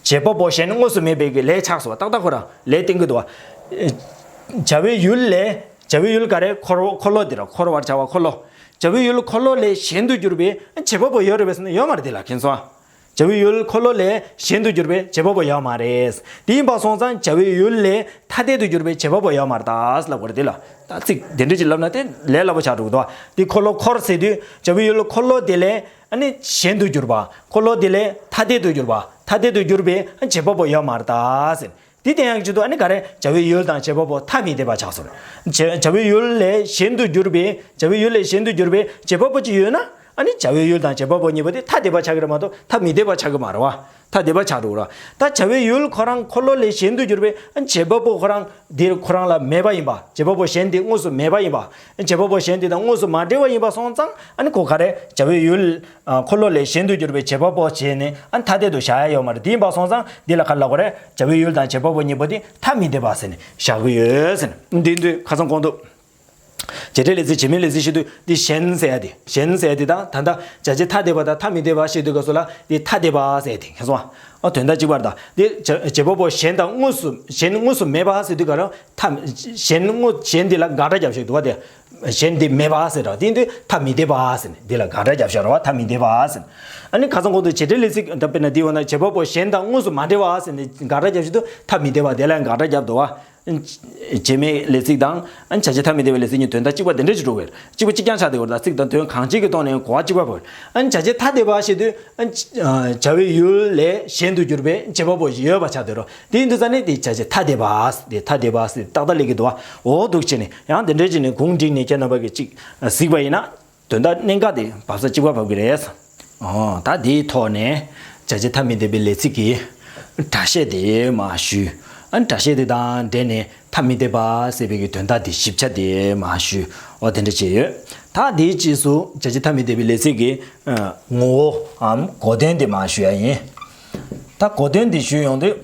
བྱེད་པ་པོ་གཞན་དངོས་སུ་མེད་པའི་གི་ལས་ཆགས་སོ། ཏག་ཏག་ཁོ་རང་ལས་བསྟན་གྱི་འདུག་བ། བྱ་བའི་ཡུལ་ལས། བྱ་བའི་ཡུལ་ག་རེ། འཁོར་འཁོར་ལོ་འདི་ར། འཁོར་བར་བྱ་བ་འཁོར་ལོ། བྱ་བའི་ཡུལ་འཁོར་ལོ་ལས་གཞན་དུ་གྱུར་པའི་བྱེད་པ་པོ་ཡོད་རེད་པས་ཟེར་ན་ཡོད་མ་རེད། དེ་ལ་མཁྱེན་སོང་། བྱ་བའི་ཡུལ་འཁོར་ལོ་ལས་གཞན་དུ་གྱུར་པའི་བྱེད་པ་པོ་ཡོད་མ་རེད། དེ་ཡིན་པ་སོང་ཙང་བྱ་བའི་ཡུལ་ལས་ཐ་དད་དུ་གྱུར་པའི་བྱེད་པ་པོ་ཡོད་མ་རེད་ད་ལབ་དགོས་རེད། དེ་ལ་ད་ཚིག་དེ་འདྲ་ཅིག་ལབ་ན་དེ་ལས་སླ་པོ་ཆགས་འགྲོ་གི་འདུག་བ། དེ་འཁོར་ལོ་འཁོར་ཟེར་དུས་བྱ་བའི་ཡུལ་འཁོར་ལོ་དེ་ལས་ཨ་ནི་གཞན་དུ་གྱུར་པ། འཁོར་ལོ་དེ་ལས་ཐ་དད་དུ་གྱུར་པ། ཐ་དད་དུ་གྱུར་པའི་བྱེད་པ་པོ་ཡོད་མ་རེད་ད་ཟེར། དེ་བསྟན་ཡག་གི་ཆེད་དུ་ཨ་ནི་ག་རེ། བྱ་བའི་ཡུལ་དང་བྱེད་པ་པོ་ཐ་མི་དད་པ་ཆགས་སོང་། བྱ་བྱ་བའི་ཡུལ་ལས་གཞན་དུ་གྱུར་པའི། བྱ་བའི་ཡུལ་ལས་གཞན་དུ་གྱུར་པའི་བྱེད་པ་པོ་ཅིག་ཡོད་ན། ཨ་ནི་བྱ་བའི་ཡུལ་དང་བྱེད་པ་པོ་གཉིས་པོ་དེ་ཐ་དད་པ་ཆགས་ཀྱི་རེད་མ་གཏོགས་ཐ་མི་དད་པ་ཆགས་ཀྱི་མ་རེད་བ། ཐ་དད་པ་ཆགས་འགྲོ་གི་རེད། ད་བྱ་བའི་ཡུལ་ཁོ་རང་འཁོར་ལོ་ལས་གཞན་དུ་གྱུར་པའི་ཨ་ནི་བྱེད་པ་པོ་ཁོ་རང་དེ་ཁོ་རང་ལ་མེད་པ་ཡིན་པ། བྱེད་པ་པོ་གཞན་དེ་དངོས་སུ་མེད་པ་ཡིན་པ། བྱེད་པ་པོ་གཞན་དེ་དང་དངོས་སུ་མ་འབྲེལ་བ་ཡིན་པ་སོང་ཙང་ཨ་ནི་ཁོ་ག་རེ། བྱ་བའི་ཡུལ། ཨ། འཁོར་ལོ་ལས་གཞན་དུ་གྱུར་པའི་བྱེད་པ་པོ་བྱས་ནས་ཨ་ནི་ཐ་དད་དུ་བཞག་ཡ་ཡོད་མ་རེད། དེ་ཡིན་པ་སོང་ཙང་འདི་ལ་ག་རེ་ལབ་དགོས་རེད། བྱ་བའི་ཡུལ་དང་བྱེད་པ་པོ་གཉིས་པོ་དེ་ཐ་མི་དད་པ་ཟེར་ནས་བཞག་གི་ཡོད་ཟེར་ནས། འདི་འདི་ཁ་སང་གོང་དུ། བྱེད་འབྲེལ་ལས་ཚིག་བྱེད་མེད་ལས་ཚིག་བཤད་དུས་འདི་གཞན་ཟེར་ཡ་དེ། གཞན་ཟེར་ཡ་དེ་དང་ད་ལྟ་བྱ་བྱེད་ཐ་དད་པ་དང་ཐ་མི་དད་པ་བཤད་དུས་སྐབས་སུ་ལ་འདི་ཐ་དད་པ་ཟེར་ཡ་དེ། མཁྱེན་སོང་ཨ། དོན་དག་གཅིག་པ་རེད་ད། འདི་བྱ་བྱེད་པ་པོ་གཞན་དང་དངོས་སུ་གཞན་དངོས་སུ་མེད་པ་ཟེར་དུས་ག་རེ། ཐ་གཞན་དངོས་གཞན་འདི་ལ་དགག་སྒྲ་རྒྱབ་བཞག་འདུག་བ་དེ། གཞན་འདི་མེད་པ་ཟེར་ར། དེ་འདི་ཐ་མི་དད་པ་ཟེར་ནས་འདི་ལ་དགག་སྒྲ་རྒྱབ་བཞག་ར་བ། ཐ་མི་དད་པ་ཟེར་ནས། ཨ་ནི་ཁ་སང་གོང་དུ་བྱེད་འབྲེལ་ལས་ཚིག་ད་དཔེར་ན་འདི་འོ་ན་བྱེད་པ་པོ་གཞན་དང་དངོས་སུ་མ་འབྲེལ་བ་ཟེར་ནས་དགག་སྒྲ་རྒྱབ་བཞག་འདུག་ཐ་མི་དད་པ་དེ་ལ་ཡང་དགག་སྒྲ་རྒྱབ་འདུག་བ། བྱེད་མེད་ལས་ཚིག་དང་ཨ་ནི་བྱ་བྱེད་ཐ་མི་དད་པའི་ལས་ཚིག་གཉིས་དོན་དག་གཅིག་པ་དེ་འདྲ་ཞིག་འགྲོ་བས། གཅིག་པ་གཅིག་རྐྱང་ཆགས་བསྡད་ཡོད་རེད་ད། ཚིག་དང་དོན་གང་ཅིའི་ཐོག་ནས་གོ་བ་གཅིག་པ་བར། ཨ་ནི་བྱ་བྱེད་ཐ་དད་པ་ཞེས་དུས། ཨ་ནི་བྱ་བའི་ཡུལ་ལས་གཞན་དུ་གྱུར་པའི་བྱེད་པ་པོ་ཡོད་པ་ཆགས་བསྡད་རོ། དེ་ཡིན་དུས་ཙ་ནས་དེ་བྱ་བྱེད་ཐ་དད་པ། དེ་ཐ་དད་པ་ཟེར་ཏག་ཏག་སླེབས་ཀྱི་འདུག་བ། འོ་འདུག་བྱས་ནས་ཡང་དེ་འདྲའི་བྱས་ནས་གུང་བསྒྲིགས་ནས་ཁྱེད་རྣམ་པ་གིས་གཅིག་གཟིགས་པ་ཡིན་ན། དོན་དག་གནད་འགག་དེ་བབས་ས་གཅིག་པ་བབས་ཀྱི་རེད། ཨོ། ད་དེའི་ཐོག་ནས་བྱ་བྱེད་ཐ་མི་དད་པའི་ལས་ཚིག་གི་སྒྲ་བཤད་དེ་མར་ཞུས། ཨ་ནི་སྒྲ་བཤད་དེ་དང་འབྲེལ་ནས་ཐ་མི་དད་པ་ཟེར་བའི་གི་དོན་དག་དེ་ཞིབ་ཆ་དེ་མར་ཞུས། ཨོ་དེ་འདྲ་བྱས་ཡོད། ད་དེའི་རྗེས་སུ་བྱ་བྱེད་ཐ་མི་དད་པའི་ལས་ཚིག་གི་ཨ་ངོ་བོའམ་གོ་དོན་དེ་མར་ཞུ་ཡ་ཡིན། ད་གོ་དོན་དེ་ཞུས་ཡོང་དུས།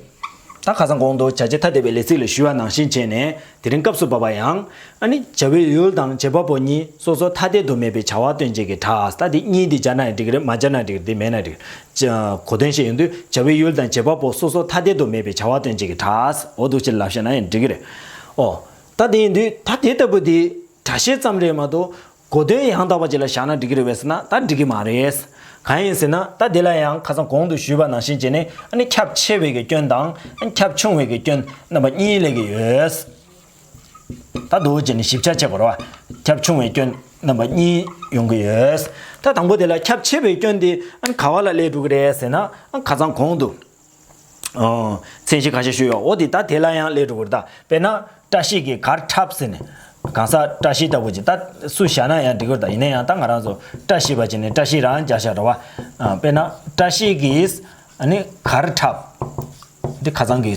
ད་ཁ་སང་གོང་དུ་བྱ་བྱེད་ཐ་དད་པའི་ལས་ཚིག་ལ་ཞུས་པ་ནང་བཞིན་བྱས་ནས་དེ་རིང་སྐབས་སུ་བབ་པ་ཡང་། ཨ་ནི་བྱ་བའི་ཡུལ་དང་བྱེད་པ་པོ་གཉིས་སོ་སོ་ཐ་དད་དུ་མེད་པའི་བྱ་བ་སྟོན་བྱེད་ཀྱི་སྒྲ། ད་དེ་གཉིས་དེ་སྦྱར་ན་ཡང་འགྲིག་གི་རེད། མ་སྦྱར་ན་འགྲིག་གི་རེད། དེ་མེད་ན་འགྲིག་གི་རེད། གོ་དོན་བཤད་ཡོང་དུས་བྱ་བའི་ཡུལ་དང་བྱེད་པ་པོ་སོ་སོ་ཐ་དད་དུ་མེད་པའི་བྱ་བ་སྟོན་བྱེད་ཀྱི་སྒྲ། འོ་འདུག་སེ་ལབ་བཤད་ན་ཡང་འགྲིག་གི་རེད། ཨོ། ད་དེ་ཡིན་དུས་ད་དེ་ལྟ་བུ་དེ་སྒྲ་བཤད་ཙམ་རེད་མ་གཏོགས། གོ་དོན་ཡང་དག་པ་ཅིག་ལ་བཞག་ན་འགྲིག་གི་རེད་པས་ཟེར་ན་ད་འགྲིག་གི་མ་རེད། གང་ཡིན་ཟེར་ན་ད་དེ་ལ་ཡང་ཁ་སང་གོང་དུ་ཞུས་པ་ནང་བཞིན་བྱས་ནས་ཨ་ནི་ཁྱབ་ཆེ་བའི་གི་སྐྱོན་དང་ཨ་ནི་ཁྱབ་ཆུང་བའི་གི་སྐྱོན་རྣམ་པ་གཉིས་སླེབས་ཀྱི་ཡོད། ད་འདུག་བྱས་ནས་ཞིབ་ཆ་བྱེད་དགོས་རེད་བ། ཁྱབ་ཆུང་བའི་སྐྱོན་རྣམ་པ་གཉིས་ཡོང་གི་ཡོད། ད་དང་པོ་དེ་ལ་ཁྱབ་ཆེ་བའི་སྐྱོན་དེ་ཨ་ནི་ག་བ་ལ་སླེབས་འགྲོ་གི་རེད་ཟེར་ན་ཨ་ཁ་སང་གོང་དུ། ཨོ། མཚན་གཞི་ཁ་ཤས་ཞུས་ཡོད། འོ་དེ་ད་དེ་ལ་ཡང་སླེབས་འགྲོ་གི་རེད་ད། དཔེར་ན་བཀྲ་ཤིས་ཀྱིས་གར་འཁྲབ་ཟེར་ནས། གང་ཟག་བཀྲ་ཤིས་ལྟ་བུ་ཅིག་ད་སུ་བཞག་ན་ཡང་འགྲིག་གི་རེད་ད། ཡིན་ན་ཡང་ད་ང་རང་ཚོ་བཀྲ་ཤིས་པ་ཅིག་ནས་བཀྲ་ཤིས་རང་སྦྱར་བཞག་རེད་བ། ཨ། དཔེར་ན་བཀྲ་ཤིས་ཀྱིས་ཨ་ནི་གར་འཁྲབ། འདི་ཁ་སང་གི།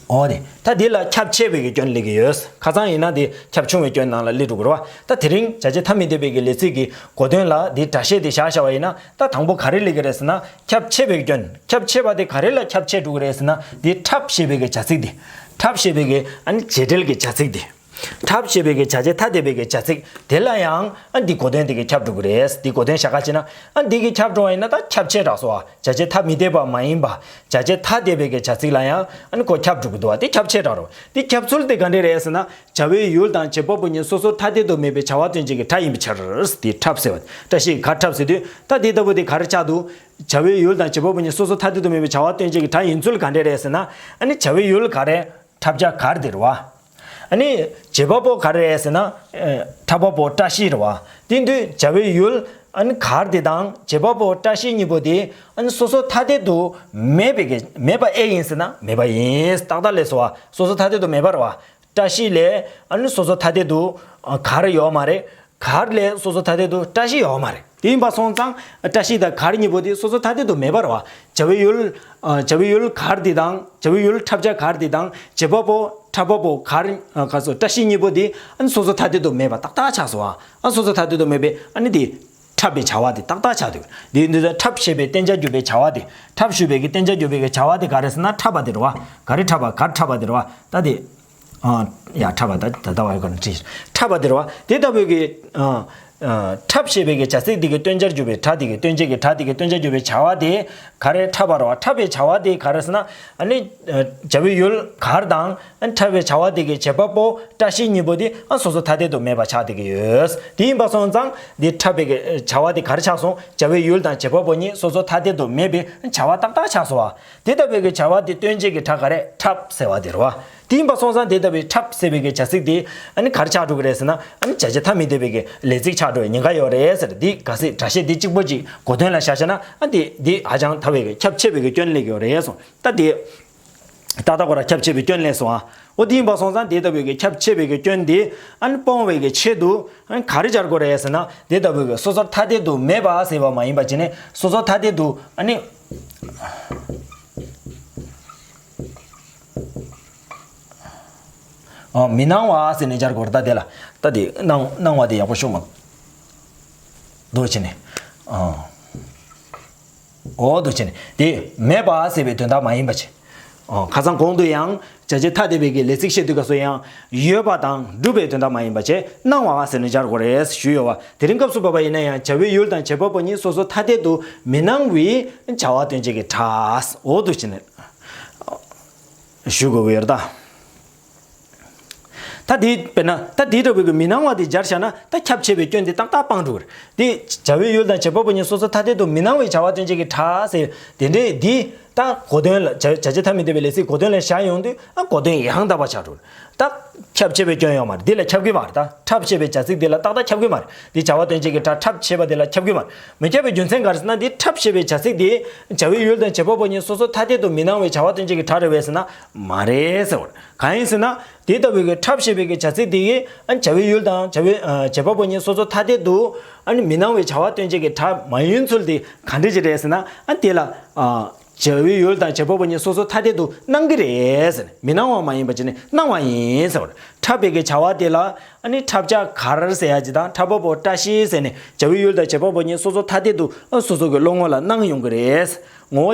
འོ་དེ། ད་འདི་ལ་ཁྱབ་ཆེ་བའི་གི་སྐྱོན་སླེབས་ཀྱི་ཡོད། ཁ་སང་ཡིན་ན་དེ་ཁྱབ་ཆུང་བའི་སྐྱོན་ནང་ལ་སླེབས་འགྲོ་གི་རེད་བ། ད་དེ་རིང་བྱ་བྱེད་ཐ་མི་དད་པའི་གི་ལས་ཚིག་གི་གོ་དོན་ལ་དེ་སྒྲ་བཤད་དེ་བཞག་བཞག་པ་ཡིན་ན་ད་དང་པོ་ག་རེ་སླེབས་ཀྱི་རེད་ཟེར་ན་ཁྱབ་ཆེ་བའི་སྐྱོན། ཁྱབ་ཆེ་བ་དེ་ག་རེ་ལ་ཁྱབ་ཆེ་འགྲོ་གི་རེད་ཟེར་ན་དེ་འཁྲབ་ཞེས་པའི་གི་བྱ་ཚིག་དེ། འཁྲབ་ཞེས་པའི་གི་ཨ་ནི་བྱེད་འབྲེལ་གྱི་བྱ་ཚིག་དེ། འཁྲབ་ཞེས་པའི་གི་བྱ་བྱེད་ཐ་དད་པའི་གི་བྱ་ཚིག་དེ་ལ་ཡང་ཨ་འདི་གོ་དོན་དེ་གི་ཁྱབ་འགྲོ་གི་རེད། འདི་གོ་དོན་བཞག་ག་བྱས་ན་ཨ་འདི་གི་ཁྱབ་འགྲོ་བ་ཡིན་ན་ད་ཁྱབ་ཆེ་དྲགས་སོ། བྱ་བྱེད་ཐ་མི་དད་པ་མ་ཡིན་པ། བྱ་བྱེད་ཐ་དད་པའི་གི་བྱ་ཚིག་ལ་ཡང་ཨ་ནི་ཁོ་ཁྱབ་འགྲོ་གི་འདུག་བ། དེ་ཁྱབ་ཆེ་དྲགས་རོ། དེ་ཁྱབ་ཚུལ་དེ་ག་འདྲས་རེད་ཟེར་ན། བྱ་བའི་ཡུལ་དང་བྱེད་པ་པོ་གཉིས་སོ་སོ་ཐ་དད་དུ་མེད་པའི་བྱ་བ་སྟོན་བྱེད་ཀྱི་སྒྲ་ཡིན་པའི་ཕྱིར། དེ་འཁྲབ་ཟེར་བ། བཀྲ་ཤིས་གར་འཁྲབ་ཟེར་དུས་ད་དེ་ལྟ་བུ་དེ་ག་རེ་ཆགས་འདུག་བྱ་བའི་ཡུལ་དང་བྱེད་པ་པོ་གཉིས་སོ་སོ་ཐ་དད་དུ་མེད་པའི་བྱ་བ་སྟོན་བྱེད་ཀྱི་སྒྲ་ཡིན་ཚུལ་ག་འདྲས་རེད་ཟེར་ན། ཨ་ནི་བྱ་བའི་ཡུལ་ག་རེ། འཁྲབ་བྱ་གར་དེ་རེད་བ། ཨ་ནི་བྱེད་པ་པོ་ག་རེ་རེད་ཟེར་ན། ཨ། འཁྲབ་པ་པོ་བཀྲ་ཤིས་རེད་བ། དེ་དུས་བྱ་བའི་ཡུལ་ཨ་ནི་གར་དེ་དང་བྱེད་པ་པོ་བཀྲ་ཤིས་གཉིས་པོ་དེ་ཨ་ནི་སོ་སོ་ཐ་དད་དུ་མེད་པའི་གི་མེད་པ་ཨེ་ཡིན་ཟེར་ན་མེད་པ་ཡིན། ཏག་ཏག་ལས་སོ་བ། སོ་སོ་ཐ་དད་དུ་མེད་པ་རེད་བ། བཀྲ་ཤིས་ལས་ཨ་ནི་སོ་སོ་ཐ་དད་དུ་ཨ་གར་ཡོད་མ་རེད། གར་ལས་སོ་སོ་ཐ་དད་དུ་བཀྲ་ཤིས་ཡོད་མ་རེད། དེ་ཡིན་པ་སོང་ཙང་བཀྲ་ཤིས་དང་གར་གཉིས་པོ་དེ་སོ་སོ་ཐ་དད་དུ་མེད་པ་རེད་བ། བྱ་བའི་ཡུལ། ཨ། བྱ་བའི་ཡུལ་གར་དེ་དང་བྱ་བའི་ཡུལ་འཁྲབ་བྱ་གར་དེ་དང་བྱེད་པ་པོ་འཁྲབ་པ་པོ་གར། ཨ། ག་སོ་བཀྲ་ཤིས་གཉིས་པོ་དེ་ཨ་ནི་སོ་སོ་ཐ་དད་དུ་མེད་པ་ཏག་ཏག་ཆགས་སོང་ཨ། ཨ་སོ་སོ་ཐ་དད་དུ་མེད་པའི་ཨ་ནི་དེ། འཁྲབ་པའི་བྱ་བ་དེ་ཏག་ཏག་ཆགས་འདུག་དེ་ཡིན་དུས་འཁྲབ་ཞེས་པའི་བསྟན་བྱ་བརྒྱུད་པའི་བྱ་བ་དེ། འཁྲབ་ཞུས་པའི་གི་བསྟན་བྱ་བརྒྱུད་པའི་གི་བྱ་བ་དེ་ག་རེ་ཟེར་ན་འཁྲབ་པ་དེ་རེད་བ། ག་རེ་འཁྲབ་པ། ག་རེ་འཁྲབ་པ་དེ་རེད་བ། ད་དེ། ཨ། ཡ། འཁྲབ་པ་ད་ད་ལྟ་བ་ཡོད་ག་ན་བྲིས། འཁྲབ་པ་དེ་རེད་བ། དེ་ལྟ་བུའི་གི། ཨ། ཨ། འཁྲབ་ཞེས་པའི་གི་བྱ་ཚིག་དེ་གི་སྟོན་བྱར་གྱུར་པའི་སྒྲ་དེ་གི་སྟོན་བྱེད་ཀྱི་སྒྲ་དེ་གི་སྟོན་བྱར་གྱུར་པའི་བྱ་བ་དེ་ག་རེ་འཁྲབ་པ་རེད་བ། འཁྲབ་པའི་བྱ་བ་དེ་ག་རེ་ཟེར་ན། ཨ་ནི། ཨ། བྱ་བའི་ཡུལ་གར་དང་། ཨ། འཁྲབ་པའི་བྱ་བ་དེ་གི་བྱེད་པ་པོ་བཀྲ་ཤིས་གཉིས་པོ་དེ། ཨ། སོ་སོ་ཐ་དད་དུ་མེད་པ་ཆགས་བསྡད་ཀྱི་ཡོད། དེ་ཡིན་པ་སོང་ཙང་འདི་འཁྲབ་པའི་གི་བྱ་བ་དེ་ག་རེ་ཆགས་སོང་། བྱ་བའི་ཡུལ་དང་བྱེད་པ་པོ་གཉིས་སོ་སོ་ཐ་དད་དུ་མེད་པའི་བྱ་བ་ཏག་ཏག་ཆགས་སོང་བ། དེ་ལྟ་བུའི་གི་བྱ་བ་དེ་སྟོན་བྱེད་ཀྱི་སྒྲ་ག་རེ། འཁྲབ་ཟེར་བ་དེ་རེད་བ། དེ་ཡིན་པ་སོང་ཙང་དེ་ལྟ་བུའི་འཁྲབ་ཟེར་བའི་གི་བྱ་ཚིག་དེ་ཨ་ནི་ག་རེ་ཆགས་འགྲོ་གི་རེད་ཟེར་ན། ཨ་ནི་བྱ་བྱེད་ཐ་མི་དད་པའི་གི་ལས་ཚིག་ཆགས་འགྲོ་བའི་ཉེན་ཁ་ཡོད་རེད་ཟེར། འདི་གལ་སྲིད་སྒྲ་བཤད་འདི་གཅིག་པོ་གཅིག་གོ་དོན་ལ་བཞག་བྱས་ན། ཨ། འདི་འདི་ཧ་ཅང་ཐ་བའི་གི་ཁྱབ་ཆེ་བའི་གི་སྐྱོན་སླེབས་ཡོད་རེད་སོང་། ད་འདི་ཏག་ཏག་ཁོ་རང་ཁྱབ་ཆེ་བའི་སྐྱོན་སླེབས་སོང་ཨ། འོ། དེ་ཡིན་པ་སོང་ཙང་དེ་ལྟ་བུའི་གི་ཁྱབ་ཆེ་བའི་གི་སྐྱོན་འདི་ཨ་ནི་སྤོང་བའི་གི་ཆེད་དུ་ཨ་ནི་ག་རེ་སྦྱར་དགོས་རེད་ཟེར་ན། དེ་ལྟ་བུའི་གི་སོ་སོར་ཐ་དད་དུ་མེད་པ་ཟེར་བ་མ་ཡིན་པ་བྱས་ནས། སོ་སོར་ཐ་དད་དུ་ཨ་ནི། ཨ། མི་སྣང་བ་ཟེར་ནས་སྦྱར་དགོས་རེད། ད་དེ་ལ་ད་དེ་སྣང་སྣང་བ་དེ་ཡག་པོ་ཤོད་མ། འདུག་བྱས་ནས། ཨ། འོ། འདུག་བྱས་ནས་དེ་མེད་པ་ཟེར་བའི་དོན་དག་མ་ཡིན་པ་བྱས། ཨ། ཁ་སང་གོང་དུ་ཡང་བྱ་བྱེད་ཐ་དད་པའི་གི་ལས་ཚིག་བཤད་དུས་སྐབས་སུ་ཡང་ཡོད་པ་དང་སྒྲུབ་པའི་དོན་དག་མ་ཡིན་པ་བྱས། སྣང་བ་ཟེར་ནས་སྦྱར་དགོས་རེད་ཞུས་ཡོད་བ། དེ་རིང་སྐབས་སུ་བབ་པ་ཡིན་ན་ཡང་བྱ་བའི་ཡུལ་དང་བྱེད་པ་པོ་གཉིས་སོ་སོ་ཐ་དད་དུ་མི་སྣང་བའི་བྱ་བ་སྟོན་བྱེད་ཀྱི་སྒྲ། འོ། འདུག་བྱས་ནས་ཞུ་དགོས་ཀྱི་ཡོད་རེད་ད། ད་དེ་དཔེར་ན་ད་དེ་འདྲ་བོའི་གི་མི་སྣང་བ་དེ་སྦྱར་བཞག་ན། ད་ཁྱབ་ཆེ་བའི་སྐྱོན་དེ་ཏག་ཏག་སྤང་འགྲོ་གི་རེད། དེ་བྱ་བའི་ཡུལ་དང་བྱེད་པ་པོ་གཉིས་སོ་སོ་ཐ་དད་དུ་མི་སྣང་བའི་བྱ་བ་སྟོན་བྱེད་ཀྱི་སྒྲ་ཟེར་དེ་འདྲས་དེ། ད་གོ་དོན་ལ་བྱ་བྱ་བྱེད་ཐ་མི་དད་པའི་ལས་ཚིག་གོ་དོན་ལ་བཞག་ཡོང་དུས། ཨ། གོ་དོན་ཡང་དག་པ་ཆགས་འགྲོ་གི་རེད། ད་ཁྱབ་ཆེ་བའི་སྐྱོན་ཡོད་མ་རེད། འདི་ལ་ཁྱབ་ཀྱི་མ་རེད། ད་འཁྲབ་ཞེས་པའི་བྱ་ཚིག་འདི་ལ་ཏག་ཏག་ཁྱབ་ཀྱི་མ་རེད། འདི་བྱ་བ་སྟོན་བྱེད་ཀྱི་སྒྲ་འཁྲབ་ཞེས་པ་འདི་ལ་ཁྱབ་ཀྱི་མ་རེད། མི་ཁྱབ་པའི་རྒྱུ་མཚན་ག་རེ་ཟེར་ན། འདི་འཁྲབ་ཞེས་པའི་བྱ་ཚིག་འདི་བྱ་བའི་ཡུལ་དང་བྱེད་པ་པོ་གཉིས་སོ་སོ་ཐ་དད་དུ་མི་སྣང་བའི་བྱ་བ་སྟོན་བྱེད་ཀྱི་སྒྲ་རེད་པས་ཟེར་ན། མ་རེད་ཟེར་བ་རེད། གང་ཡིན་ཟེར་ན། དེ་ལྟ་བུའི་གི་འཁྲབ་ཞེས་པའི་གི་བྱ་ཚིག་དེ་གིས་ཨ་ནི་བྱ་བའི་ཡུལ་དང་བྱ་བའི་ཨ་བྱེད་པ་པོ་གཉིས་སོ་སོ་ཐ་དད་དུ་ཨ་ནི་མི་སྣང་བའི་བྱ་བ་སྟོན་བྱེད་ཀྱི་སྒྲ་མ་ཡིན་ཚུལ་དེ་ག་འདྲ་ཅིག་རེད་ཟེར་ན། ཨ། དེ་ལ་ཨ་བྱ་བའི་ཡུལ་དང་བྱེད་པ་པོ་གཉིས་སོ་སོ་ཐ་དད་དུ་སྣང་གི་རེད་ཟེར། མི་སྣང་བ་མ་ཡིན་པ་བྱས་ནས་སྣང་བ་ཡིན་ཟེར་བ་རེད། འཁྲབ་པའི་གི་བྱ་བ་དེ་ལ་ཨ་ནི་འཁྲབ་བྱ་གར་ཟེར་ཡ་ཅིག་དང་། འཁྲབ་པ་པོ་བཀྲ་ཤིས་ཟེར་ནས་བྱ་བའི་ཡུལ་དང་བྱེད་པ་པོ་གཉིས་སོ་སོ་ཐ་དད་དུ་ཨ་སོ་སོ་གི་བློ་ངོ་ལ་སྣང་ཡོང་གི་རེད། ངོ་བོ།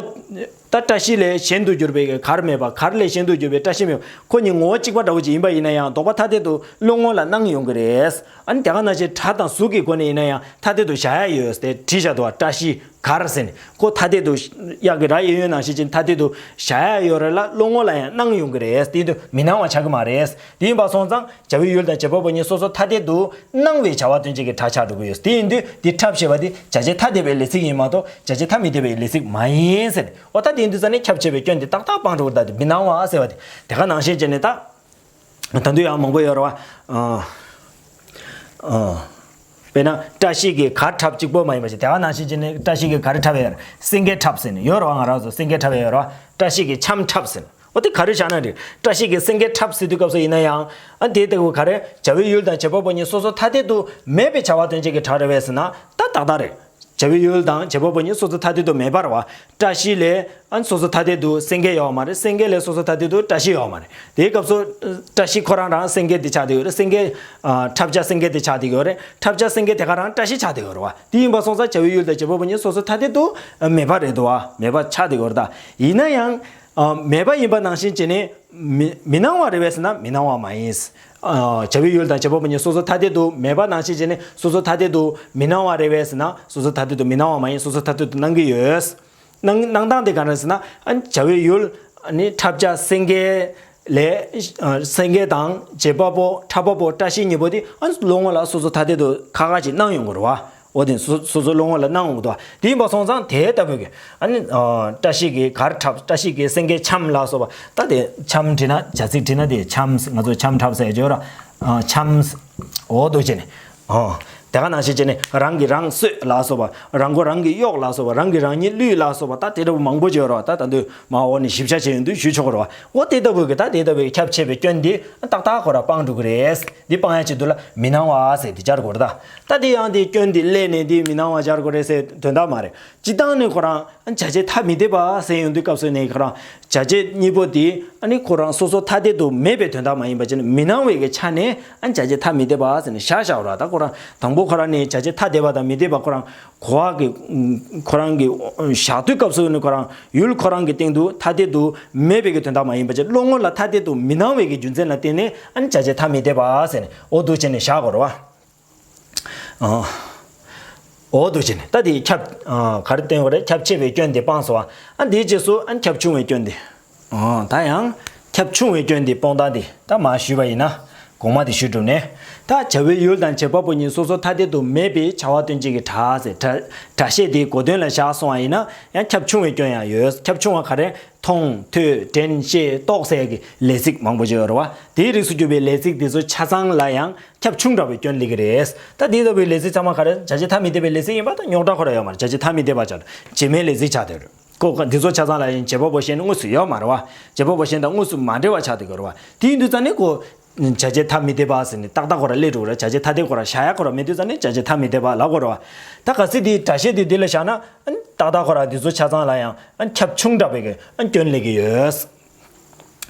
ད་བཀྲ་ཤིས་ལས་གཞན་དུ་གྱུར་པའི་གར་མེད་པ། གར་ལས་གཞན་དུ་གྱུར་པའི་བཀྲ་ཤིས་མེད་པ། ཁོ་གཉིས་ངོ་བོ་གཅིག་པ་འདྲ་བོ་ཅིག་ཡིན་པ་ཡིན་ན་ཡང་། ལྡོག་པ་ཐ་དད་དུ་བློ་ངོ་ལ་སྣང་ཡོང་གི་རེད། ཨ་ནི་དེ་ག་ནང་བཞིན་སྒྲ་དང་གཟུགས་ཀྱི་སྒོ་ནས་ཡིན་ན་ཡང་ཐ་དད་དུ་བཞག་ཡ་ཡོད་དེ་བྲིས་བཞག་འདུག་བ། བཀྲ་ཤིས་གར་ཟེར་ནས། ཁོ་ཐ་དད་དུ་གཡག་གི་རྭ་གཡས་གཡོན་ནང་བཞིན་ཅིག་ཐ་དད་དུ་བཞག་ཡ་ཡོད་རེད་ལ། བློ་ངོ་ལ་ཡང་སྣང་ཡོང་གི་རེད། དེ་དུས་མི་སྣང་བ་ཆགས་ཀྱི་མ་རེད། དེ་ཡིན་པ་སོང་ཙང་བྱ་བའི་ཡུལ་དང་བྱེད་པ་པོ་གཉིས་སོ་སོ་ཐ་དད་དུ་སྣང་བའི་བྱ་བ་སྟོན་བྱེད་ཀྱི་སྒྲ་ཆགས་འགྲོ་གི་ཡོད། དེ་ཡིན་དུས་འདི་འཁྲབ་ཞེས་པ་འདི་བྱ་བྱེད་ཐ་དད་པའི་ལས་ཚིག་ཡིན་མ་གཏོགས་བྱ་བྱེད་ཐ་མི་དད་པའི་ལས་ཚིག་མ་ཡིན་ཟེར། འོ། ད་དེ་ཡིན་དུས་ཙ་ནས་ཁྱབ་ཆེ་བའི་སྐྱོན་དེ་ཏག་ཏག་སྤང་འགྲོ་གི་རེད། ད་དེ་མི་སྣང་བ་ཟེར་བ་དེ་དེ་ག་ནང་བཞིན་བྱས་ནས་ད། ད་དུང་ཡང་མང་པོ་ཡོད་རེད་བ། ཨ། ཨ། དཔེར་ན་བཀྲ་ཤིས་ཀྱིས་གར་འཁྲབ་གཅིག་པོ་མ་ཡིན་པ་ཞིག་དེ་ག་ནང་བཞིན་བྱས་ནས་བཀྲ་ཤིས་ཀྱིས་ག་རེ་འཁྲབ་ཡོད་རེད། སེང་གེ་འཁྲབ་ཟེར་ནས་ཡོད་རེད་བ། ང་རང་ཚོ་སེང་གེ་འཁྲབ་ཡོད་རེད་བ། བཀྲ་ཤིས་ཀྱིས་འཆམ་འཁྲབ་ཟེར་ནས། འོ། དེ་ག་རེ་བཞག་ན་རེད། བཀྲ་ཤིས་ཀྱིས་སེང་གེ་འཁྲབ་ཟེར་དུས་སྐབས་སུ་ཡིན་ན་ཡང་། ཨ། དེ་ལྟ་བུ་ག་རེ། བྱ་བའི་ཡུལ་དང་བྱེད་པ་པོ་གཉིས་སོ་སོ་ཐ་དད་དུ་མེད་པའི་བྱ་བ་སྟོན་བྱེད་ཀྱི་སྒྲ་རེད་པས་ཟེར་ན། ད་ཏག་ཏག་རེད། བྱ་བའི་ཡུལ་དང་བྱེད་པ་པོ་གཉིས་སོ་སོ་ཐ་དད་དུ་མེད་པ་རེད་བ། བཀྲ་ཤིས་ལས་ཨ་སོ་སོ་ཐ་དད་དུ་སེང་གེ་ཡོད་མ་རེད། སེང་གེ་ལས་སོ་སོ་ཐ་དད་དུ་བཀྲ་ཤིས་ཡོད་མ་རེད། དེའི་སྐབས་སུ་བཀྲ་ཤིས་ཁོ་རང་རང་སེང་གེ་དེ་ཆགས་བསྡད་ཡོད་རེད། སེང་གེ། ཨ། འཁྲབ་བྱ་སེང་གེ་དེ་ཆགས་བསྡད་ཡོད་རེད། འཁྲབ་བྱ་སེང་གེ་དེ་ག་རང་བཀྲ་ཤིས་ཆགས་བསྡད་ཡོད་རེད་བ། དེ་ཡིན་པ་སོང་ཙང་བྱ་བའི་ཡུལ་དང་བྱེད་པ་པོ་གཉིས་སོ་སོ་ཐ་དད་དུ་མེད་པ་རེད་འདུག་བ། མེད་པ་ཆགས་བསྡད་ཡོད་རེད་ད། ཡིན་ན་ཡང་། ཨ། མེད་པ་ཡིན་པ་ནང་བཞིན་བྱས་ནས་མི་མི་སྣང་བ་རེད་པས་ཟེར་ན་མི་སྣང་བ་མ་ཡིན། ཨ། བྱ་བའི་ཡུལ་དང་བྱེད་པ་པོ་གཉིས་སོ་སོ་ཐ་དད་དུ་མེད་པ་ནང་བཞིན་བྱས་ནས་སོ་སོ་ཐ་དད་དུ་མི་སྣང་བ་རེད་པས་ཟེར་ན་སོ་སོ་ཐ་དད་དུ་མི་སྣང་བ་མ་ཡིན། སོ་སོ་ཐ་དད་དུ་སྣང་གི་ཡོད། སྣང་སྣང་སྟངས་དེ་ག་རེ་ཟེར་ན། ཨ། བྱ་བའི་ཡུལ་ནི་འཁྲབ་བྱ་སེང་གེ་ལས། ཨ། སེང་གེ་དང་བྱེད་པ་པོ་འཁྲབ་པ་པོ་བཀྲ་ཤིས་གཉིས་པོ་དེ། ཨ། བློ་ངོ་ལ་སོ་སོ་ཐ་དད་དུ་ཁ་ཁ་ཅིག་སྣང་ཡོང་གི་རེད་བ། འོ། དེ་སོ་སོ་སོ་བློ་ངོ་ལ་སྣང་ཡོང་གི་འདུག་བ། དེ་ཡིན་པ་སོང་ཙང་དེ་ལྟ་བུ་གི། ཨ་ནི། ཨ། བཀྲ་ཤིས་ཀྱིས་གར་འཁྲབ། བཀྲ་ཤིས་ཀྱིས་སེང་གེ་འཆམ་ལ་སོགས་པ། ད་དེ་འཆམ་བྲིས་ན། བྱ་ཚིག་བྲིས་ན་དེ་འཆམ། ང་ཚོ་འཆམ་འཁྲབ་ཟེར་ཡ་ཅིག་ཡོད་ར། ཨ། འཆམ། འོ། འདུག་བྱས་ནས། ཨོ། དེ་ག་ནང་བཞིན་བྱས་ནས་རང་གིས་རང་གསོད་ལ་སོགས་པ། རང་མགོ་རང་གིས་གཡོགས་ལ་སོགས་པ། རང་གིས་རང་ཉིད་བསླུས་ལ་སོགས་པ། ད་དེ་འདྲ་བོ་མང་པོ་ཅིག་ཡོད་རེད་བ། ད་ད་དུང་མར་འོག་ནས་ཞིབ་ཆ་བྱས་ཡོང་དུས་ཞུ་ཆོག་གི་རེད་བ། འོ། དེ་ལྟ་བུའི་གི་ད་དེ་ལྟ་བུའི་ཁྱབ་ཆེ་བའི་སྐྱོན་འདི་ཏག་ཏག་ཁོ་རང་སྤང་འགྲོ་གི་རེད། འདི་སྤང་ཡ་ཆེད་དུ་ལ་མི་སྣང་བ་ཟེར་འདི་སྦྱར་དགོས་རེད་ད། ད་དེ་ཡང་དེ་སྐྱོན་འདི་གླས་ནས་འདི་མི་སྣང་བ་སྦྱར་དགོས་རེད་ཟེར་དོན་དག་མ་རེད། སྤྱིར་བཏང་ནས་ཁོ་རང་བྱ་བྱེད་ཐ་མི་དད་པ་ཟེར་ཡོང་དུས་སྐབས་སུ་ནས་ཁོ་རང་ བྱ་བྱེད་གཉིས་པོ་དེ་ཨ་ནི་ཁོ་རང་སོ་སོ་ཐ་དད་དུ་མེད་པའི་དོན་དག་མ་ཡིན་པ་བྱས་ནས་མི་སྣང་བའི་གི་ཆ་ནས་ཨ་ནི་བྱ་བྱེད་ཐ་མི་དད་པ་ཟེར་ནས་བཞག་བཞག་ར། ད་ཁོ་རང་དང་པོ་ཁོ་རང་ནི་བྱ་བྱེད་ཐ་དད་པ་དང་མི་དད་པ་ཁོ་རང་གོ་བ་གི་ཁོ་རང་གི་བཞག་དུས་སྐབས་སུ་ནི་ཁོ་རང་ཡུལ་ཁོ་རང་གི་སྟེང་དུ་ཐ་དད་དུ་མེད་པའི་གི་དོན་དག་མ་ཡིན་པ་བྱས་བློ་ངོ་ལ་ཐ་དད་དུ་མི་སྣང་བའི་གི་རྒྱུ་མཚན་ལ་བརྟེན་ནས་ཨ་ནི་བྱ་བྱེད་ཐ་མི་དད་པ་ཟེར་ནས་འོ་འདུག་བྱས་ནས་བཞག་དགོས་རེད་བ། ཨ། འོ་འདུག་བྱས་ནས་ད་དེ་ཁྱབ་ཨ་ག་རེ་བསྟན་དགོས་རེད། ཁྱབ་ཆེ་བའི་སྐྱོན་དེ་སྤངས་སོང་བ། ཨ་འདིའི་རྗེས་སུ་ཨ་ཁྱབ་ཆུང་བའི་སྐྱོན་དེ། ཨ་ད་ཡང་ཁྱབ་ཆུང་བའི་སྐྱོན་དེ་སྤོང་སྟངས་དེ་ད་མར་ཞུས་པ་ཡིན་ན། གོང་མ་དེ་ཞུས་གྲུབ་ནས། ད་བྱ་བའི་ཡུལ་དང་བྱེད་པ་པོ་གཉིས་སོ་སོ་ཐ་དད་དུ་མེད་པའི་བྱ་བ་སྟོན་བྱེད་ཀྱི་སྒྲ་ཟེར་སྒྲ་སྒྲ་བཤད་དེ་གོ་དོན་ལ་བཞག་སོང་བ་ཡིན་ན་ཡང་ཁྱབ་ཆུང་བའི་སྐྱོན་ཡང་ཡོད། ཁྱབ་ཆུང་བ་ག་རེ། མཐོང་ཐོས་དྲན་ཤེས་རྟོགས་ཟེར་གྱི་ལས་ཚིག་མང་པོ་ཅིག་ཡོད་རེད་བ། དེའི་རིགས་སུ་གྱུར་པའི་ལས་ཚིག་དེ་ཚོ་ཆ་ཚང་ལ་ཡང་ཁྱབ་ཆུང་དྲགས་པའི་སྐྱོན་སླེབས་ཀྱི་རེད། ད་དེ་ལྟ་བུའི་ལས་ཚིག་ཚང་མ་ག་རེ། བྱ་བྱེད་ཐ་མི་དད་པའི་ལས་ཚིག་ཡིན་པ་དང་རྙོག་དྲ་ཁོ་ར་ཡོད་མ་རེད། བྱ་བྱེད་ཐ་མི་དད་པ་ཆགས་རྗེས་མའི་ལས་ཚིག་ཆགས་བསྡད་རེད། ཁོ་འདི་ཚོ་ཆ་ཚང་ལ་ཡང་བྱེད་པ་པོ་གཞན་དངོས་སུ་ཡོད་མ་རེད་བ། བྱེད་པ་པོ་གཞན་དང་དངོས་སུ་མ་འབྲེལ་བ་ཆགས་བསྡད་ཀྱི་རེད་བ། དེ་ཡིན་དུས་ཙང་ནི་ཁོ། བྱ་བྱེད་ཐ་མི་དད་པ་ཟེར་ནས་ཏག་ཏག་ཁོ་ར་སླེབས་འགྲོ་གི་རེད། བྱ་བྱེད་ཐ་དད་ཁོ་ར་བཞག་ཡ་ཁོ་ར་མེད་དུས་ཙང་ནི་བྱ་བྱེད་ཐ་མི་དད་པ་ལབ་དགོས་རེད་བ། ད་གལ་སྲིད་དེའི་སྒྲ་བཤད་དེ་འདི་ལ་བཞག་ན། ཏག་ཏག་ཁོ་ར་འདི་ཚོ་ཆ་ཚང་ལ་ཡང་ཁྱབ་ཆུང་དྲགས་པའི་གི་སྐྱོན་སླེབས་ཀྱི་ཡོད།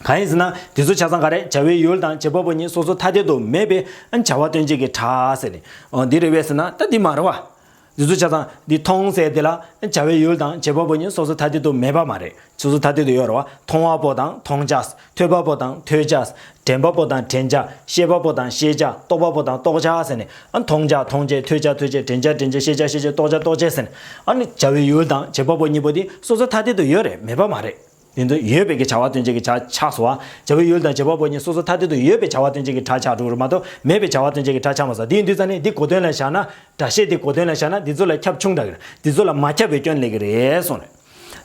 གང་ཡིན་ཟེར་ན་འདི་ཚོ་ཆ་ཚང་ག་རེ། བྱ་བའི་ཡུལ་དང་བྱེད་པ་པོ་གཉིས་སོ་སོ་ཐ་དད་དུ་མེད་པའི་བྱ་བ་སྟོན་བྱེད་ཀྱི་སྒྲ་ཟེར་ནས། འོ་འདི་རེད་པས་ཟེར་ན་ད་འདི་མ་རེད་བ། འདི་ཚོ་ཆ་ཚང་འདི་མཐོང་ཟེར་དེ་ལ་བྱ་བའི་ཡུལ་དང་བྱེད་པ་པོ་གཉིས་སོ་སོ་ཐ་དད་དུ་མེད་པ་མ་རེད། སོ་སོ་ཐ་དད་དུ་ཡོད་རེད་བ། མཐོང་བ་པོ་དང་མཐོང་བྱ། ཐོས་པ་པོ་དང་ཐོས་བྱ། དྲན་པ་པོ་དང་དྲན་བྱ། ཤེས་པ་པོ་དང་ཤེས་བྱ། རྟོགས་པ་པོ་དང་རྟོགས་བྱ་ཟེར་ནས། ཨ་མཐོང་བྱ་མཐོང་བྱེད། ཐོས་བྱ་ཐོས་བྱེད། དྲན་བྱ་དྲན་བྱེད། ཤེས་བྱ་ཤེས་བྱེད། རྟོགས་བྱ་རྟོགས་བྱེད་ཟེར་ནས། ཨ་ནི་བྱ་བའི་ཡུལ་དང་བྱེད་པ་པོ་གཉིས་པོ་དེ་སོ་སོ་ཐ་དད་དུ་ཡོད་རེད། མེད་པ་མ་རེད། དེ་ཚོ་ཡོད་པའི་གི་བྱ་བ་སྟོན་བྱེད་ཀྱི་བྱ་ཆགས་སོ། བྱ་བའི་ཡུལ་དང་བྱེད་པ་པོ་གཉིས་སོ་སོ་ཐ་དད་དུ་ཡོད་པའི་བྱ་བ་སྟོན་བྱེད་ཀྱི་སྒྲ་ཆགས་འགྲོ་གི་རེད་མ་གཏོགས་མེད་པའི་བྱ་བ་སྟོན་བྱེད་ཀྱི་སྒྲ་ཆགས་མ་སོང་། དེ་ཡིན་དུས་ཙང་ནས་འདི་གོ་དོན་ལ་བཞག་ན། སྒྲ་བཤད་དེ་གོ་དོན་ལ་བཞག་ན་འདི་ཚོ་ལ་ཁྱབ་ཆུང་དྲགས་ཀྱི་རེད། འདི་ཚོ་ལ་མ་ཁྱབ་པའི་སྐྱོན་སླེབས་ཀྱི་རེད་གསུངས་རེད།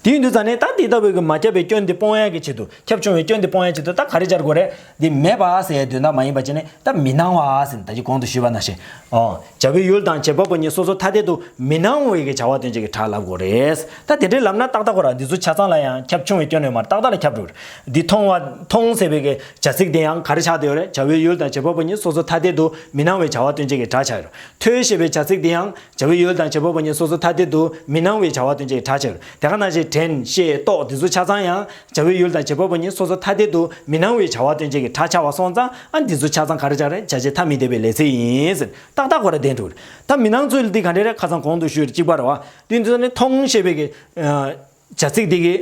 དེ་ཡིན་དུས་ཙང་ནས་ད་འདི་ལྟ་བུའི་གི་མ་ཁྱབ་པའི་སྐྱོན་འདི་སྤོང་ཡག་གི་ཆེད་དུ། ཁྱབ་ཆུང་བའི་སྐྱོན་འདི་སྤོང་ཡག་ཆེད་དུ་ད་ག་རེ་སྦྱར་དགོས་རེད། འདི་མེད་པ་ཟེར་ཡག་དོན་དག་མ་ཡིན་པ་བྱས་ནས་ད་མི་སྣང་བ་ཟེར་ནས་ད་ཅི་གོང་དུ་ཞུས་པ་ནང་བཞིན། ཨོ། བྱ་བའི་ཡུལ་དང་བྱེད་པ་པོ་གཉིས་སོ་སོ་ཐ་དད་དུ་མི་སྣང་བའི་གི་བྱ་བ་སྟོན་བྱེད་ཀྱི་སྒྲ་ལབ་དགོས་རེད། ད་དེ་འདྲའི་ལབ་ན་ཏག་ཏག་ཁོ་ར་འདི་ཚོ་ཆ་ཚང་ལ་ཡང་ཁྱབ་ཆུང་བའི་སྐྱོན་ཡོད་མ་རེད། ཏག་ཏག་ལ་ཁྱབ་འགྲོ་རེད། འདི་མཐོང་བ་མཐོང་ཟེར་བའི་གི་བྱ་ཚིག་དེ་ཡང་ག་རེ་ཆགས་བསྡད་ཡོད་རེད། བྱ་བའི་ཡུལ་དང་བྱེད་པ་པོ་གཉིས་སོ་སོ་ཐ་དད་དུ་མི་སྣང་བའི་བྱ་བ་སྟོན་བྱེད་ཀྱི་སྒྲ་ཆགས་ཡོད་རེད། ཐོས་ཞེས་པའི་བྱ་ཚིག་དེ་ཡང་། བྱ་བའི་ཡུལ་དང་བྱེད་པ་པོ་གཉིས་སོ་སོ་ཐ་དད་དུ་མི་སྣང་བའི་བྱ་བ་སྟོན་བྱེད་ཀྱི་སྒྲ་ཆགས་ཡོད། དེ་ག་ནང་བཞིན་དྲན་ཤེས་རྟོགས་འདི་ཚོ་ཆ་ཚང་ཡང་བྱ་བའི་ཡུལ་དང་བྱེད་པ་པོ་གཉིས་སོ་སོ་ཐ་དད་དུ་མི་སྣང་བའི་བྱ་བ་སྟོན་བྱེད་ཀྱི་སྒྲ་ཆགས་པ་སོང་ཙང་ཨ་འདི་ཚོ་ཆ་ཚང་ག་རེ་ཆགས་རེད། བྱ་བྱེད་ཐ་མི་དད་པའི་ལས་ཚིག་ཡིན་ཟེར་ཏག་ཏག་ཁོ་ར་བསྟན་འགྲོ་རེད། ད་མི་སྣང་ཚུལ་འདི་ག་འདྲ་རེད། ཁ་སང་གོང་དུ་ཞུས་རེད་གཅིག་པ་རེད་བ། དེ་འདི་ཚོ་ནི་མཐོང་ཞེས་པའི་གི་བྱ་ཚིག་འདི་གི་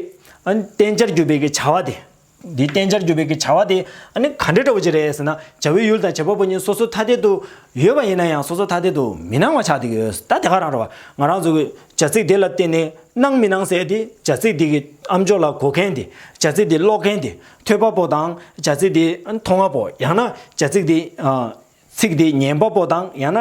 ཨ་བསྟན་བྱར་གྱུར་པའི་གི་བྱ་བ་དེ། འདི་བསྟན་བྱར་གྱུར་པའི་གི་བྱ་བ་དེ་ཨ་ནི་ག་འདྲ་འདྲ་བོ་ཅིག་རེད་ཟེར་ན། བྱ་བའི་ཡུལ་དང་བྱེད་པ་པོ་གཉིས་སོ་སོ་ཐ་དད་དུ་ཡོད་པ་ཡིན་ན་ཡང་སོ་སོ་ཐ་དད་དུ་མི་སྣང་བ་ཆགས་བསྡད་ཀྱི་ཡོད། ད་དེ་ག་རང་རེད་བ། ང་རང་ཚོ་གི་བྱ་ཚིག་དེ་ལ་བརྟེན་ནས་སྣང་མི་སྣང་ཟེར་དེ་བྱ་ཚིག་དེ་གི་ཨམ་ཅོག་ལ་གོ་མཁན་དེ། བྱ་ཚིག་དེ་ཀློག་མཁན་དེ། ཐོས་པ་པོ་དང་བྱ་ཚིག་དེ་མཐོང་བ་པོ། ཡང་ན་བྱ་ཚིག་དེ་ཨ། ཚིག་དེ་ཉན་པ་པོ་དང་ཡང་ན་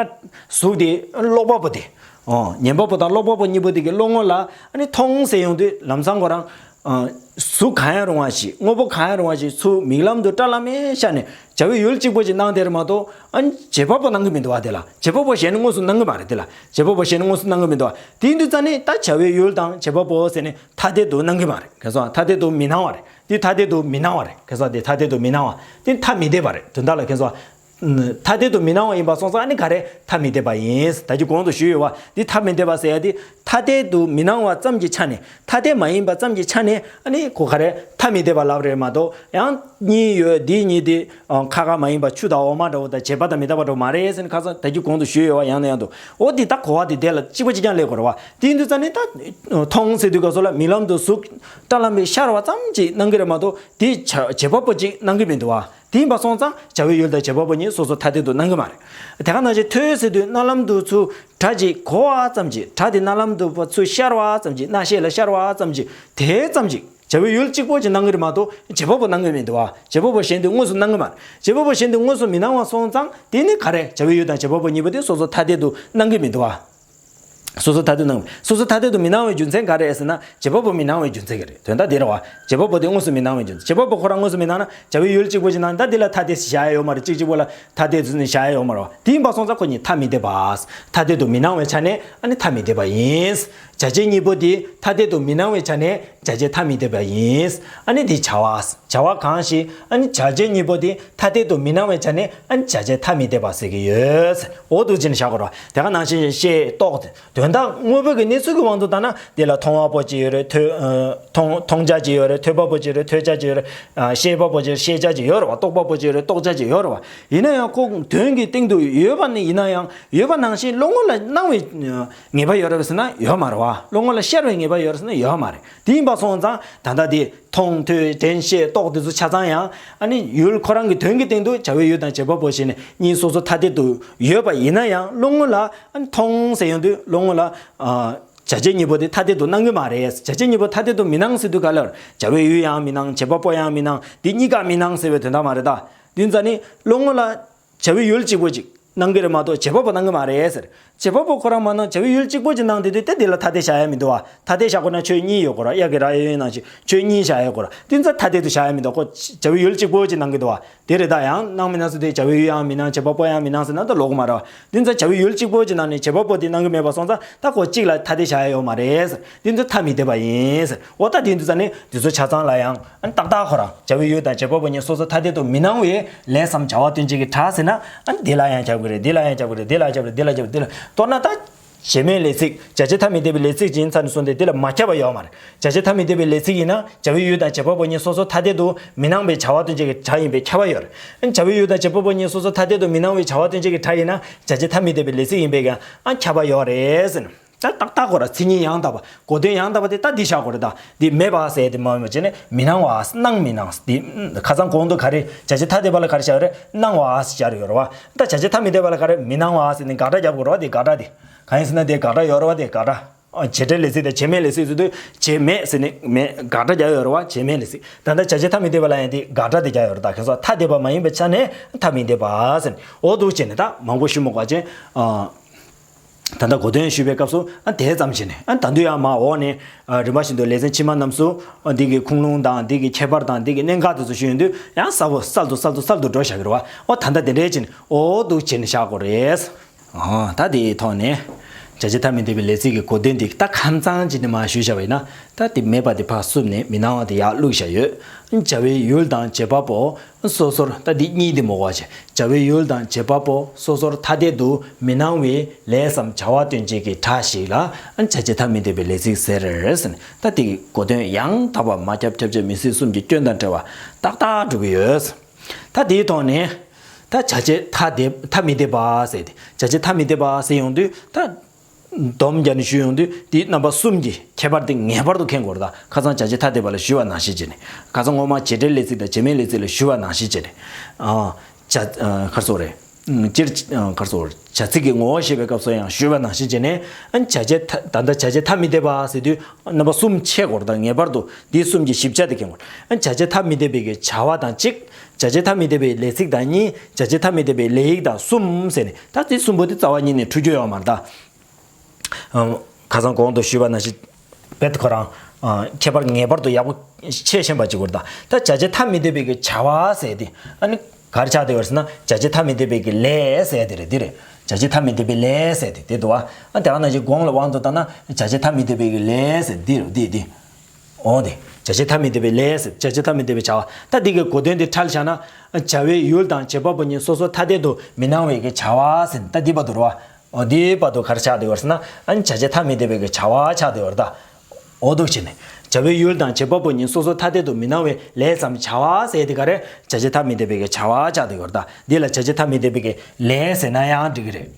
གཟུགས་དེ་ཀློག་པ་པོ་དེ། ཨོ། ཉན་པ་པོ་དང་ཀློག་པ་པོ་གཉིས་པོ་དེ་གི་བློ་ངོ་ལ་ཨ་ནི་མཐོང་ཟེར་ཡོང་དུས་ལམ་སང་ཁོ་རང་ཨ། གཟུགས་གང་ཡང་རུང་བ་ཞིག་དངོས་པོ་གང་ཡང་རུང་བ་ཞིག་ཚུར་མིག་ལམ་དུ་བཀྲ་ལམ་མེ་ཤར་ནས་བྱ་བའི་ཡུལ་གཅིག་པོ་ཅིག་སྣང་དེར་མ་གཏོགས་ཨ་ནི་བྱེད་པ་པོ་སྣང་གི་མི་འདུག་བ། དེ་ལ་བྱེད་པ་པོ་གཞན་དངོས་སུ་སྣང་གི་མ་རེད། དེ་ལ་བྱེད་པ་པོ་གཞན་དངོས་སུ་སྣང་གི་མི་འདུག་བ། དེ་ཡིན་དུས་ཙང་ནི་ད་བྱ་བའི་ཡུལ་དང་བྱེད་པ་པོ་ཟེར་ནས་ཐ་དད་དུ་སྣང་གི་མ་རེད། ག་སོང་ཐ་དད་དུ་མི་སྣང་བ་རེད། དེ་ཐ་དད་དུ་མི་སྣང་བ་རེད། ག་སོང་དེ་ཐ་དད་དུ་མི་སྣང་བ། དེ་ཐ་མི་དད་པ་རེད། དོན་དག་ལ་ག་སོང་། ཐ་དད་དུ་མི་སྣང་བ་ཡིན་པ་སོང་ཙང་ཨ་ནི་ག་རེ་ཐ་མི་དད་པ་ཡིན། ད་ཅི་གོང་དུ་ཞུས་ཡོད་བ། འདི་ཐ་མི་དད་པ་ཟེར་ཡ་དེ་ཐ་དད་དུ་མི་སྣང་བ་ཙམ་གྱི་ཆ་ནས་ཐ་དད་མ་ཡིན་པ་ཙམ་གྱི་ཆ་ནས་ཨ་ནི་ཁོ་ག་རེ་ཐ་མི་དད་པ་ལབ་རེད་མ་གཏོགས་ཡང་གཉིས་ཡོད། འདི་གཉིས་དེ་ཁ་ཁ་མ་ཡིན་པ་ཆུ་དང་འོ་མ་འདྲ་བོ་དང་བྱེད་པ་དང་མི་རྟག་པ་འདྲ་བོ་མ་རེད་ཟེར་ནས་ཁ་སང་ད་ཅི་གོང་དུ་ཞུས་ཡོད་བ། ཡང་ནས་ཡང་དུ་འོ་འདི་ད་གོ་བ་དེ་དེ་ལ་གཅིག་པ་གཅིག་རྐྱང་ལས་དགོས་རེད་བ། དེ་ཡིན་དུས་ཙང་ནི་ད་མཐོང་ཟེར་དུས་སྐབས་སུ་ལ་མིག་ལམ་དུ་གཟུགས་བཀྲ་ལམ་མེ་ཤར་བ་ཙམ་གྱིས་སྣང་གི་རེད་མ་གཏོགས་དེ་བྱ་བྱེད་པ་པོ་གཅིག་སྣང་གི་མི་འདུག་བ། དེ་ཡིན་པ་སོང་ཙང་བྱ་བའི་ཡུལ་དང་བྱེད་པ་པོ་གཉིས་སོ་སོ་ཐ་དད་དུ་སྣང་གི་མ་རེད། དེ་ག་ནང་བཞིན་ཐོས་ཟེར་དུས་རྣ་ལམ་དུ་ཚུར་སྒྲ་ཅིག་གོ་བ་ཙམ་གྱིས། སྒྲ་དེ་རྣ་ལམ་དུ་ཚུར་ཤར་བ་ཙམ་གྱིས། རྣ་ཤེས་ལ་ཤར་བ་ཙམ་གྱིས། དེ་ཙམ་གྱིས་བྱ་བའི་ཡུལ་གཅིག་པོ་ཅིག་སྣང་གི་རེད་མ་གཏོགས་བྱེད་པ་པོ་སྣང་གི་མི་འདུག་བ། བྱེད་པ་པོ་གཞན་དེ་དངོས་སུ་སྣང་གི་མ་རེད། བྱེད་པ་པོ་གཞན་དེ་དངོས་སུ་མི་སྣང་བ་སོང་ཙང་དེ་ནི་ག་རེ། བྱ་བའི་ཡུལ་དང་བྱེད་པ་པོ་གཉིས་པོ་དེ་སོ་སོ་ཐ་དད་དུ་སྣང་གི་མི་འདུག་བ། སོ་སོ་ཐ་དད་སྣང་། སོ་སོ་ཐ་དད་དུ་མི་སྣང་བའི་རྒྱུ་མཚན་ག་རེ་ཟེར་ན་བྱེད་པ་པོ་མི་སྣང་བའི་རྒྱུ་མཚན་ག་རེད། དོན་དག་འདི་རེད་བ། བྱེད་པ་པོ་དེ་དངོས་སུ་མི་སྣང་བའི་རྒྱུ་མཚན། བྱེད་པ་པོ་ཁོ་རང་དངོས་སུ་མི་སྣང་ན་བྱ་བའི་ཡུལ་གཅིག་པོ་ཅིག་སྣང་ན་ད་འདི་ལ་ཐ་དད་ཟེར་བཞག་ཡ་ཡོད་མ་རེད། གཅིག་གཅིག་པོ་ལ་ཐ་དད་ཟེར་ནས་བཞག་ཡ་ཡོད་མ་རེད་བ། དེ་ཡིན་པ་སོང་ཙང་ཁོ་གཉིས་ཐ་མི་དད་པ། ཐ་དད་དུ་མི་སྣང་བའི་ཆ་ནས་ཨ་ནི་ཐ་མི་དད་པ་ཡིན། བྱ་བྱེད་གཉིས་པོ་དེ་ཐ་དད་དུ་མི་སྣང་བའི་ཆ་ནས་བྱ་བྱེད་ཐ་མི་དད་པ་ཡིན། ཨ་ནི་དེ་བྱ་བ། བྱ་བ་གང་ཞིག་ཨ་ནི་བྱ་བྱེད་གཉིས་པོ་དེ་ཐ་དད་དུ་མི་སྣང་བའི་ཆ་ནས་ཨ་ནི་བྱ་བྱེད་ཐ་མི་དད་པ་ཟེར་གྱི་ཡོད། འོ་འདུག་ཅེས་བཞག་དགོས་རེད་བ། དེ་ག་ནང་བཞིན་ཤེས་རྟོགས་དེ་དོན་དག་དངོས་པོ་གི་གནས་ཚུལ་གྱི་དབང་དུ་བཏང་ན་དེ་ལ་མཐོང་བ་པོ་ཅིག་ཡོད་རེད། ཐོས་ཨ་མཐོང་མཐོང་བྱ་ཅིག་ཡོད་རེད། ཐོས་པ་པོ་ཅིག་ཡོད་རེད། ཐོས་བྱ་ཅིག་ཡོད་རེད། ཨ་ཤེས་པ་པོ་ཅིག་ཤེས་བྱ་ཅིག་ཡོད་རེད་བ། རྟོག་པ་པོ་ཅིག་ཡོད་རེད། རྟོགས་བྱ་ཅིག་ཡོད་རེད་བ། ཡིན་ན་ཡང་ཁོ་དོན་གྱི་སྟེང་དུ་ཡོད་པ་ནི་ཡིན་ན་ཡང་ཡོད་པ་ནང་བཞིན་བློ་ངོ་ལ་སྣང་བའི་ངེས་པ་ཡོད་རེད་པས་ཟེར་ན་ཡོད་མ་རེད་བ། བློ་ངོ་ལ་ཤར་བའི་ངེས་པ་ཡོད་རེད་ཟེར་ན་ཡོད་མ་རེད། དེ་ཡིན་པ་སོང་ཙང་ད་ལྟ་དེ་མཐོང་ཐོས་དྲན་ཤེས་རྟོགས་དེ་ཚོ་ཆ་ཚང་ཡང་ཨ་ནི་ཡུལ་ཁོ་རང་གི་དོན་གྱི་སྟེང་དུ་བྱ་བའི་ཡུལ་དང་བྱེད་པ་པོ་ཞེས་ནས་གཉིས་སོ་སོ་ཐ་དད་དུ་ཡོད་པ་ཡིན་ན་ཡང་བློ་ངོ་ལ་ཨ་ནི་མཐོང་ཟེར་ཡོང་དུས་བློ་ངོ་ལ་ཨ། བྱ་བྱེད་གཉིས་པོ་དེ་ཐ་དད་དུ་སྣང་གི་མ་རེད། བྱ་བྱེད་གཉིས་པོ་ཐ་དད་དུ་མི་སྣང་ཟེར་དུས་ག་ལ་བྱ་བའི་ཡུལ་ཡང་མི་སྣང་། བྱེད་པ་པོ་ཡང་མི་སྣང་། དེ་གཉིས་ཀ་མི་སྣང་ཟེར་བའི་དོན་དག་མ་རེད་ད། དེ་ཙ་ནི་བློ་ངོ་ལ་བྱ་བའི་ཡུལ་གཅིག་པོ་གཅིག་སྣང་གི་རེད་མ་གཏོགས་བྱེད་པ་པོ་སྣང་གི་མ་རེད་ཟེར། བྱེད་པ་པོ་ཁོ་རང་མ་སྣང་བྱ་བའི་ཡུལ་གཅིག་པོ་གཅིག་སྣང་དེ་དུས་དེ་དེ་ལ་ཐ་དད་བཞག་ཡ་མི་འདུག་བ། ཐ་དད་བཞག་དགོས་ན་ཆོས་གཉིས་ཡོད་དགོས་ར། དབྱར་གྱི་ར་ཡོད་ཡོད་ནང་བཞིན་ཆོས་གཉིས་བཞག་ཡ་དགོས་ར། དེ་ཙ་ཐ་དད་དུ་བཞག་ཡ་མི་འདུག་ཁོ་བྱ་བའི་ཡུལ་གཅིག་པོ་གཅིག་སྣང་གི་འདུག་བ། དེ་རེད་ད། ཡང་སྣང་མི་སྣང་ཟེར་དུས་བྱ་བའི་ཡུལ་ཡང་མི་སྣང་། བྱེད་པ་པོ་ཡང་མི་སྣང་ཟེར་ན་ད་ལོག་གི་མ་རེད་བ། དེ་ཙ་བྱ་བའི་ཡུལ་གཅིག་པོ་གཅིག་སྣང་ནས་བྱེད་པ་པོ་དེ་སྣང་གི་མེད་པ་སོང་ཙང་ད་ཁོ་གཅིག་ལ་ཐ་དད་བཞག་ཡ་ཡོད་མ་རེད་ཟེར། དེ་ཚོ་ཐ་མི་དད་པ་ཡིན་ཟེར། འོ་ད་དེ་དུས་ཙ་ནི་དེ་ཚོ་ཆ་ཚང་ལ་ཡང་ཨ་ནི་ཏག་ཏག་ཁོ་རང་བྱ་བའི་ཡུལ་དང་བྱེད་པ་པོ་གཉིས་སོ་སོ་ཐ་དད་དུ་མི་སྣང་བའི་ལས་སམ་བྱ་བ་སྟོན་བྱེད་ཀྱི་སྒྲ་ཟེར་ན་ཨ་ནི་དེ་ལ་ཡང་ཁྱབ་གི་རེད། དེ་ལ་ཡང་ཁྱབ་གི་རེད། དེ་ལ་ཁྱབ་རེད། དེ་ལ་ཁྱབ་རེད། དེ་ལ་མདོར་ན་ད་བྱེད་མེད་ལས་ཚིག་བྱ་བྱེད་ཐ་མི་དད་པའི་ལས་ཚིག་ཅིག་ཡིན་ཙ་ནི་སོང་སྟེ་དེ་ལ་མ་ཁྱབ་པ་ཡོད་མ་རེད། བྱ་བྱེད་ཐ་མི་དད་པའི་ལས་ཚིག་ཡིན་ན་བྱ་བའི་ཡུལ་དང་བྱེད་པ་པོ་གཉིས་སོ་སོ་ཐ་དད་དུ་མི་སྣང་བའི་བྱ་བ་སྟོན་བྱེད་ཀྱི་སྒྲ་ཡིན་པས་ཁྱབ་པ་ཡོད་རེད། བྱ་བའི་ཡུལ་དང་བྱེད་པ་པོ་གཉིས་སོ་སོ་ཐ་དད་དུ་མི་སྣང་བའི་བྱ་བ་སྟོན་བྱེད་ཀྱི་སྒྲ་ཡིན་ན་བྱ་བྱེད་ཐ་མི་དད་པའི་ལས་ཚིག་ཡིན་པས་ཀྱང་ཨ་ཁྱབ་པ་ཡོད་རེད་ཟེར་ན། ད་ཏག་ཏག་ཁོ་ར་མཚན་ཉིད་ཡང་དག་པ་གོ་དོན་ཡང་དག་པ་དེ་ད་འདི་བཞག་དགོས་རེད་ད། འདི་མེད་པ་ཟེར་དེ་མ་ཡིན་པ་བྱས་ནས་མི་སྣང་བ་སྣང་མི་སྣང་འདི་ཁ་སང་གོང་དུ་ག་རེ་བྱ་བྱེད་ཐ་དད་པ་ལ་ག་རེ་བཞག་རེད། སྣང་བ་ཟེར་བཞག་ཡོད་རེད་བ། ད་བྱ་བྱེད་ཐ་མི་དད་པ་ལ་ག་རེ་མི་སྣང་བ་ཟེར་ནས་དགག་སྒྲ་རྒྱབ་དགོས་རེད་བ། དེ་དགག་སྒྲ་དེ། གང་ཡིན་ཟེར་ན་དེ་དགག་སྒྲ་ཡོད་རེད་བ། དེ་དགག་སྒྲ། ཨ་བྱེད་འབྲེལ་ལས་ཚིག་དང་བྱེད་མེད་ལས་ཚིག་ཟེར་དུས་བྱེད་མེད་ཟེར་ནས་མེད་དགག་སྒྲ་རྒྱག་ཡོད་རེད་བ། བྱེད་མེད་ལས་ཚིག་ད་ལྟ་བྱ་བྱེད་ཐ་མི་དད་པ་ལ་ཡང་དེ་དགག་སྒྲ་དེ་རྒྱག་ཡོད་རེད། ད་ཁྱེད་ཚོ་ཐ་དད་པ་མ་ཡིན་པའི་ཆ་ནས་ཐ་མི་དད་པ་ཟེར་ནས་འོ་འདུག་བྱས་ནས་ད་མང་པོ་ཞུ་མི་དགོས་བྱས། ཨ་ད་ལྟ་གོ་དོན་ཞུས་པའི་སྐབས་སུ་ཨ་དེ་ཙམ་བྱས་ནས་ཨ་ད་དུང་ཡང་མ་འོག་ནས་ཨ་རིམ་པ་བཞིན་དུ་ལེ་ཚན་ཕྱི་མ་རྣམས་སུ་ཨ་འདི་གི་ཁུངས་ལུང་དང་འདི་གི་ཁྱད་པར་དང་འདི་གི་གནད་འགག་དེ་ཚོ་ཞུ་ཡོང་དུས་ཡང་གསལ་པོ་གསལ་དུ་གསལ་དུ་གསལ་དུ་འགྲོ་བཞག་གི་རེད་བ། འོ་ད་ལྟ་དེ་འདྲས་བྱས་ནས་འོ་འདུག་བྱས་ནས་བཞག་དགོས་རེད། ཨོ། ད་དེའི་ཐོག་ནས་བྱ་བྱེད་ཐ་མི་དད་པའི་ལས་ཚིག་གི་གོ་དོན་འདི་ད་ཁམས་གཙང་བྱས་ནས་མར་ཞུས་བཞག་པ་ཡིན་ན་ད་དེ་མེད་པ་དེ་ཕར་བསུབས་ནས་མི་སྣང་བ་དེ་ཡར་བླུགས་བཞག་ཡོད། བྱ་བའི་ཡུལ་དང་བྱེད་པ་པོ་སོ་སོར་ད་འདི་གཉིས་དེ་མོ་གོ་བྱེད། བྱ་བའི་ཡུལ་དང་བྱེད་པ་པོ་སོ་སོར་ཐ་དད་དུ་མི་སྣང་བའི་ལས་སམ་བྱ་བ་སྟོན་བྱེད་ཀྱི་སྒྲ་ཞིག་ལ་བྱ་བྱེད་ཐ་མི་དད་པའི་ལས་ཚིག་ཟེར་ཟེར་ནས་ད་དེ་གི་གོ་དོན་ཡང་དག་པ་མ་ཁྱབ་ཁྱབ་བྱེད་མི་སྲིད་གསུམ་གྱི་སྐྱོན་དང་བྲལ་བ་ཏག་ཏག་འགྲུབ་ཀྱི་ཡོད། ད་དེའི་ཐོག་ནས་ད་བྱ་བྱེད་ཐ་དད་ཐ་མི་དད་པ་ཟེར་ཏེ་བྱ་བྱེད་ཐ་མི་དད་པ་ཟེར་ཡོང་དུས་ད་སྡོམ་རྒྱག་ནས་ཞུས་ཡོང་དུས་དེའི་རྣམ་པ་གསུམ་གྱི་ཁྱད་པར་དེ་ངེས་པར་དུ་མཁྱེན་དགོས་རེད། ད་ཁ་སང་བྱ་བྱེད་ཐ་དད་པ་ལ་ཞུས་པ་ནང་བཞིན་བྱས་ནས་ཁ་སང་སྔོན་མ་བྱེད་འབྲེལ་ལས་ཚིག་དང་བྱེད་མེད་ལས་ཚིག་ལ་ཞུས་པ་ནང་བཞིན་བྱས་ནས་ཨ་བྱ་ཨ་ག་རེ་ཟེར་དགོས་རེད། སྤྱིར་ག་རེ་ཟེར་དགོས་རེད། བྱ་ཚིག་གི་ངོ་བོ་ཤེས་པའི་སྐབས་སུ་ཡང་ཞུས་པ་ནང་བཞིན་བྱས་ནས་ཨ་བྱ་བྱེད་ཐ་ད་ལྟ་བྱ་བྱེད་ཐ་མི་དད་པ་ཟེར་དུས་རྣམ་པ་གསུམ་ཕྱེ་དགོས་རེད། ད་ངེས་པར་དུ་འདི་གསུམ་གྱི་ཞིབ་ཆ་དེ་མཁྱེན་དགོས་རེད། བྱ་བྱེད་ཐ་མི་དད་པའི་གི་བྱ་བ་དང་གཅིག་བྱ་བྱེད་ཐ་མི་དད་པའི་ལས་ཚིག་དང་གཉིས། བྱ་བྱེད་ཐ་མི་དད་པའི་ལས་ཡིག་དང་གསུམ་ཟེར་ནས་ད་འདི་གསུམ་པོ་དེ་རྩ་བ་ཉིད་ནས་འཁྲུལ་རྒྱུ་ཡོད་མ་རེད་ད། ཁ་སང་གོང་དུ་ཞུས་པ་ནང་བཞིན་རྦད་ཁོ་རང་ཁྱད་པར་ངེས་པར་དུ་ཡག་པོ་ཤེས་ཤེས་པ་ཅིག་དགོས་རེད་ད། ད་བྱ་བྱེད་ཐ་མི་དད་པའི་གི་བྱ་བ་ཟེར་དེ་ཨ་ནི་ག་རེ་ཆགས་བསྡད་ཡོད་རེད་ཟེར་ན་བྱ་བྱེད་ཐ་མི་དད་པའི་གི་ལས་ཟེར་དེ་རེད། འདི་རེད། བྱ་བྱེད་ཐ་མི་དད་པའི་ལས་ཟེར་དེ་དེ་འདུག་བ། ཨ་དེ་ག་ནང་བཞིན་གོང་ལ་དབང་དུ་བཏང་ན་བྱ་བྱེད་ཐ་མི་དད་པའི་གི་ལས་ཟེར་འདི་རེད། འདི་འདི། འོ་དེ། བྱ་བྱེད་ཐ་མི་དད་པའི་ལས་ཟེར་བྱ་བྱེད་ཐ་མི་དད་པའི་བྱ་བ། ད་འདི་གི་གོ་དོན་དེ་ཕྲལ་བཞག་ན། བྱ་བའི་ཡུལ་དང་བྱེད་པ་པོ་གཉིས་སོ་སོ་ཐ་དད་དུ་མི་སྣང་བའི་གི་བྱ་བ་ཟེར་ད་འདི་བར་དུ་རེད་བ། འོ་འདི་བར་དུ་ག་རེ་ཆགས་བསྡད་ཡོད་ཟེར་ན་ཨ་ནི་བྱ་བྱེད་ཐ་མི་དད་པའི་གི་བྱ་བ་ཆགས་བསྡད་ཡོད་རེད་ད། འོ་འདུག་བྱས་ནས། བྱ་བའི་ཡུལ་དང་བྱེད་པ་པོ་གཉིས་སོ་སོ་ཐ་དད་དུ་མི་སྣང་བའི་ལས་སམ་བྱ་བ་ཟེར་དེ་ག་རེ་བྱ་བྱེད་ཐ་མི་དད་པའི་གི་བྱ་བ་ཆགས་བསྡད་ཡོད་རེད་ད། འདི་ལ་བྱ་བྱེད་ཐ་མི་དད་པའི་གི་ལས་ཟེར་ན་ཡང་འགྲིག་གི་རེད།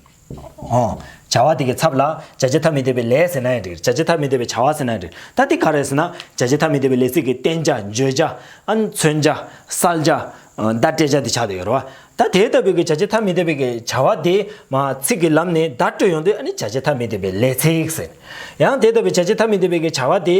ཨོ། བྱ་བ་དེ་གི་ཚབ་ལ་བྱ་བྱེད་ཐ་མི་དད་པའི་ལས་ཟེར་ན་ཡང་འགྲིག་བྱ་བྱེད་ཐ་མི་དད་པའི་བྱ་བ་ཟེར་ན་ཡང་འགྲིག་ད་དེ་ག་རེ་ཟེར་ན་བྱ་བྱེད་ཐ་མི་དད་པའི་ལས་ཚིག་གི་བསྟན་བྱ་བརྗོད་བྱ་ཨ་ནི་མཚོན་བྱ་གསལ་བྱ་བརྡ་སྤྲད་བྱ་དེ་ཆགས་བསྡད་ཡོད་རེད་བ། ད་དེ་ལྟ་བུའི་གི་བྱ་བྱེད་ཐ་མི་དད་པའི་གི་བྱ་བ་དེ་མ་ཚིག་གི་ལམ་ནས་བརྡ་སྤྲོད་ཡོང་དུས་ཨ་ནི་བྱ་བྱེད་ཐ་མི་དད་པའི་ལས་ཚིག་ཟེར། ཡང་དེ་ལྟ་བུའི་བྱ་བྱེད་ཐ་མི་དད་པའི་གི་བྱ་བ་དེ།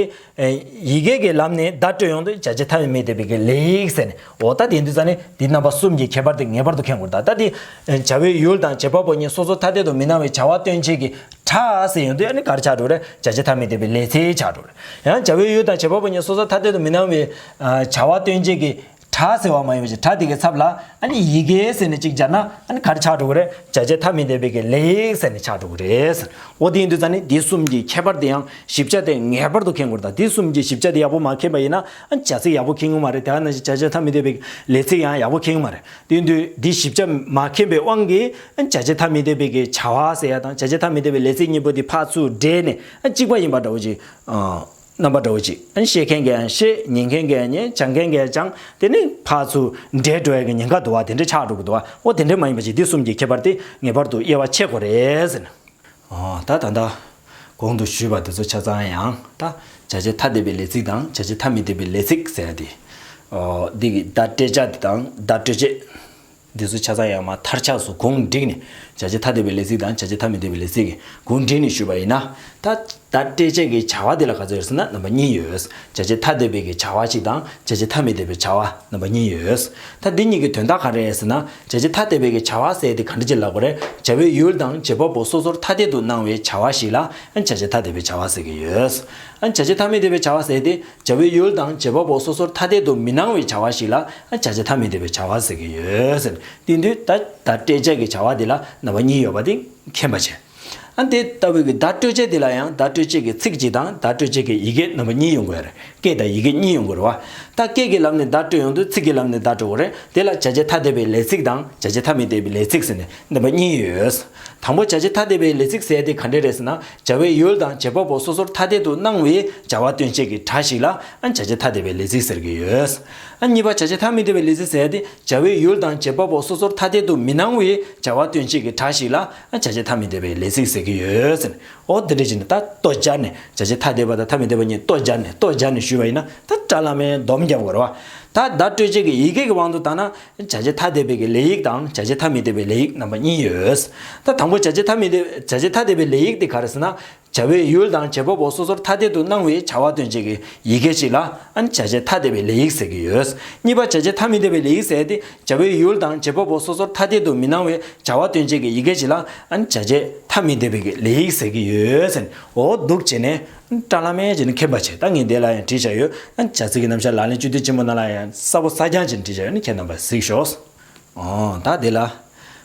ཡི་གེ་གི་ལམ་ནས་བརྡ་སྤྲོད་ཡོང་དུས་བྱ་བྱེད་ཐ་མི་དད་པའི་གི་ལས་ཡིག་ཟེར་ནས་འོ་ད་དེ་འདུག་ས་ནི་འདི་རྣམ་པ་གསུམ་གྱི་ཁྱད་པར་དེ་ངེས་པར་དུ་མཁྱེན་དགོས། ད་ད་དེ་བྱ་བའི་ཡུལ་དང་བྱེད་པ་པོ་གཉིས་སོ་སོ་ཐ་དད་དུ་མི་སྣང་བའི་བྱ་བ་སྟོན་བྱེད་ཀྱི་སྒྲ་ཟེར་ཡོང་དུས་ཨ་ནི་ག་རེ་ཆགས་འགྲོ་རེད། བྱ་བྱེད་ཐ་མི་དད་པའི་ལས་ཚིག་ཆགས་འགྲོ་རེད། ཡང་བྱ་བའི་ཡུལ་དང་བྱེད་པ་པོ་གཉིས་སོ་སོ་ཐ་དད་དུ་མི་སྣང་བའི་བྱ་བ་སྟོན་བྱེད་ཀྱི་ སྒྲ་ཟེར་བ་མ་ཡིན་པ་ཞིག་སྒྲ་དེ་གའི་ཚབ་ལ་ཨ་ནི་ཡི་གེ་ཟེར་ནས་གཅིག་སྦྱར་ན་ཨ་ནི་ག་རེ་ཆགས་འགྲོ་གི་རེད། བྱ་བྱེད་ཐ་མི་དད་པའི་གི་ལས་ཡིག་ཟེར་ནས་ཆགས་འགྲོ་གི་རེད། འོ་དེ་ཡིན་དུས་ཙང་ནི་འདི་གསུམ་གྱི་ཁྱད་པར་དེ་ཡང་ཞིབ་ཆ་དེ་ངེས་པར་དུ་མཁྱེན་དགོས་རེད། ད་འདི་གསུམ་གྱི་ཞིབ་ཆ་དེ་ཡག་པོ་མ་མཁྱེན་པ་ཡིན་ན་ཨ་ནི་བྱ་ཚིག་ཡག་པོ་མཁྱེན་གི་མ་རེད། དེ་ག་ནང་བཞིན་བྱ་བྱེད་ཐ་མི་དད་པའི་ལས་ཚིག་ཡང་ཡག་པོ་མཁྱེན་གི་མ་རེད། དེ་ཡིན་དུས་འདི་ཞིབ་ཆ་མ་མཁྱེན་པའི་དབང་གིས་ཨ་ནི་བྱ་བྱེད་ཐ་མི་དད་པའི་གི་བྱ་བ་ཟེར་ཡ་དང་བྱ་བྱེད་ཐ་མི་དད་པའི་ལས་ཚིག་གཉིས་པོ་དེ་ཕར་ཚུར་འདྲེས་ནས་ཨ་ནི་གཅིག་པ་ཡིན་པ་འདྲ་བོ་ཅིག་རྣམ་པ་འདྲ་བོ་ཅིག་ཨ་ནི་ཤེས་མཁན་གྱིས་ཡང་ཤེས། ཉན་མཁན་གྱིས་ཡང་ཉན། སྦྱང་མཁན་གྱིས་ཡང་སྦྱང་། དེ་ནི་ཕར་ཚུར་འདྲེས་འགྲོ་ཡ་གི་ཉེན་ཁ་འདུག་བ། དེ་འདྲ་ཆགས་འགྲོ་གི་འདུག་བ། འོ་དེ་འདྲ་མ་ཡིན་པ་ཅིག་འདི་གསུམ་གྱི་ཁྱད་པར་དེ་ངེས་པར་དུ་དབྱེ་བ་ཕྱེ་དགོས་རེད་ཟེར་ནས། ཨོ་ད་ད་ལྟ་གོང་དུ་ཞུས་པ་དེ་ཚོ་ཆ་ཚང་ཡང་ད་བྱ་བྱེད་ཐ་དད་པའི་ལས་ཚིག་དང་བྱ་བྱེད་ཐ་མི་དད་པའི་ལས་ཚིག་ཟེར་ཡ་དེ། ཨོ་འདི་གི་བརྡ་སྤྲོད་བྱ་དེ་དང་བརྡ་སྤྲོད་བྱེད། འདི་ཚོ་ཆ་ཚང་ཡང་མ་མཐར་ཆགས་སུ་གུང་བསྒྲིགས་ནས་བྱ་བྱེད་ཐ་དད་པའི་ལས་ཚིག་དང་བྱ་བྱེད་ཐ་མི་དད་པའི་ལས་ཚིག་གི་གུང་བསྒྲིགས་ནས་ཞུས་པ་ཡིན་ན། ད་བརྡ་སྤྲོད་བྱེད་ཀྱི་བྱ་བ་དེ་ལ་ག་ཚོད་ཡོད་ཟེར་ན་རྣམ་པ་གཉིས་ཡོད། བྱ་བྱེད་ཐ་དད་པའི་གི་བྱ་བ་གཅིག་དང་བྱ་བྱེད་ཐ་མི་དད་པའི་བྱ་བ་རྣམ་པ་གཉིས་ཡོད། ད་འདི་གཉིས་ཀྱི་དོན་དག་ག་རེ་རེད་ཟེར་ན། བྱ་བྱེད་ཐ་དད་པའི་གི་བྱ་བ་ཟེར་དེ་ག་འདྲ་ཅིག་ལབ་དགོས་རེད། བྱ་བའི་ཡུལ་དང་བྱེད་པ་པོ་སོ་སོར་ཐ་དད་དུ་སྣང་བའི་བྱ་བ་ཞིག་ལ་བྱ་བྱེད་ཐ་དད་པའི་བྱ་བ་ཟེར་གི་ཡོད། བྱ་བྱེད་ཐ་མི་དད་པའི་བྱ་བ་ཟེར་དེ་བྱ་བའི་ཡུལ་དང་བྱེད་པ་པོ་སོ་སོར་ཐ་དད་དུ་མི་སྣང་བའི་བྱ་བ་ཞིག་ལ་བྱ་བྱེད་ཐ་མི་དད་པའི་བྱ་བ་ཟེར་གི་ཡོད་ཟེར། དེ་དུས་ད་བརྡ་སྤྲོད་བྱེད་ཀྱི་བྱ་བ་དེ་ལ་རྣམ་པ་གཉིས་ཡོད་པ་དེ་མཁྱེན་པ་བྱས། ཨ་དེ་ལྟ་བུའི་གི་བརྡ་སྤྲོད་བྱེད་དེ་ལ་ཡང་བརྡ་སྤྲོད་བྱེད་ཀྱི་ཚིག་གཅིག་དང་བརྡ་སྤྲོད་བྱེད་ཀྱི་ཡི་གེ་རྣམ་པ་གཉིས་ཡོང་གི་ཡོད་རེད། སྐད་དང་ཡི་གེ་གཉིས་ཡོང་གི་རེད་བ། ད་སྐད་ཀྱི་ལམ་ནས་བརྡ་སྤྲོད་ཡོང་དུས་ཚིག་གི་ལམ་ནས་བརྡ་སྤྲོད་དགོས་རེད། དེ་ལ་བྱ་བྱེད་ཐ་དད་པའི་ལས་ཚིག་དང་བྱ་བྱེད་ཐ་མི་དད་པའི་ལས་ཚིག་ཟེར་ནས་རྣམ་པ་གཉིས་ཡོད། དང་པོ་བྱ་བྱེད་ཐ་དད་པའི་ལས་ཚིག་ཟེར་དེ་ག་འདྲ་རེད་ཟེར་ན། བྱ་བའི་ཡུལ་དང་བྱེད་པ་པོ་སོ་སོར་ཐ་དད་དུ་སྣང་བའི་བྱ་བ་སྟོན་བྱེད་ཀྱི་སྒྲ་ཞིག་ལ་བྱ་བྱེད་ཐ་དད་པའི་ལས་ཚིག་ཟེར་གྱི་ཡོད། གཉིས་པ་བྱ་བྱེད་ཐ་མི་དད་པའི་ལས་ཚིག་ཟེར་དེ་བྱ་བའི་ཡུལ་དང་བྱེད་པ་པོ་སོ་སོར་ཐ་དད་དུ་མི་སྣང་བའི་བྱ་བ་སྟོན་བྱེད་ཀྱི་སྒྲ་ཞིག་ལ་བྱ་བྱེད་ཐ་མི་དད་པའི་ལས་ཚིག་ཟེར་གྱི་ཡོད་ཟེར། འོ་དེ་འདྲ་བྱས་ནས་ད་ལྟོ་སྦྱར་ནས་བྱ་བྱེད་ཐ་དད་པ་དང་ཐ་མི་དད་པ་གཉིས་ལྟོ་སྦྱར་ནས་ལྟོ་སྦྱར་ནས་ཞུས་པ་ཡིན་ན་ད་སྐྲ་ལམ་མེ་སྡོམ་རྒྱབ་དགོས་རེད་བ། ད་བརྡ་སྤྲོད་བྱེད་ཀྱི་ཡི་གེ་གི་དབང་དུ་བཏང་ན་བྱ་བྱེད་ཐ་དད་པའི་གི་ལས་ཡིག་དང་བྱ་བྱེད་ཐ་མི་དད་པའི་ལས་ཡིག་རྣམ་པ་གཉིས་ཡོད། ད་དང་པོ་བྱ་བྱེད་ཐ་མི་དད་བྱ་བྱེད་ཐ་དད་པའི་ལས་ཡིག་དེ་ག་རེ་ཟེར་ན། བྱ་བའི་ཡུལ་དང་བྱེད་པ་པོ་སོ་སོར་ཐ་དད་དུ་སྣང་བའི་བྱ་བ་སྟོན་བྱེད་ཀྱི་ཡི་གེ་ཞིག་ལ་ཨ་ནི་བྱ་བྱེད་ཐ་དད་པའི་ལས་ཡིག་ཟེར་གྱི་ཡོད། གཉིས་པ་བྱ་བྱེད་ཐ་མི་དད་པའི་ལས་ཡིག་ཟེར་ཏེ་བྱ་བའི་ཡུལ་དང་བྱེད་པ་པོ་སོ་སོར་ཐ་དད་དུ་མི་སྣང་བའི་བྱ་བ་སྟོན་བྱེད་ཀྱི་ཡི་གེ་ཞིག་ལ་ཨ་ནི་བྱ་བྱེད་ཐ་མི་དད་པའི་ལས་ཡིག་ཟེར་གྱི་ཡོད་ཟེར་ནས་འོ་འདུག་བྱས་ནས་སྐྲ་ལམ་མེ་བྱས་ནས་མཁྱེན་པ་བྱས། ད་ངས་འདི་ལ་ཡང་བྲིས་བཞག་ཡོད། ཨ་ནི་བྱ་ཚིག་གི་རྣམ་གཞག་ལག་ལེན་བཅུ་བདུན་ཆེན་པོ་ནང་ལ་ཡང་གསལ་པོ་གསལ་རྐྱང་བྱས་ནས་བྲིས་བཞག་ཡོད་ནི་ཁྱེད་རྣམ་པས་གཟིགས་ཤོག་ཨོ་ད་དེ་ལ་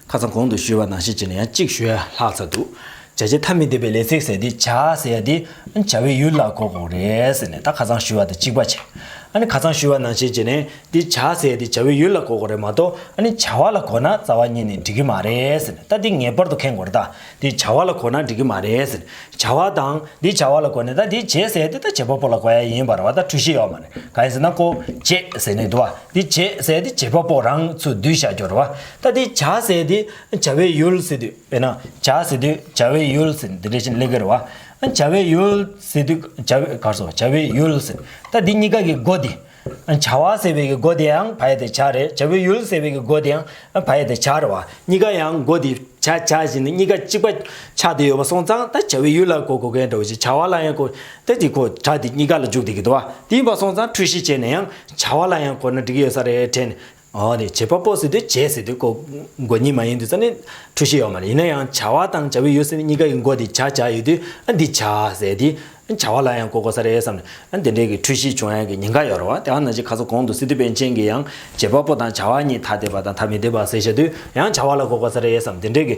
ཁ་སང་གོང་དུ་ཞུས་པ་ནང་བཞིན་བྱས་ནས་ཡང་གཅིག་ཞུ་ཡ་ལྷག་ཚར་འདུག་བྱ་བྱེད་ཐ་མི་དད་པའི་ལས་ཚིག་ཟེར་དེ་བྱ་ཟེར་ཡ་དེ་བྱ་བའི་ཡུལ་ལ་གོ་དགོས་རེད་ཟེར་ནས་ད་ཁ་སང་ཞུས་པ་དང་གཅིག་པ་བྱས། ཨ་ནི་ཁ་སང་ཞུས་པ་ནང་བཞིན་བྱས་ནས་དེ་བྱ་ཟེར་ཡ་དེ་བྱ་བའི་ཡུལ་ལ་གོ་དགོས་རེད་མ་གཏོགས་ཨ་ནི་བྱ་བ་ལ་གོ་ན་རྩ་བ་ཉིད་ནས་འགྲིག་གི་མ་རེད་ཟེར་ནས་ད་དེ་ངེས་པར་དུ་མཁྱེན་དགོས་རེད། ད་དེ་བྱ་བ་ལ་གོ་ན་འགྲིག་གི་མ་རེད་ཟེར་ནས་བྱ་བ་དང་དེ་བྱ་བ་ལ་གོ་ནས་ད་དེ་བྱེད་ཟེར་ཡ་དེ་ད་བྱེད་པ་པོ་ལ་གོ་ཡ་ཡིན་པ་རེད་བ། ད་འཁྲུལ་གཞི་ཡོད་མ་རེད། གང་ཡིན་ཟེར་ན་ཁོ་བྱེད་ཟེར་ནས་འདུག་བ། དེ་བྱེད་ཟེར་ཡ་དེ་བྱེད་པ་པོ་རང་ཚུར་བསྡུས་བཞག་རྒྱུ་རེད་བ། ད་དེ་བྱ་ཟེར་ཡ་དེ་བྱ་བའི་ཡུལ་ཟེར་དུས་དཔེར་ན་བྱ་ཟེར་དུས་བྱ་བའི་ཡུལ་ཟེར་འདི་འདྲ་ཞིག་སླེབས་ཀྱི་རེད་བ། བྱ་བའི་ཡུལ་ཟེར་དུས་བྱ་བའི་གར་སོ་བྱ་བའི་ཡུལ་ཟེར་ད་འདི་གཉིས་ཀ་གི་སྒོ་དེ། བྱ་བ་ཟེར་བའི་གི་སྒོ་དེ་ཡང་ཕ་ཡ་དེ་བྱ་རེད། བྱ་བའི་ཡུལ་ཟེར་བའི་གི་སྒོ་དེ་ཡང་ཕ་ཡ་དེ་བྱ་རེད་བ། གཉིས་ཀ་ཡང་སྒོ་དེ་བྱ་བྱ་བཞིན་ནི་གཉིས་ཀ་གཅིག་པ་ཆགས་བསྡད་ཡོད་པ་སོང་ཙང་ད་བྱ་བའི་ཡུལ་ལ་གོ་དགོས་མཁན་འདྲ་བོ་ཞིག་བྱ་བ་ལ་ཡང་གོ་ད་དེ་གོ་སྒྲ་དེ་གཉིས་ཀ་ལ་འཇུག་བསྡད་ཀྱི་འདུག་བ། དེ་ཡིན་པ་སོང་ཙང་འཁྲུལ་གཞི་བྱས་ནས་ཡང་བྱ་བ་ལ་ཡང་གོ་ན་འགྲིག་གི་ཡོད་ས་རེད་དྲན། ཨོ་ནི་བྱེད་པ་པོ་ཟེར་དུས་བྱེད་ཟེར་དུས་གོ་མགོ་གཉིས་མ་ཡིན་དུས་ཙང་ནི་འཁྲུལ་གཞི་ཡོད་མ་རེད། ཡིན་ན་ཡང་བྱ་བ་དང་བྱ་བའི་ཡུལ་ཟེར་ནི་གཉིས་ཀ་གི་མགོ་དེ་བྱ་བྱ་ཡོད་དུས་ཨ་འདི་བྱ་ཟེར་དེ་བྱ་བ་ལ་ཡང་གོ་དགོས་ས་རེད་བསམ་ནས་ཨ་འདི་འདྲའི་གི་འཁྲུལ་གཞི་བྱུང་ཡ་གི་ཉེན་ཁ་ཡོད་རེད་བ། དེ་ཨ་ནང་བཞིན་ཁ་སང་གོང་དུ་སི་ཏུ་པཎ་ཆེན་གྱིས་ཡང་བྱེད་པ་པོ་དང་བྱ་བ་གཉིས་ཐ་དད་པ་དང་ཐ་མི་དད་པ་ཟེར་བྱ་དུས་ཡང་བྱ་བ་ལ་གོ་དགོས་ས་རེད་བསམ་དེ་འདྲའི་གི་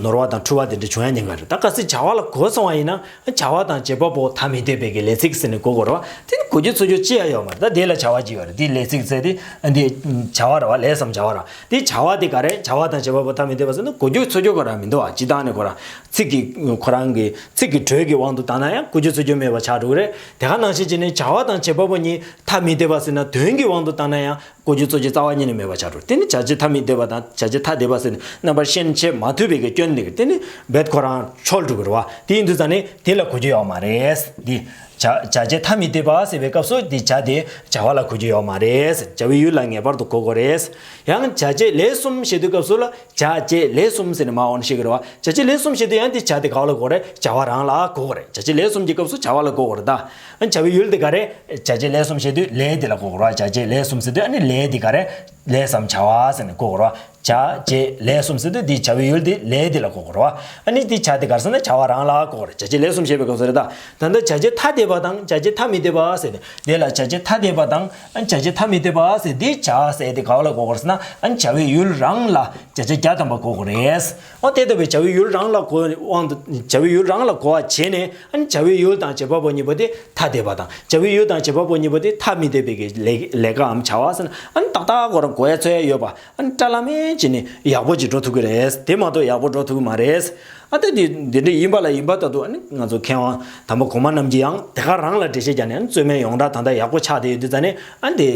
ནོར་བ་དང་འཁྲུལ་བ་དེ་འདྲ་བྱུང་ཡ་ཉེན་ཁ་རེད། ད་གལ་སྲིད་བྱ་བ་ལ་གོ་སོང་བ་ཡིན་ན། བྱ་བ་དང་བྱེད་པ་པོ་ཐ་མི་དད་པའི་གི་ལས་ཚིག་ཟེར་ནས་གོ་དགོས་རེད་བ། དེ་ནི་གོ་རྒྱུ་ཚོར་རྒྱུ་ཅི་ཡང་ཡོད་མ་རེད། ད་དེ་ལ་བྱ་བ་ཅིག་ཡོད་རེད། དེའི་ལས་ཚིག་ཟེར་དེ་འདི་བྱ་བ་རེད་བ། ལས་སམ་བྱ་བ་རེད། དེ་བྱ་བ་དེ་ག་རེད། བྱ་བ་དང་བྱེད་པ་པོ་ཐ་མི་དད་པ་ཟེར་ན་གོ་རྒྱུ་ཚོར་རྒྱུ་ག་རང་མི་འདུག་བ། སྤྱིར་བཏང་ནས་ཁོ་རང་ཚིག་གི་ཁོ་རང་གི་ཚིག་གི་འགྲོས་ཀྱི་དབང་དུ་བཏང་ན་ཡང་གོ་རྒྱུ་ཚོར་རྒྱུ་མེད་པ་ཆགས་འགྲོ་གི་རེད། དེ་ག་ནང་བཞིན་བྱས་ནས་བྱ་བ་དང་བྱེད་པ་པོ་གཉིས་ཐ་མི་དད་པ་ཟེར་ན་དོན་གྱི་དབང་དུ་བཏང་ན་ཡང་། གོ་རྒྱུ་ཚོར་རྒྱུ་རྩ་བ་ཉིད་ནས་མེད་པ་ཆགས་འགྲོ། དེ་ནི་བྱ་བྱེད་ཐ་མི་དད་པ་དང་བྱ་བྱེད་ཐ་དད་པ་ཟེར་ནས་རྣམ་པར་ཤན་ཕྱེ་མ་ཐུབ་པའི་གི་སྐྱོན་འདི་གི་དེ་ནི་རྦད་ཁོ་རང་འཆོལ་འགྲོ་གི་རེད་བ། དེ་ཡིན་དུས་ཙང་ནི་དེ་ལ་གོ་རྒྱུ་ཡོད་མ་རེད། འདི་བྱ་བྱ་བྱེད་ཐ་མི་དད་པ་ཟེར་བའི་སྐབས་སུ་འདི་བྱ་དེ་བྱ་བ་ལ་གོ་རྒྱུ་ཡོད་མ་རེད། བྱ་བའི་ཡུལ་ལ་ངེས་པར་དུ་གོ་དགོས་རེད། ཡང་བྱ་བྱེད་ལས་གསུམ་བཤད་དུས་སྐབས་སུ་ལ་བྱ་བྱེད་ལས་གསུམ་ཟེར་ནས་མ་འོང་ཤེས་གི་རེད་བ། བྱ་བྱེད་ལས་གསུམ་བཤད་དུས་ཡང་དེ་བྱ་དེ་ག་བ་ལ་གོ་རེད། བྱ་བ་རང་ལ་གོ་གི་རེད། བྱ་བྱེད་ལས་གསུམ་གྱི་སྐབས་སུ་བྱ་བ་ལ་གོ་གི་རེད་ད། ཨ་ནི་བྱ་བའི་ཡུལ་དེ་ག་རེད། བྱ་བྱེད་ལས་གསུམ་བཤད་དུས་ལས་དེ་ལ་གོ་གི་རེད་བ། བྱ་བྱེད་ལས་གསུམ་ཟེར་དུས་ཨ་ནི་ལས་དེ་ག་རེད། ལས་སམ་བྱ་བ་ཟེར་ནས་གོ་དགོས་རེད་བ། བྱ་བྱེད་ལས་གསུམ་ཟེར་དུས་འདི་བྱ་བའི་ཡུལ་འདི་ལས་འདི་ལ་གོ་དགོས་རེད་བ། ཨ་ནི་འདི་བྱ་འདི་ག་རེ་ཟེར་ན་བྱ་བ་རང་ལ་གོ་དགོས་རེད། བྱ་བྱེད་ལས་གསུམ་ཞེས་པའི་སྐབས་སུ་རེད་ད། ད་ལྟ་བྱ་བྱེད་ཐ་དད་པ་དང་བྱ་བྱེད་ཐ་མི་དད་པ་ཟེར་ཏེ། དེ་ལ་བྱ་བྱེད་ཐ་དད་པ་དང་བྱ་བྱེད་ཐ་མི་དད་པ་ཟེར། འདི་བྱ་ཟེར་དེ་ག་བ་ལ་གོ་དགོས་རེད་ཟེར་ན། ཨ་ནི་བྱ་བའི་ཡུལ་རང་ལ་བྱ་བྱེད་བརྒྱ་ཐམ་པ་གོ་དགོས་རེད། འོ་དེ་ལྟ་བུའི་བྱ་བའི་ཡུལ་རང་ལ་གོ་དབང་དུ་བྱ་བའི་ཡུལ་རང་ལ་གོ་བ་བྱས་ནས། ཨ་ནི་བྱ་བའི་ཡུལ་དང་བྱེད་པ་པོ་གཉིས་པོ་དེ་ཐ་དད་པ་དང་། བྱ་བའི་ཡུལ་དང་བྱེད་པ་པོ་གཉིས་པོ་དེ་ཐ་མི་དད་པའི་གི་ལས་ལས་ཀའམ་བྱ་བ་ཟེར་ན། ཨ་ནི་ཏག་ཏག་ཁོ་རང་གོ་ཡ་ཚོར་ཡ་ཡོད་པ། ཨ་ནི་བཀྲ་ལམ་མེ་བྱས་ནས་ཡག་པོ་ཅིག་འགྲོ་ཐུབ་ཀྱི་རེད། དེ་མ་གཏོགས་ཡག་པོ་འགྲོ་ཐུབ་ཀྱི་མ་རེད། ཨ་ད་དེ་འདི་འདྲ་ཡིན་པ་ལ་ཡིན་པ་ལྟར་དུ། ཨ་ནི་ང་ཚོ་མཁས་དབང་དམ་པ་གོང་མ་རྣམས་ཀྱིས་ཡང་དེ་ག་རང་ལ་འགྲེལ་བཤད་རྒྱག་ནས། ཨ་ནི་རྩོད་མེད་ཡོངས་གྲགས་ད་ལྟ་ཡག་པོ་ཆགས་བསྡད་ཡོད་དུས་ཙང་ནས། ཨ་ནི་དེ་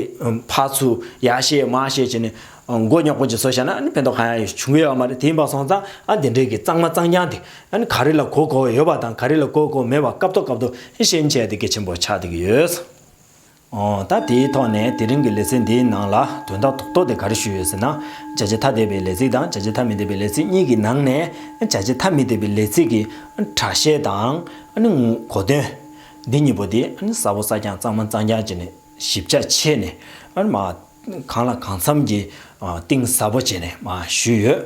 ཕར་ཚུར་ཡར་བཤད་མར་བཤད་བྱས་ནས། མགོ་རྙོག་པོ་ཅིག་བཟོ་བཞག་ན། ཨ་ནི་ཕན་ཐོགས་གང་ཡང་བྱུང་གི་ཡོད་མ་རེད། དེ་ཡིན་པ་སོང་ཙང་། ཨ་དེ་འདྲའི་གི་གཙང་མ་གཙང་རྐྱང་དེ། ཨ་ནི་ག་རེ་ལ་གོ་དགོས་ཡོད་པ་དང་ག་རེ་ལ་གོ་དགོས་མེད་པ་སྐབས་ཐོག་སྐབས་ཐོག་ཤེས་བྱས་དེ་གལ་ཆེན་པོ་ཆགས་བསྡད་ཀྱི་ཡོད། ཨོ་ད་དེའི་ཐོག་ནས་དེ་རིང་གི་ལེ་ཚན་འདིའི་ནང་ལ་དོན་དག་རྡོག་རྡོག་དེ་ག་རེ་ཞུས་ཡོད་ཟེར་ན། བྱ་བྱེད་ཐ་དད་པའི་ལས་ཚིག་དང་བྱ་བྱེད་ཐ་མི་དད་པའི་ལས་ཚིག་གཉིས་ཀྱི་ནང་ནས། བྱ་བྱེད་ཐ་མི་དད་པའི་ལས་ཚིག་གི་སྒྲ་བཤད་དང་། ཨ་ནི་གོ་དོན་འདི་གཉིས་པོ་དེ། ཨ་ནི་གསལ་པོ་གསལ་རྐྱང་གཙང་མ་གཙང་རྐྱང་བྱས་ནས། ཞིབ་ཆ་ཕྱེ་ནས། ཨ་ནི་མ་གང་ལ་གང་འཚམ་གྱི་ཨ་གཏིང་ཟབ་པོ་བྱས་ནས་མ་ཞུས་ཡོད།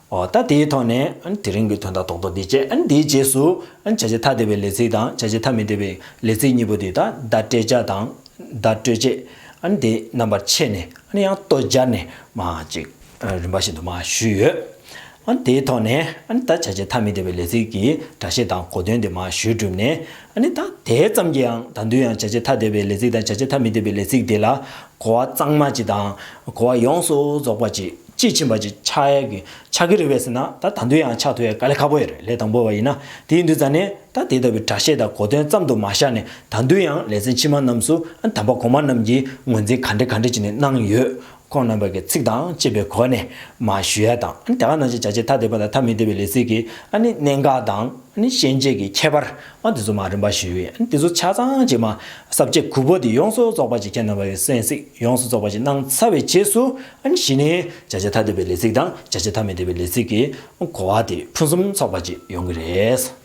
ཨོ་ད་དེའི་ཐོག་ནས། ཨ་ནི་དེ་རིང་གི་དོན་དག་རྡོག་རྡོག་འདི་བྱས། ཨ་ནི་དེའི་རྗེས་སུ། ཨ་ནི་བྱ་བྱེད་ཐ་དད་པའི་ལས་ཚིག་དང་བྱ་བྱེད་ཐ་མི་དད་པའི་ལས་ཚིག་གཉིས་པོ་དེ། ད་བརྡ་སྤྲད་བྱ་དང་བརྡ་སྤྲོད་བྱེད། ཨ་ནི་དེ་རྣམ་པར་ཕྱེ་ནས། ཨ་ནི་ཡང་ལྟོ་སྦྱར་ནས་མ་ཅིག་ཨ་རིམ་པ་བཞིན་དུ་མ་ཞུས་ཡོད། ཨ་ནི་དེའི་ཐོག་ནས། ཨ་ནི་ད་བྱ་བྱེད་ཐ་མི་དད་པའི་ལས་ཚིག་གི་སྒྲ་བཤད་དང་གོ་དོན་དེ་མ་ཞུས་གྲུབ་ནས། ཨ་ནི་ད་དེ་ཙམ་གྱིས་ཡང་ད་དུང་ཡང་བྱ་བྱེད་ཐ་དད་པའི་ལས་ཚིག་དང་བྱ་བྱེད་ཐ་མི་དད་པའི་ལས་ཚིག་དེ་ལ་གོ་བ་གཙང་མ་ཅིག་དང་གོ་བ་ཡོངས་སུ་རྫོགས་པ་ཅིག་དཔྱིས་ཕྱིན་པ་ཅིག་ཆགས་ཡ་གི་ཆགས་ཀྱི་རེད་པས་ཟེར་ན། ད་ད་དུང་ཡང་ཆགས་ཐུབ་ཡ་དཀའ་ལས་ཁག་པོ་ཡོད་རེད། ལས་དང་པོ་བ་ཡིན་ན། དེ་ཡིན་དུས་ཙང་ནས། ད་དེ་ལྟ་བུའི་སྒྲ་བཤད་དང་གོ་དོན་ཙམ་དུ་མ་བཞག་ནས། ད་དུང་ཡང་ལེ་ཚན་ཕྱི་མ་རྣམས་སུ། ཨ་དམ་པ་གོང་མ་རྣམས་ཀྱིས་ངོས་འཛིན་ག་འདྲ་ག་འདྲ་བྱས་ནས་གནང་ཡོད། ཁོང་རྣམ་པ་གི་ཚིག་དང་བཅས་པའི་སྒོ་ནས་མ་ཞུ་ཡ་དང་། ཨ་ནི་དེ་ག་ནང་བཞིན་བྱ་བྱེད་ཐ་དད་པ་དང་ཐ་མི་དད་པའི་ལས་ཚིག་གི། ཨ་ནི་གནད་འགག་དང་། ཨ་ནི་ཤན་འབྱེད་ཀྱི་ཁྱད་པར། ཨ་དེ་ཚོ་མ་རིམ་པ་ཞུས་པས། ཨ་ནི་དེ་ཚོ་ཆ་ཚང་ཅིག་མ་ས་བཅད་དགུ་པོ་དེ་ཡོངས་སུ་རྫོགས་པ་ཅིག་ཁྱེད་རྣམ་པ་གི་གསན་གཟིགས་ཡོངས་སུ་རྫོགས་པ་ཅིག་གནང་ཚར་བའི་རྗེས་སུ། ཨ་ནི་གཞི་ནས་བྱ་བྱེད་ཐ་དད་པའི་ལས་ཚིག་དང་བྱ་བྱེད་ཐ་མི་དད་པའི་ལས་ཚིག་གི་གོ་བ་དེ་ཕུན་སུམ་ཚོགས་པ་ཅིག་ཡོང་གི་རེད།